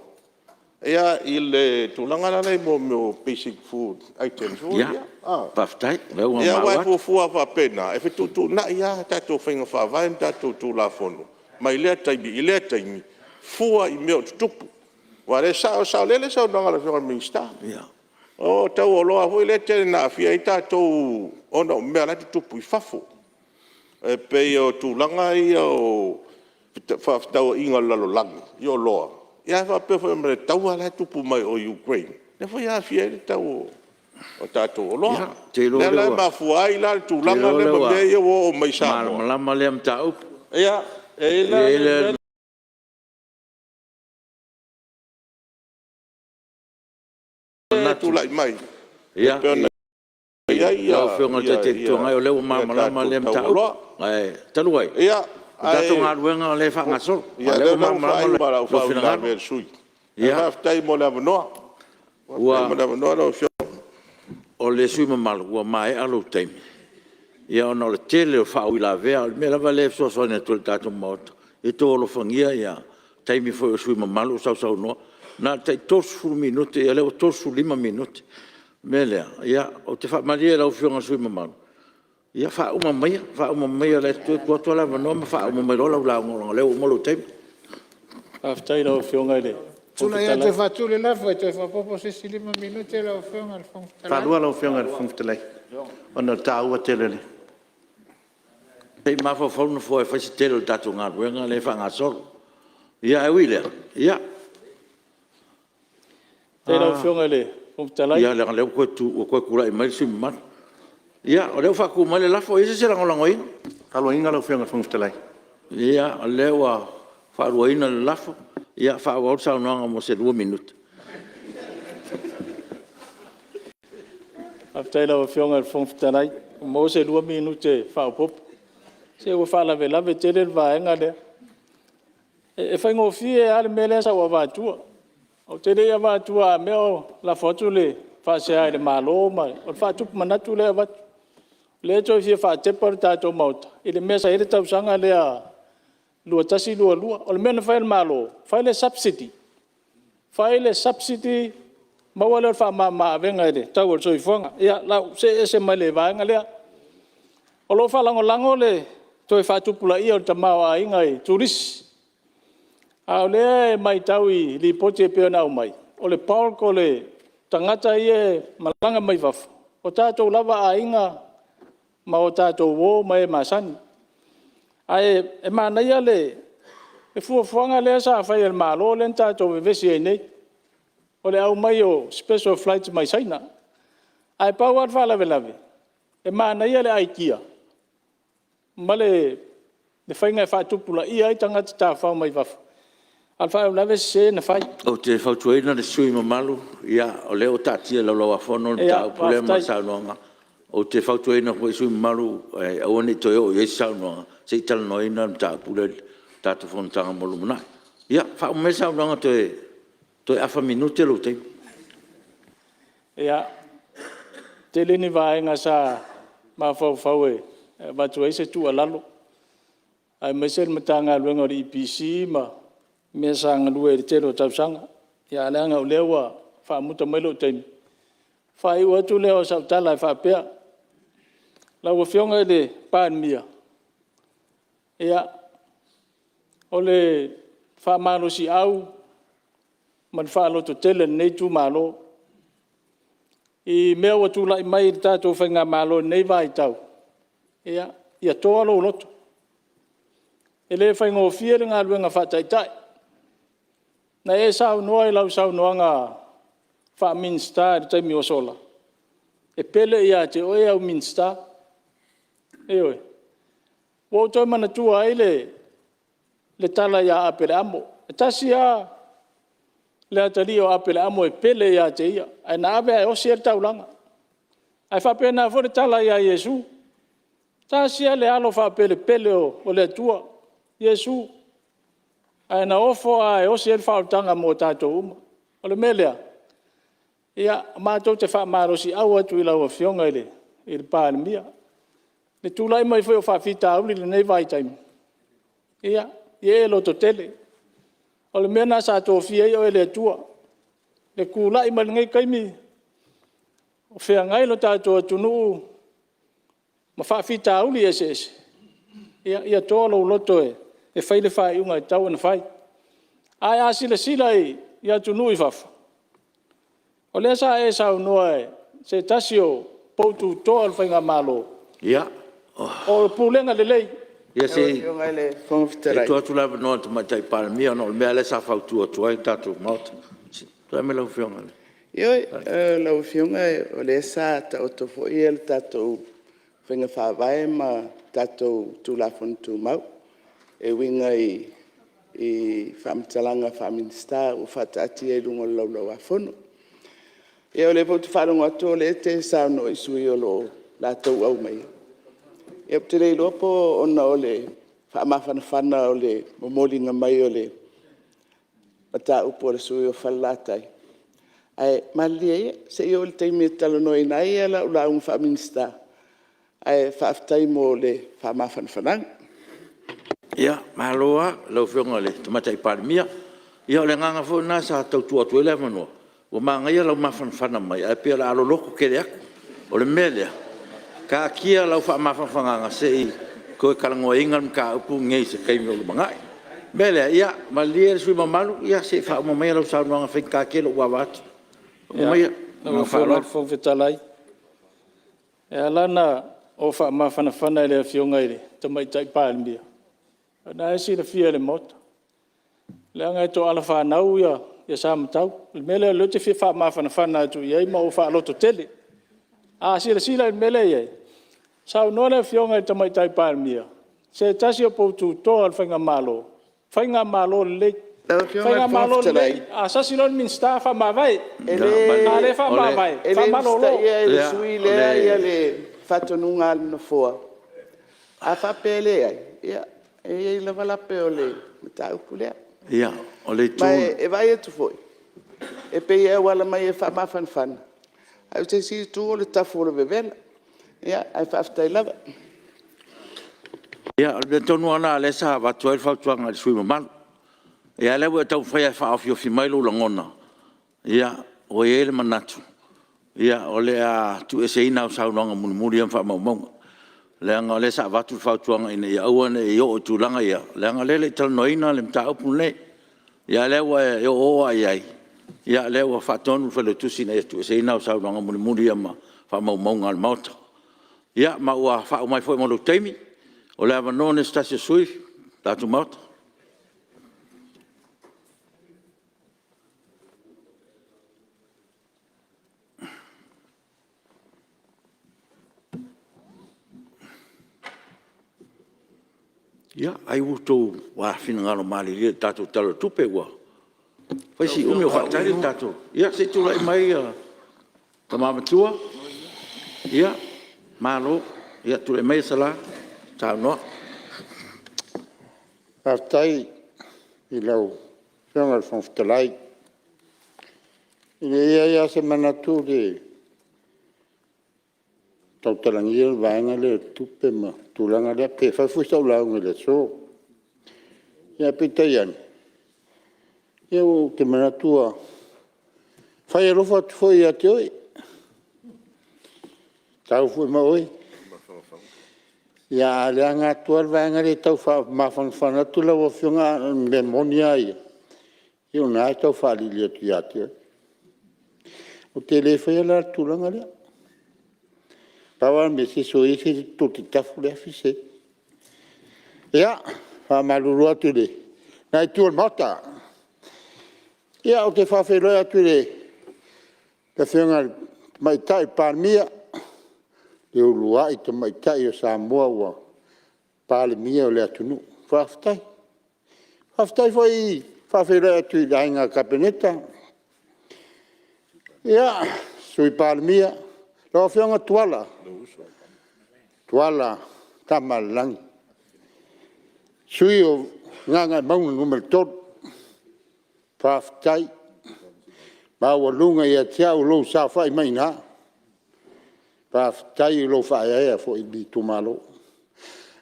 i le tulaga lea i mea o basic food items foi ia. Ia, faafetai o lea ua maua Aua e atu. fuafua lava faapena, e fetuutuunai lava tatou faiga faavae ma tatou Tulafono mai lea taimi i lea taimi, fua i mea o tutupu. Aua o lea e sao, e saolele le saunoaga a le Afioga i le Minisita. O le tau o oloa foi lea e tele ina aafia ai tatou ona o mea la e tutupu i fafo. E pei o tulaga ia o fefaatauaiga a le lalolagi i oloa, ae faapea foi ma le taua la e tupu mai o i Ukraine, lea foi e aafia ai le tau o tatou oloa. Ia, ou te O iloa lea o lea la e ua mafua ai la le tulaga lea ma mea ia ua oo mai i Samoa. malamalama lea mataupu. Ia, e i ai E i la ai le le mea lea e manatu tulai mai e pei ona i ai lau Afioga i le Taitai o le Itu Agai, o lea ua malamalama tatou lea tau o mataupu. oloa. Ae talu ai, Ia, o le tatou ae galuega o lea e faagasolo. A ia o o lea lea ua la ua malamalama faaiu ma lau lou finagalo. faauilavea i le sui usufono. Ae faafetai mo le avanoa. Faafetai mo le avanoa lau Afioga. O le sui usufono mamalu, ua maea lou taimi, ona o le tele o faauilavea. O le mea lava lea e fesoasoani atu ai i le tatou Maota, ia outou alofagia ia taimi foi o sui usufono mamalu o sausaunoa. Na o le tai 30 minute, ia o lea ua 35 minute. O le mea lea, ou te faamalie i lau Afioga i le sui usufono mamalu, ia faauma maia, faauma maia o lea e tuu atu lava le avanoa ma faauma mai loa lau lauga leaga o lea ua uma lou taimi. Faafetai i lau Afioga i le Fofoga Tulai atu Fetalai. e faatu le lafo, E toe faaopoopo se isi 5 minute lau Afioga i le Fofoga Fetalai. Faalua lau Afioga i le Fofoga Fetalai, ona o le taua tele o le… Se i mafaufau le Nofoa e fai si tele o le tatou galuega lea e faagasolo. Ae ui i lea, ia… Faafetai i lau Afioga i le Fofoga Fetalai. Ia leaga o lea ua toe tulai mai le sui usufono mamalu. Ia, o lea ua faatu mai le lafo, E i ai se isi e lagolagoina? Faaluaina lau Afioga i le Fofoga Fetalai. Ia, o lea ua faaluaina le lafo. Ia faaauau le saunoaga mo se 2 minute. Faafetai i lau Afioga i le Fofoga Fetalai ua maua se 2 minute faaopoopo. Se ua faalavelave tele le vaega lea. E faigofie lava le mea lea sa ou avatua. Ou te le i avatua a mea o lafo atu le faasea i le Malo ma le… O le faatupu manatu lea e avatu. O lea e toe fia faatepa le tatou Maota i le mea sa i ai le tausaga lea 2021/2022. O le mea na fai e le Malo, fai le subsidy, fai le subsidy maua lea o le faamama-avega i le tau o le soifuaga. Ia o le a ou see ese ma le vaega lea. O lo o faalagolago le toe faatupulaia o le tamaoaiga i turisi, a o lea e matau i lipoti e pei ona aumai, o le bulk o le tagata ia e malaga mai fafo, o tatou lava aiga ma o tatou uo ma e masani. Ae manaia le fuafuaga lea sa fai e le Malo lea na tatou vevesi ai nei, o le aumai o special flights mai Saina. Ae pau lava le faalavelave, e manaia le aitia ma le faiga e faatupulaia ai tagata tafafao mai fafo, a o le faalavelave e sese ona fai. Ou te fautuaina le sui usufono mamalu, o lea ua taatia i le Laulau-a-Fono le mataupu lea ma le saunoaga. Ou te fautuaina foi sui usufono mamalu e aua ne i toe oo i ai se saunoaga, se i talanoaina le mataupu lea i le tatou fonotaga mo le lumanai. Ia faauma maia le saunoaga toe afa minute lou taimi. Ia, tele ni vaega sa mafaufau e avatu ai se tuualalo aemaise le Matagaluega o le EPC ma mea sa galue ai i le tele o tausaga. Ae leaga o lea ua faamuta mai lou taimi, ona faaiu atu lea o sau tala e faapea; Lau Afioga i le Palemia, ia, o le faamalosiau ma le faalototele a lenei itumalo i mea ua tulai mai i le tatou faigamalo i lenei vaitau, ia toa lou loto. E le faigofie le galuega faa-Taitai. Na e saunoa i lau saunoaga faa-Minisita i le taimi ua sola, e pele ia te oe au Minisita. Ioe. Ua ou toe manatua ai le tala ia Aperamo. E tasi lava le atalii o Aperamo e pele ia te ia, ae na ave lava e osi ai le taulaga. Ae faapena foi le tala ia Iesu, e tasi lava le alo faapelepele o le Atua, o Iesu, ae na ofo lava e osi ai le faaolataga mo tatou uma. O le mea lea, ia matou te faamalosiau atu i lau Afioga i le Palemia, i le tulai mai foi o faafitauli i lenei vaitaimi, ia e lototele. O le mea lena sa tofia ai oe e le Atua. I le tulai mai i lenei taimi o feagai lo tatou atunuu ma faafitauli eseese, ia toa lou loto e fai le faaiuga e tatau ona fai. Ae a silasila i atunuu i fafo, o lea sa e saunoa i se tasi o pou tutoa o le faigamalo, o pulega lelei. Ia se i tuu atu le avanoa i le Tamaitai Palemia ona o le mea lava lea sa fautua atu ai le tatou Maota. Tulai mai lau Afioga. Ioe, lau Afioga o lea sa taoto foi le tatou faiga faavae ma tatou Tulafono Tumau e uiga i faamatalaga faa-Minisita ua faataatia i luga o le Laulau-a-Fono. Ia o lea foi ou te faalogo atu o lea e te saunoa i sui usufono o lo o latou aumaia. Ia ou te le iloa po o ona o le faamafanafana o le momoliga mai o le mataupu a le sui usufono mo Falelatai, ae malilie ia, se i oo i le taimi e talanoaina ai lau lauga faa-Minisita, ae faafetai mo le faamafanafanaga. Ia, malo lava i lau Afioga i le Tamaitai Palemia. Ia o le agaga foi lena sa tau tuu atu ai le avanoa, ua manaia lou mafanafana mai, ae pei o le a loloto tele atu. O le mea lea, taatia lau faamafanafanaga se i toe talanoaina le mataupu lenei i se taimi o lumanai. O le mea lea, ia malie le sui usufono mamalu se i faauma maia lau saunoaga e faigata tele lou vaavaai atu. Faauma maia. Ma Lau le Afioga i le faaaloalo. Fofoga Fetalai, e ala ona ou faamafanafana i le Afioga i le Tamaitai Palemia, o lena e silafia e le Maota, leaga e toala fanau Samatau. O le mea lea o lea ou te fia faamafanafana atu i ai ma ou faalototele. A silasila i le mea lea e i ai, saunoa le Afioga i le Tamaitai Palemia, o se tasi o poututoa o le faigamalo, faigamalo lelei. Lau Afioga i le Fofoga Faigamalo Fetalai, lelei, a sasi loa le Minisita faamavae, E a le faamavae, le faamalolo. usitaia e le sui usufono lea le faatonuga a le Nofoa. A faapea e leai, ia e i ai lava lape o le mataupu lea. Ma e vaai atu foi, e pei e auala mai e faamafanafana, ae o se isi itu o le tafu o le vevela. Ae faafetai lava. Ia, o le mea tonu lava lena o lea sa avatu ai le fautuaga i le sui usufono mamalu. Ia a o lea ua e taumafai lava e faaofiofi mai lou lagona, ia, Ua i ai le manatu, o le a tuueseina au saunoaga mulimuli ia ma faamaumauga, leaga o lea sa avatu le fautuaga ina ia aua ne i oo i tulaga ia, leaga o lea e le i talanoaina le mataupu lenei. A o lea ua e oooo lava i ai, o lea ua faatonu le Failautusi ina ia tuueseina au saunoaga mulimuli ia ma faamaumauga a le Maota. Ia ma ua faauma ai foi ma lou taimi. O le avanoa lenei o se tasi o sui usufono o le tatou Maota. Ia, ai ua outou finagalo malilie i le tatou Tala o le Tupe ua fai si umi o faatali le tatou… Ia se i tulai mai le Tama Matua. Ia, malo. Tulai maia Sala e saunoa. Faafetai i lau Afioga i le Fofoga Fetalai. E leai lava se manatu e tautalagia le vaega lea o le tupe ma le tulaga lea, pe fai foi sau lauga i le aso. Ae peitai ane, ou te manatu ua fai alofa atu foi ia te oe, tau foi ma oe. A leaga atu lava le vaega lea e tau faamafanafana atu lau Afioga, a o le mea moni lava ia, o lena e tau faalili atu ia te oe. Ou te le faia la le tulaga lea. Pau lava le mea, se soia tou te tafu le afi se i… Ia, e faamalulu atu i lena Itu o le Maota. Ia, ou te faafeiloai atu i le Afioga i le Tamaitai Palemia, le uluai tamaitai o Samoa ua Palemia o le atunuu. Faafetai. Faafetai foi e faafeiloai atu i le Aiga Kapeneta, Sui Palemia, lau Afioga Tuala, Tuala Tamalelagi, le sui usufono o Gagaemauga 3, faafetai. E maualuga ia te au lou saofai mai i ina. Faafetai i lou faaeaea foi i le itumalo.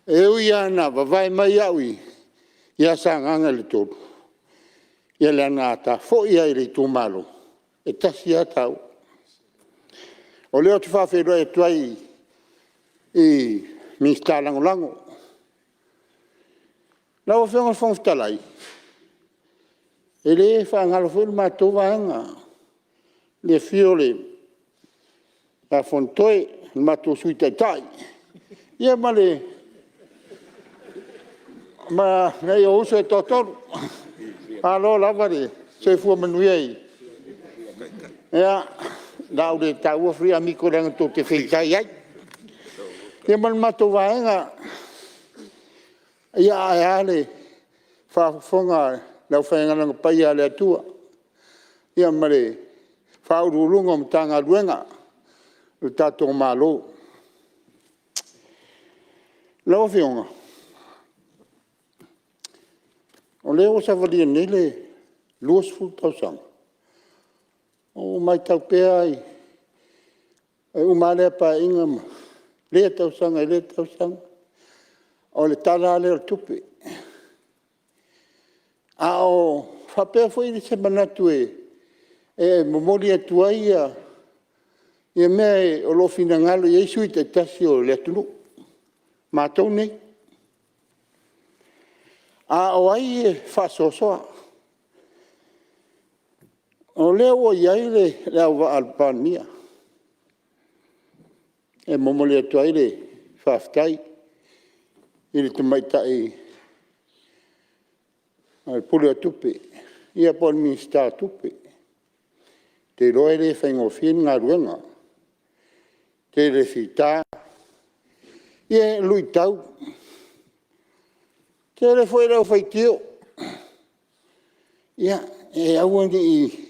E ui lava ina vavae mai au ia Sagaga le 3, ia leaga a ta foi lava i le itumalo, e tasi lava taua. O lea ou te faafeiloai atu ai i Minisita Lagolago. Lau Afioga i le Fofoga Fetalai, e le faagalo foi le matou vaega i le afio ia Fonotoe lo matou Sui Taitai ma nai ou uso e toatolu. Malo lava le soifua manuia. Ia, o le a ou le taua Three Amigos leaga tou te feitai ai. Ia ma le matou vaega. Ae a le faafofoga a le aufaigaluega paia a le Atua ma le Ofisa Sili o Pulega o Matagaluega a le tatou Malo. Lau Afioga, o lea ua savalia nei le 20 tausaga, o matau pea e uma lava lea Paeaiga ma lea tausaga i lea tausaga, o le Tala lava lea o le Tupe. A o faapea foi se manatu e momoli atu ai mea o lo o finagalo i ai sui usufono taitasi o le atunuu, matou nei. A o ai e faasoasoa? O lea ua i ai le auvaa o le Palemia, e momoli atu ai le faafetai i le tamaitai Pule o Tupe po o le Minisita o Tupe. Ou te iloa e le faigofie le galuega, tele fita, ia luitau, tele foi le au faitio. Ia e aua ne i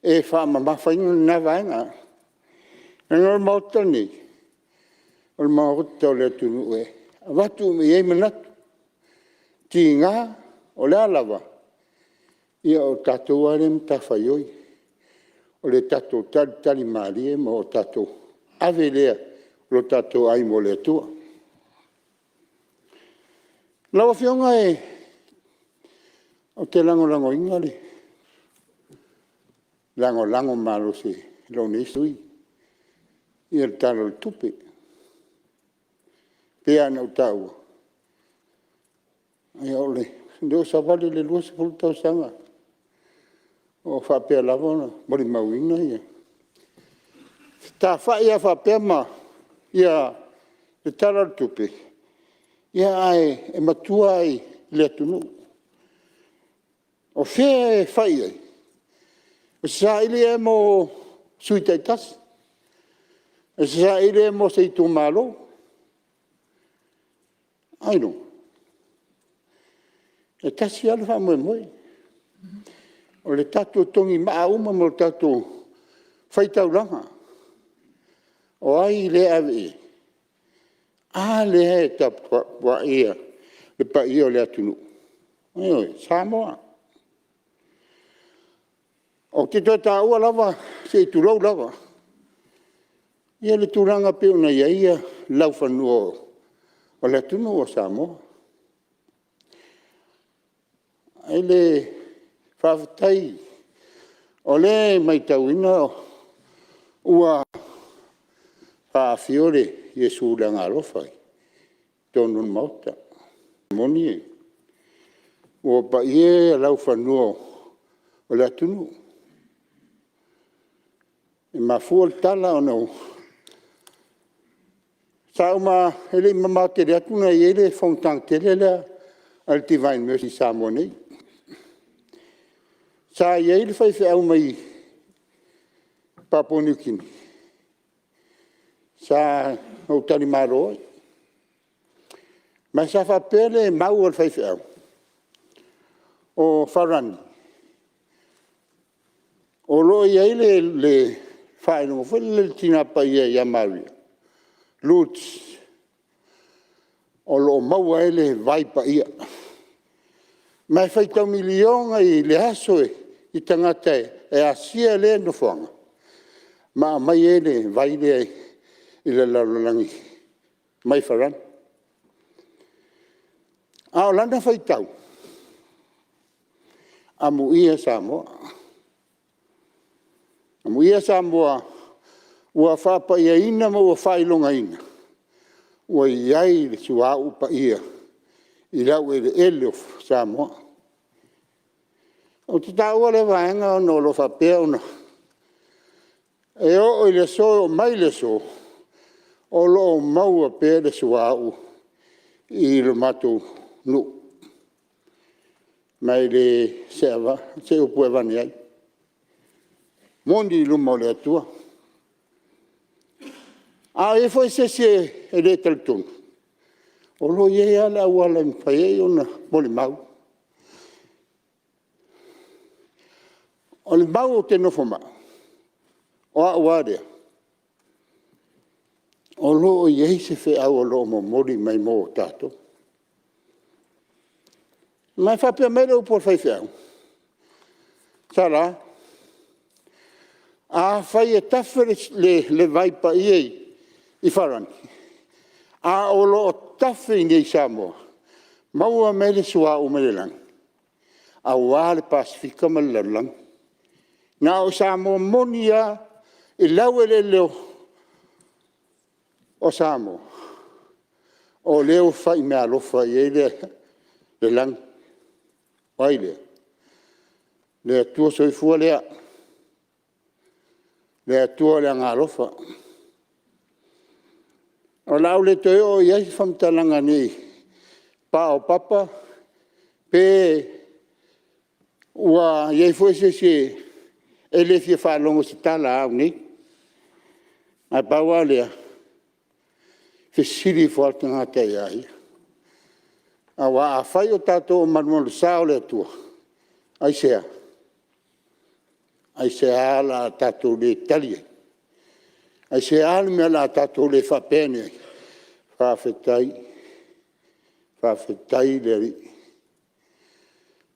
e faamamafaina lena vaega, leaga o le Maota lenei, o le Maota o le atunuu e avatu uma i ai manatu. E tiga, o le a lava, ia o tatou lava lea e matafaioi o le tatou talitali malie ma o tatou ave lea o lo tatou ai mo le Atua. Lau Afioga ou te lagolagoina lagolago malosi e lou nei sui usufono le Tala o le Tupe. E pei lava ona ou taua, o lea ua savali le 20 tausaga o faapea lava ona molimauina le fetafai lava faapea ma le Tala o le Tupe, ae matua lava i le atunuu. O fea e fai i ai? O se saili ea mo sui usufono taitasi, o se saili ea mo se itumalo. Ailoga? E tasi lava le faamoemoe, o le tatou togimaa uma ma le tatou faitaulaga. O ai lea e ave i ai? A lea e tapuai le paia o le atunuu, ioe, Samoa. Ou te toe taua lava, se i tulou lava le tulaga pei ona i ai laufanua o le atunuu o Samoa. I le faafetai o lea e matauina ua afio le Iesu i le Agaalofa i totonu o le Maota. E moni ua paia laufanua o le atunuu. E mafua le tala ona sa uma, e le i mamao tele atu na i ai le fonotaga tele lea a le Divine Mercy i Samoa nei. Sa i ai le faifeau mai Papua Niu Kini sa ou talimalo ai. Ma sa faapea le mau a le faifeau, o Farani o lo o i ai le faailoga foi lele o le Tina Paia ia Maria, Lourdes o lo o maua ai le vai paia. Ma e faitau miliona i le aso tagata e asia lea nofoaga ma aumai ai le vai lea i le lalolagi mai Farani. A o lana faitau, amuia Samoa, amuia Samoa ua faapaiaina ma ua faailogaina ua i ai le suauu paia i laueleele o Samoa. Ou te taua lea vaega ona o lo o faapea ona… E oo i le aso e oo mai le aso, o lo o maua pea le suauu i le matou nuu ma e le o se upu e avane ai, e moni i luma o le Atua. A i ai foi se isi e le talitonu, o lo o i ai lava le auala e mafai ai ona molimau. O le mau ou te nofo ma au, o au lava lea, o lo o i ai se feau o lo o momoli mai mo tatou. Na faapea mai le upu a le faifeau, Sala, afai e tafe le vai paia i Farani, a o lo o tafe i inei i Samoa, maua mai ai le suauu mai le lagi aua le Pasefika ma le lalolagi. Na o Samoa moni lava i laueleele o Samoa o lea ua fai meaalofa i ai le lagi. O ai lea? O le Atua Soifua lea, le Atua o le Agaalofa. O le a ou le toe oo i ai se faamatalaga ne i paopapa pe ua i ai foi se isi e le fia faalogo i se tala a au nei. Ae pau lava o lea, fesili ifo lava le tagata ia ia. Aua afai o tatou o malumalusa o le Atua, aisea? Aisea o le a tatou le tali ai? Aisea le mea o le a tatou le faapea ane ai? Faafetai, faafetai i le Alii.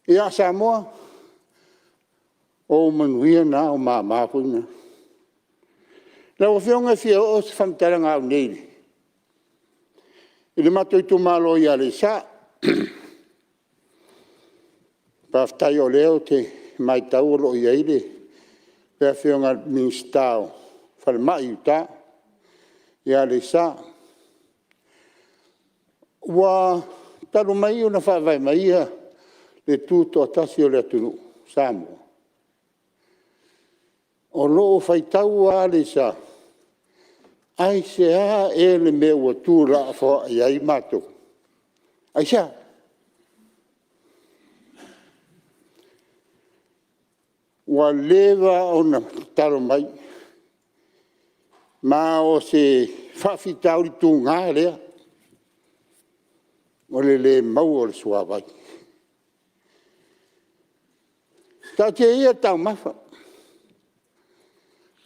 Ia Samoa, o ou manuia na o ou mama foi na. Lau Afioga e fia oo se faamatalaga a au nei i le matou itumalo i Aleisa. Faafetai o lea ou te matau o lo o i ai le le Afioga i le Minisita o Falemai i uta i Aleisa. Ua talu mai ona faavae mai le tutoatasi o le atunuu o Samoa, o lo o faitau lava Aleisa, aisea ea le mea ua tuulafoai ai matou? Aisea? Ua leva ona tatalo mai, ma o se faafitauli tuga lea o le le maua o le suavai. Taatia ia taumafa,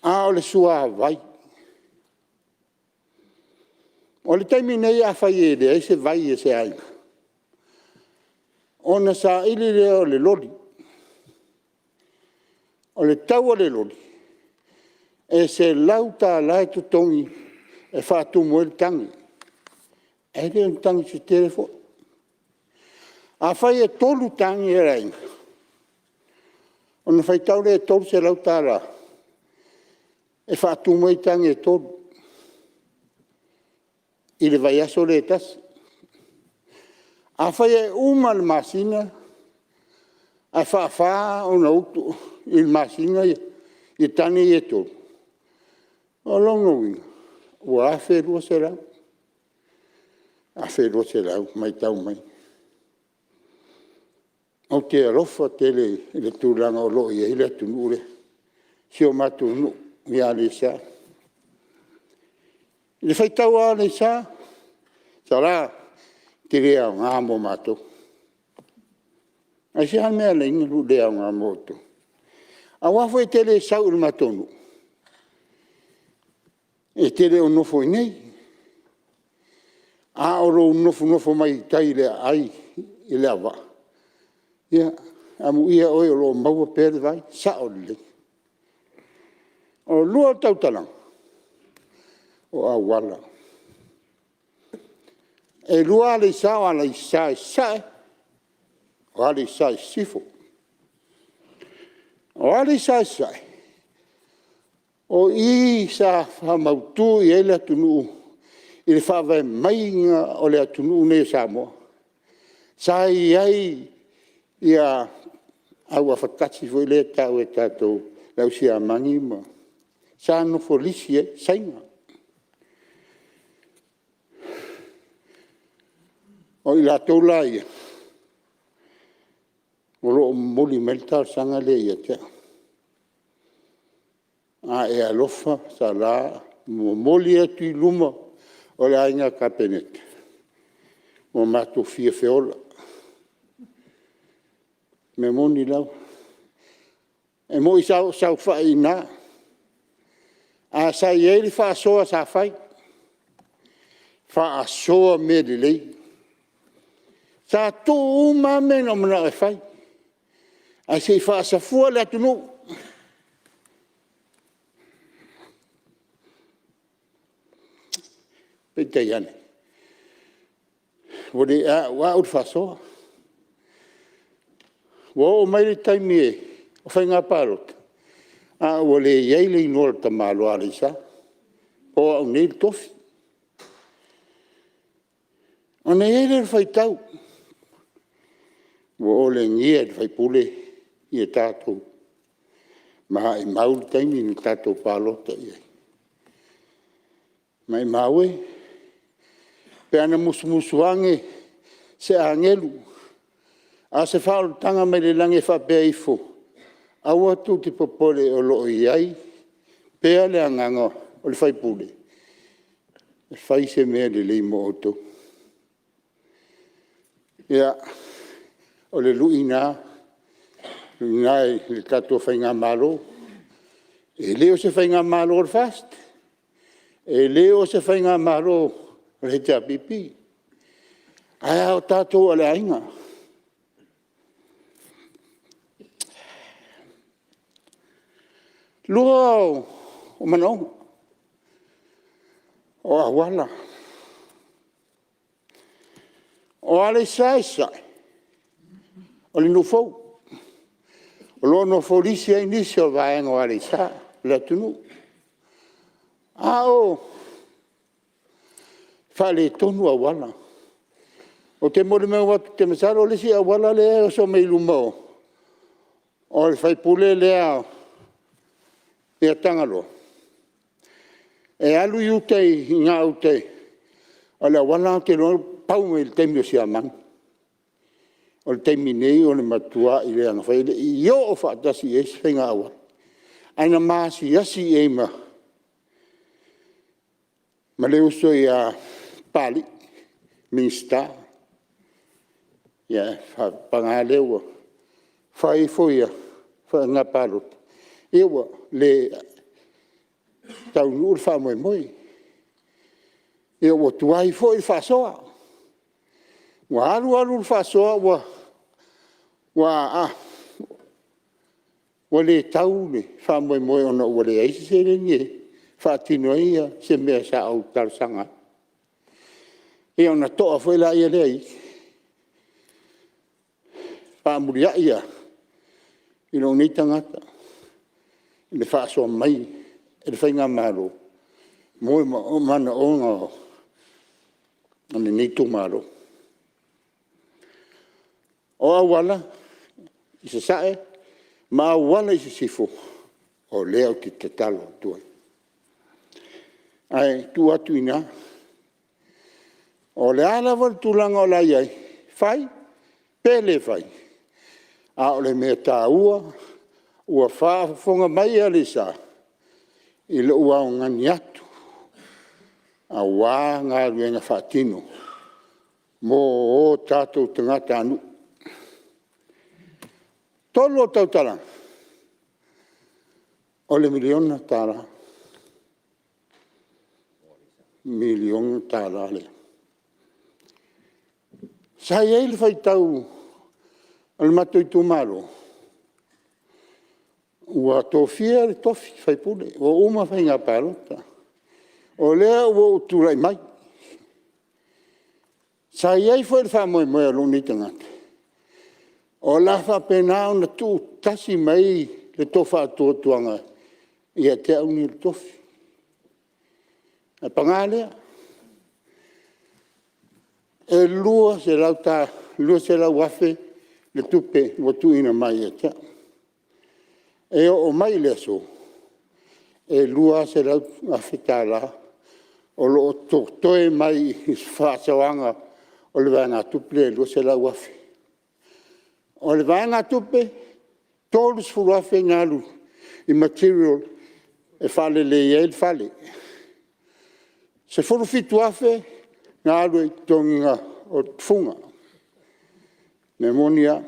a o le suavai. O le taimi nei afai e leai se vai a se aiga, ona saili lea o le loli. O le tau o le loli, e $100 e totogi e faatumu ai le tagi, e le o ni tagi se tele foi. Afai e 3 tagi a le aiga, ona faitau lea i le $300 e faatumu ai tagi e 3 i le vaiaso lea e tasi. Afai e uma le masina ae faafa ona utu i le masina ia tagi ia e 3, o lona uiga ua $1,200, $1,200 matau mai. Ou te alofa tele i le tulaga o lo o i ai le atunuu lea, si o matou nuu i Aleisa. I le faitau a Aleisa, Sala e te le aoga mo matou. Aisea le mea e ala ai ona ou le aoga mo outou? Aua foi e te le sau i le matou nuu, e te le o nofo i inei, a o lou nofonofo mai tai i le aai i Leauvaa, ia amuia oe o lo o maua pea le vai, sao lelei. O le lua o tautalaga, o auala. E 2 Aleisa o Aleisa i Sasae, o Aleisa i Sisifo. O Aleisa i Sasae, o i sa faamautu i ai le atunuu i le faavae mai o le atunuu lenei o Samoa. Sa i ai ia au afatasi foi ia e tau e tatou o le au siamani, sa nofo lisi ai Saina. O i latou la ia o lo o momoli mai le talosaga lea ia te au. A e alofa Sala momoli atu i luma o le Aiga Kapeneta, ua matou fia feola. O le mea moni lava. E moni sa ou saofai i ina, ae sa i ai le faasoa sa fai, faasoa mea lelei. Sa tuu uma lava mea na ou manao e fai, ae se i faasafua le atunuu. Peitai ane, ua le auau le faasoa. Ua oo mai le taimi o faiga palota, a ua leai le igoa o le tamaloa Aleisa, o au nei le tofi. Ona i ai lea o le faitau, ua olegia e le sui usufono ia tatou, maumau le taimi na tatou palota i ai. Maumau e pe ana musumusu ane se agelu a o se faaolataga mai le lagi e faapea ifo, aua tou te popole o lo o i ai pea le agaga o le sui usufono e fai se mea lelei mo outou. Ia, o le lui lena i le tatou faigamalo. E le o se faigamalo a le FAST, e le o se faigamalo a le HRPP, ae o tatou o le aiga. Lua o manaoga, o auala. O Aleisa i Sasae, o le nuu fou. O lo o nofo lisi ai nisi o vaega o Aleisa o le atunuu. A o faaletonu auala. Ou te molimau atu, ou te masalo o le isi auala lea e oso mai luma o le sui usufono lea ia Tagaloa, e alu i uta i gauta, o le auala lena ou te iloa na pau mai le taimi o Siamani. O le taimi nei o le matuai leaga foi, e le i oo faatasi i ai se faiga auala. Ae na ma asiasi i ai ma le uso ia Papalii, Minisita. Ae paga lea ua fai ifo le faiga palota ua le taunuu le faamoemoe. Ia ua tuai foi le faasoa, ua alu alu le faasoa ua le tau le faamoemoe ona ua leai se seleni e faatino ai se mea sa ou talosaga ai. Ia ona to'a foi lea i i. Faamuliai i lou nei tagata i le faasoa mai a le faigamalo mo manaoga o lenei itumalo. O auala i sasae ma auala i sisifo, o lea ou te tatalo atu ai, ae tuu atu i ina. O le a lava le tulaga o le a i ai, fai pe le fai, a o le mea taua ua faafofoga mai Aleisa i lou augani atu aua galuega faatino mo o tatou tagatanuu. Tolu o tautalaga, o le miliona tala, miliona tala lea. Sa i ai le faitau a le matou itumalo, ua tofia le tofi faipule ua uma faiga palota, o lea ua ou tulai mai. Sa i ai foi le faamoemoe o lou nei tagata, o le a faapena ona tuutasi mai le tofa faatuatuaga ia te au nei o le tofi. Ae paga lea, e $200,000 le tupe ua tuuina mai ia te au. E oo mai i le aso, e $200,000 o lo o totoe mai i faasoaga o le vaegatupe lea e $200,000. O le vaegatupe e $30,000 na alu i material e faaleleia ai le fale, $17,000 na alu i le totogiina o tufuga. O le mea moni lava.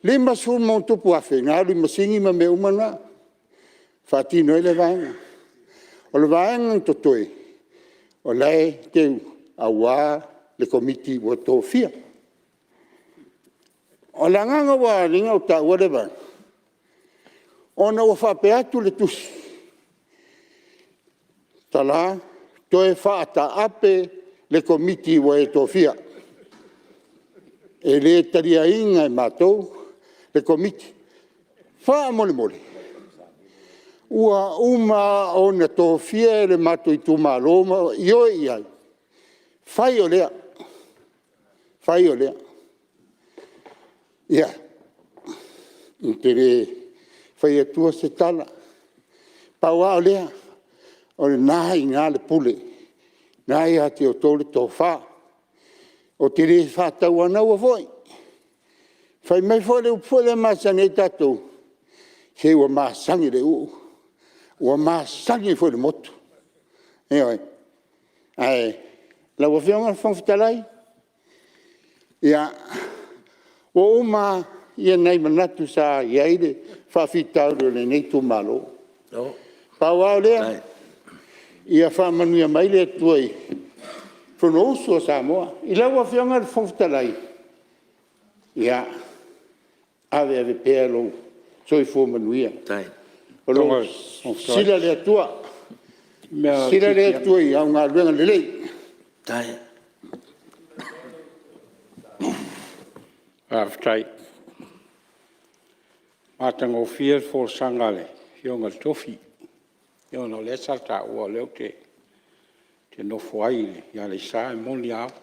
E $50+ afe na alu i masini ma mea uma na e faatino ai lea vaega. O le vaega o totoe, o la e aua le Komiti ua tofia. O le agaga ua ala ai ona ou taua lea vaega, ona ua faapea atu le tusi, Tala toe faataape le Komiti ua e tofia, e le taliaina e matou le Komiti. Faamolemole, ua uma ona tofia e le matou itumalo ma ioe i ai, fai o lea, fai o lea. Ia, ou te le fai atua se tala, pau lava o lea, o lena e i ina le pule, o lena e ia te outou le tofa. Ou te le faatauanaua foi, fai mai foi le upu foi lea e masani ai tatou, se ua masani i le uu ua masani foi i le motu. Ioe. Ae lau Afioga i le Fofoga Fetalai, ia ua uma lava nai manatu sa i ai le faafitauli o lenei itumalo. Pau lava o lea, ia faamanuia mai le Atua i le Fonousu a Samoa. I lau Afioga i le Fofoga Fetalai, ia ave ave pea lou soifua manuia. O lo o sisila le Atua, sisila le Atua i au galuega lelei. Faafetai. Matagofie le folasaga a le Afioga i le Tofi, ona o lea sa taua o lea ou te nofo ai i Aleisa, e moni lava.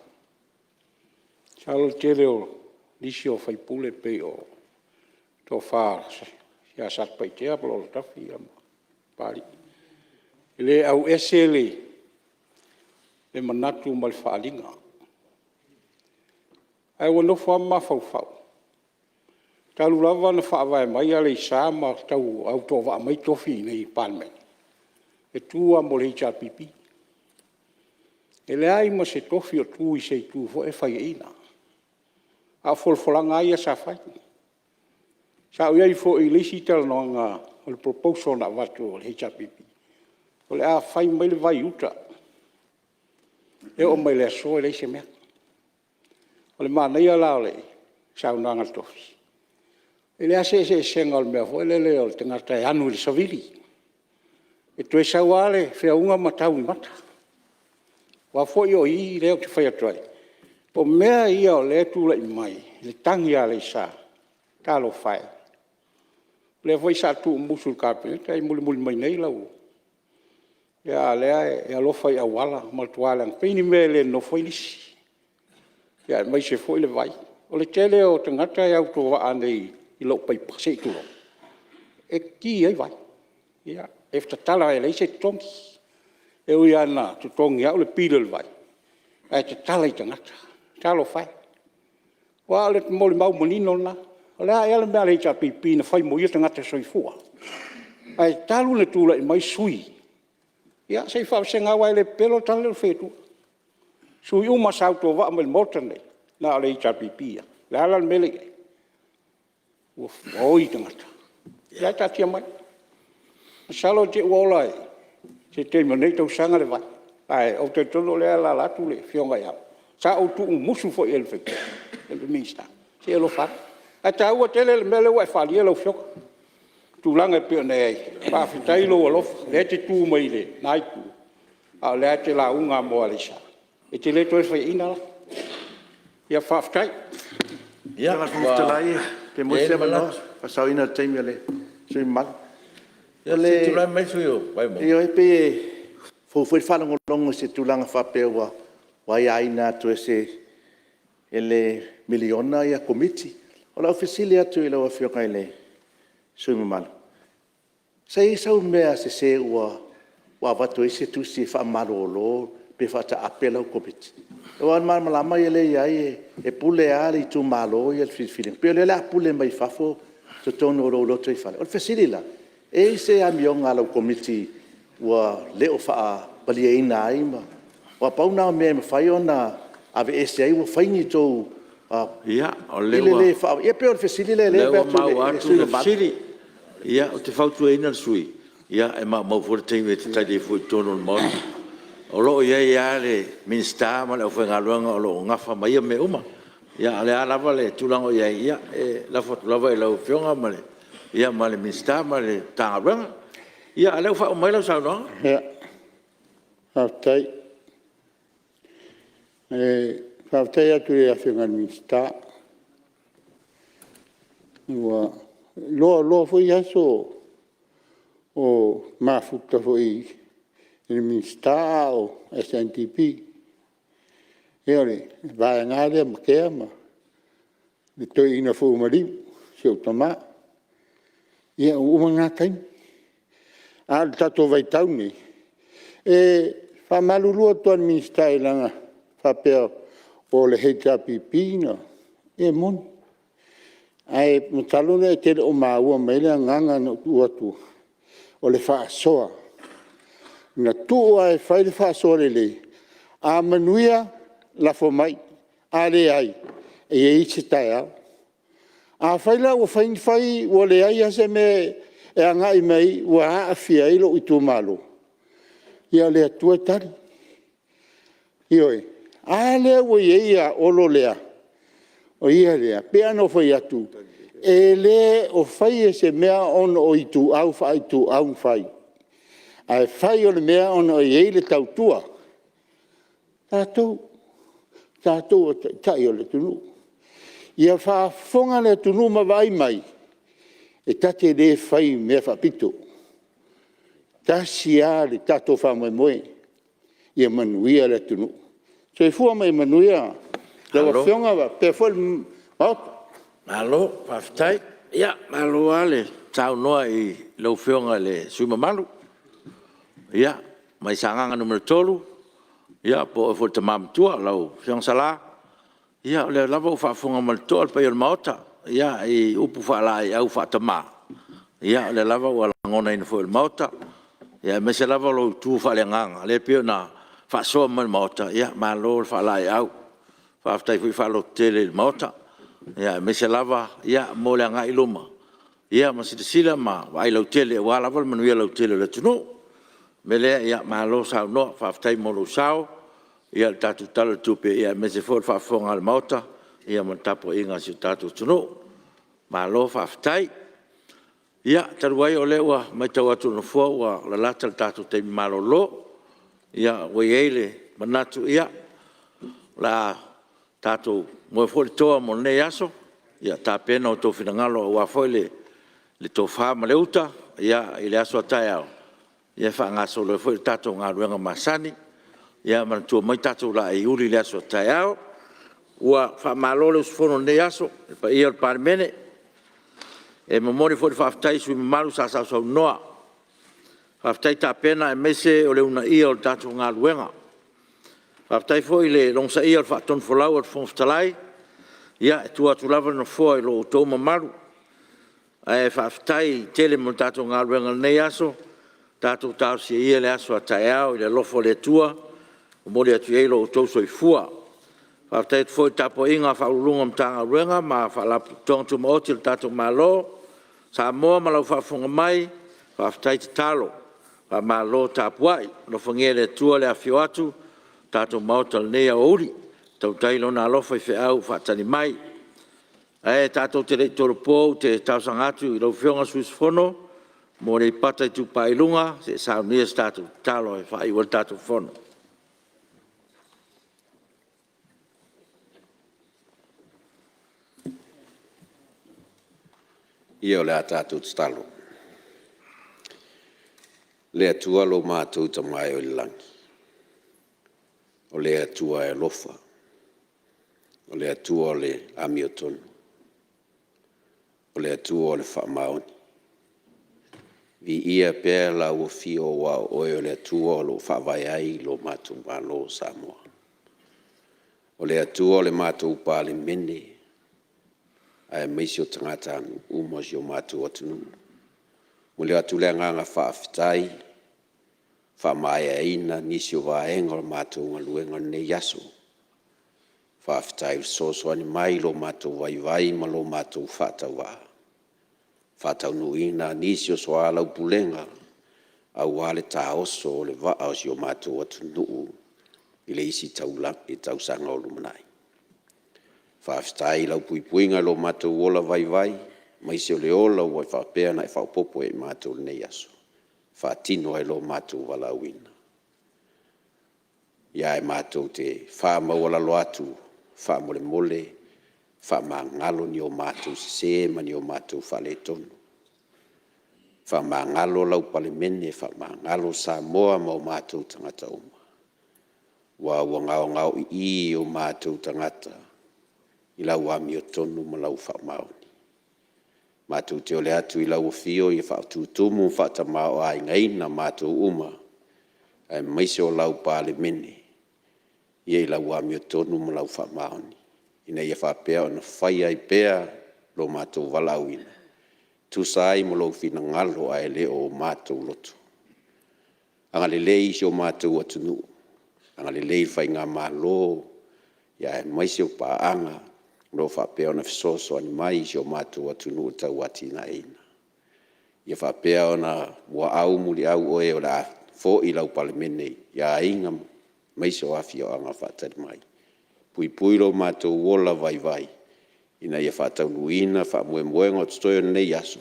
Masalo o le tele o nisi o sui usufono e pei o le tofa ia Satupaitea po o Lautafi ma Papalii, e le auese le manatu ma le faaaliga. Ae ua nofo lava ma mafaufau, talu lava ona faavae mai Aleisa ma tau autovaa mai tofi i inei i le Palemene, e tu lava mo le HRPP. E leai ma se tofi o tu i se itu foi lea e faiaina, a o folafolaga lava ia sa fai. Sa ou i ai foi i le isi talanoaga o le proposal na avatu a le HRPP, o le a fai mai le vai i uta. E oo mai le aso e leai se mea. O le manaia la o le saunoaga a le tofi, e leai lava se eseesega o le mea foi lele o le tagata e anu i le savili, e toe sau lava le feauga ma tau i mata. Aua foi o i lea ou te fai atu ai, o mea ia o lea e tulai mai i le tagi a Aleisa, talofa e, o lea foi sa tuumusu i le Kapeneta, e mulimuli mai nei lau… a o lea e alofa i auala, matua leaga, pei ni mea e le nonofo ai nisi, aemaise foi le vai. O le tele o tagata e autovaa nei i lou paipa se i tulou, e ki ai vai, e tatala e leai se totogi. E ui lava ina totogi e au le pili o le vai, ae tatala i tagata. Talofa e. Aua o le molimau manino lena. O le a ea le mea a le HRPP na fai mo ia tagata soifua? Ae talu ona tulai mai sui usufono, ia se i faavasega aua e le pepelo le tala lea ou te fai atua. O sui usufono uma sa autovaa mai i le Maota lenei, na o le HRPP lava. O le a la le mea lea e i ai? Ua oi tagata. Ia ae taatia mai, masalo i te i ua ola i se taimi o lenei tausaga le vai. Ae ou te talitonu o lea e alaala atu le Afioga ia Sa ou tuumumusu foi i ai i le sui usufono, le Minisita, se i alofa ane. Ae taua tele le mea lea ua e faaalia lau Afioga i tulaga e pei ona i ai. Faafetai lou alofa, o lea e te tu mai lena itu, a o lea e te lauga lava mo Aleisa. E te le toe faiaina la. Ia faafetai. Lau Afioga i le Fofoga Fetalai pe maua se avanoa? Faasaoina o le taimi o le sui usufono mamalu. Se i tulai mai le sui usufono mo Vaimauga. Ioe, pei e fou foi le faalogologo i se tulaga faapea ua aiaina atu e le miliona Komiti. O lau fesili atu i lau Afioga i le sui usufono mamalu, sa i ai sau mea sese ua avatu ai se tusi e faamalolo pe faataape lau Komiti? Aua o le malamalama lea e i ai e pule lava le itumalo ia i le filifiliga. E pei o lea o le a pule mai fafo totonu o lou lotoifale. O le fesili la, e i ai se amioga a lau Komiti ua le o faamalieina ai ma… Aua pau lena o mea e mafai ona aveese ai ua fai ni tou… Ia, o i le le faa… Ia pei o le fesili lea e lea ua avatu i maua le atu sui le usufono mamalu. fesili. Ia, ou te fautuaina le sui usufono, e maumau foi le taimi e te tali ai fua i totonu o le Maota. O lo o i ai lava le Minisita ma le aufaigaluega o lo o nafa ma ia mea uma. A o le a lava le tulaga o i ai, ia e lafo atu lava i lau Afioga ma le Minisita ma le Matagaluega. Ia a o lea ua faauma mai lau saunoaga. Faafetai. E faafetai atu i le Afioga i le Minisita, ua loa foi aso o mafuta foi i le Minisita a o SNBP. Ia o le vaega lava lea o Matea ma le toeaina foi ua maliu, si ou tama. Ia ua uma lena taimi. A o le tatou vaitau lenei, e faamalulu atu lava i le Minisita e leaga e faapea o le HRPP na… ia e moni. Ae masalo e te le o maua mai le agaga na ou tuu atu o le faasoa. Na tuu lava e fai le faasoa lelei, a manuia lafo mai, a leai, e i ai se taeao. Afai la ua fai ni fai ua leai lava se mea e agai mai ai ua aafia ai lou itumalo, ia o le Atua e tali. Ioe. A lea ua i ai ia Olo lea, o ia lea, e pei lava ona ou fai atu, e le o faia se mea ona o ituau faaituau na fai, ae fai o le mea ona e i ai le tautua. O tatou o taitai o le atunuu. Ia faafofoga le atunuu ma vaai mai E ta te le fai mea faapito, e tasi lava le tatou faamoemoe, ia manuia le atunuu. Soifua ma ia manuia lau Afioga faapea foi le Maota. Malo faafetai. Ia, malo lava le saunoa i lau Afioga i le sui usufono mamalu mai Sagaga 3, po o oe foi o le Tama Matua lau Afioga Sala. Ia o lea lava ua faafofoga ma le totoa le paia o le Maota i upu faalaeiau faa-tama, o lea lava ua lagonaina foi e le Maota, aemaise lava lou tu faaleagaga lea e pei ona faasoa mai i le Maota. Malo le faalaeiau, faafetai foi faalototele i le Maota, aemaise lava mo le agai i luma ma silasila ma vaai lautele aua lava le manuia lautele o le atunuu. O le mea lea, malo saunoa, faafetai mo lou sao i le tatou Tala o le Tupe, aemaise foi o le faafofoga a le Maota ma le tapuaiga a si o tatou atunuu. Malo faafetai. Ia, talu ai o lea ua matau atu e le Nofoa ua lalata le tatou taimi malolo, ua i ai le manatu, ia, o le a tatou moe foi le toa mo lenei aso, ia tapena outou finagalo aua foi le tofa ma le uta i le aso a taeao e faagasolo ai foi le tatou galuega masani. Ia manatua mai tatou laei uuli i le aso a taeao. Ua faamalo le usufono i lenei aso i le paia o le Palemene. E momoli foi le faafetai i sui usufono mamalu sa sausaunoa, faafetai tapena aemaise o le uunaia o le tatou galuega. Faafetai foi le logosaia o le faatonufolau a le Fofoga Fetalai, ia e tua atu lava le Nofoa i lo outou mamalu. Ae faafetai tele mo le tatou galuega i lenei aso. Tatou talosia ia le aso a taeao i le alofa o le Atua e momoli atu ai lo outou soifua. Faafetai atu foi i le tapuaiga a Ofisa Sili o Pulega o Matagaluega ma Faalapotopotoga Tumaoti a le tatou Malo. Samoa ma lau faafofoga mai, faafetai tatalo, faamalo tapuai. Alofagia e le Atua le afifio atu o le tatou Maota i lenei aoauli, tautai Lona alofa i feau o faatali mai. Ae tatou te le i tolopo ou te talosaga atu i lau Afioga i le sui usufono mo Aleipata Itupa i Luga se i saunia se tatou tatalo e faaiu ai le tatou Fono. O le a tatou tatalo. Le Atua lo matou Tama e oe i le lagi, o le Atua e alofa, o le Atua o le amiotonu, o le Atua o le faamaoni. Viia pea lau Afio aua o Oe o le Atua o lo o faavae ai lo matou Malo o Samoa. O le Atua o le matou Palemene aemaise o tagatanuu uma o si o matou atunuu. E momoli atu le agaga faafetai ua faamaeaina nisi o vaega o le matou galuega i lenei aso. Faafetai fesoasoani mai i lo matou vaivai ma lo matou faatauvaa e faataunuuina nisi o soalaupulega aua le taoso o le vaa o si o matou atunuu i le isi tausaga o lumanai. Faafetai i lau puipuiga i lo matou ola vaivai aemaise o le ola ua faapea ona e faaopoopo ia i matou i lenei aso e faatino ai lo matou valaauina. Ae matou te faamaualalo atu faamolemole, faamagalo ni o matou sese ma ni o matou faaletonu. Faamagalo lau Palemene, faamagalo Samoa ma o matou tagata uma, aua ua gaogaoi'i o matou tagata i lau amiotonu ma lau faamaoni. Matou te ole atu i lau Afio ia faatutumu ma faatamaoaigaina matou uma aemaise o lau Palemene i lau amiotonu ma lau faamaoni, ina ia faapea ona faia ai pea lo matou valaauina e tusa ai ma lou finagalo ae le o matou loto. Agalelei si o matou atunuu, agalelei i le Faigamalo aemaise o paaga o lo o faapea ona fesoasoani mai i si o matou atunuu e tauatiaeina. Ia faapea ona muaau muliau oe o le a foi lau Palemene i aiga aemaise o afioaga o faatali mai. Puipui lo matou ola vaivai ina ia faataunuuina faamoemoega o totoe o lenei aso,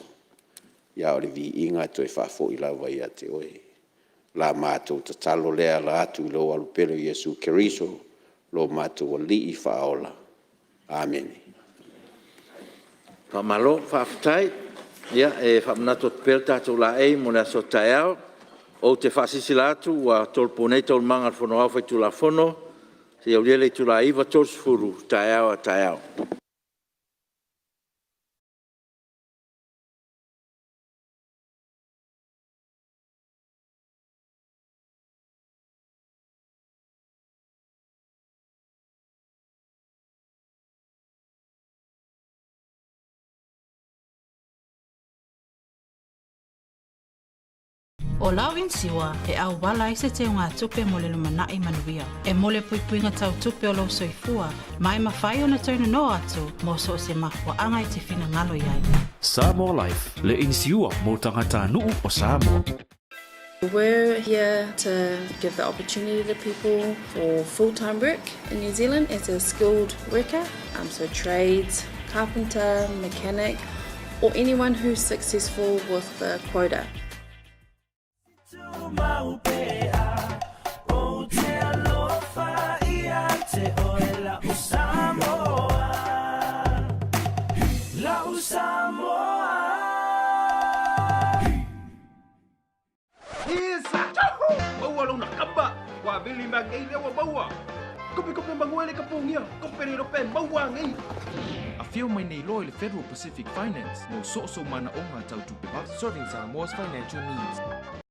a o le viiga e toe faafoi lava ia te Oe. O la matou tatalo lea e ala atu i lou alo pele o Iesu Keriso lo matou Alii Faaola. Amene. Faamalo faafetai. Ia, e faamanatu atu pea le tatou laei mo le aso a taeao. Ou te faasilasila atu ua tolopo nei Taualumaga a le Fono Aoao Faitulafono seia aulia le itula e 9:30 i le taeao a taeao. O lau inisiua e auala ai se teugatupe mo le lumanai manuia. E mo le puipuiga tau tupe o lou soifua, ma e mafai ona toe nono atu mo so o se mafuaaga e te finagalo i ai. Samoa Life, le inisiua mo tagatanuu o Samoa. We're here to give the opportunity to people for full-time work in New Zealand as a skilled worker, so trades, carpenter, mechanic, or anyone who's successful with the quota. Afio mai nei loa i le Federal Pacific Finance mo so o sou manaoga tau tupe vave, serving Samoa's financial needs.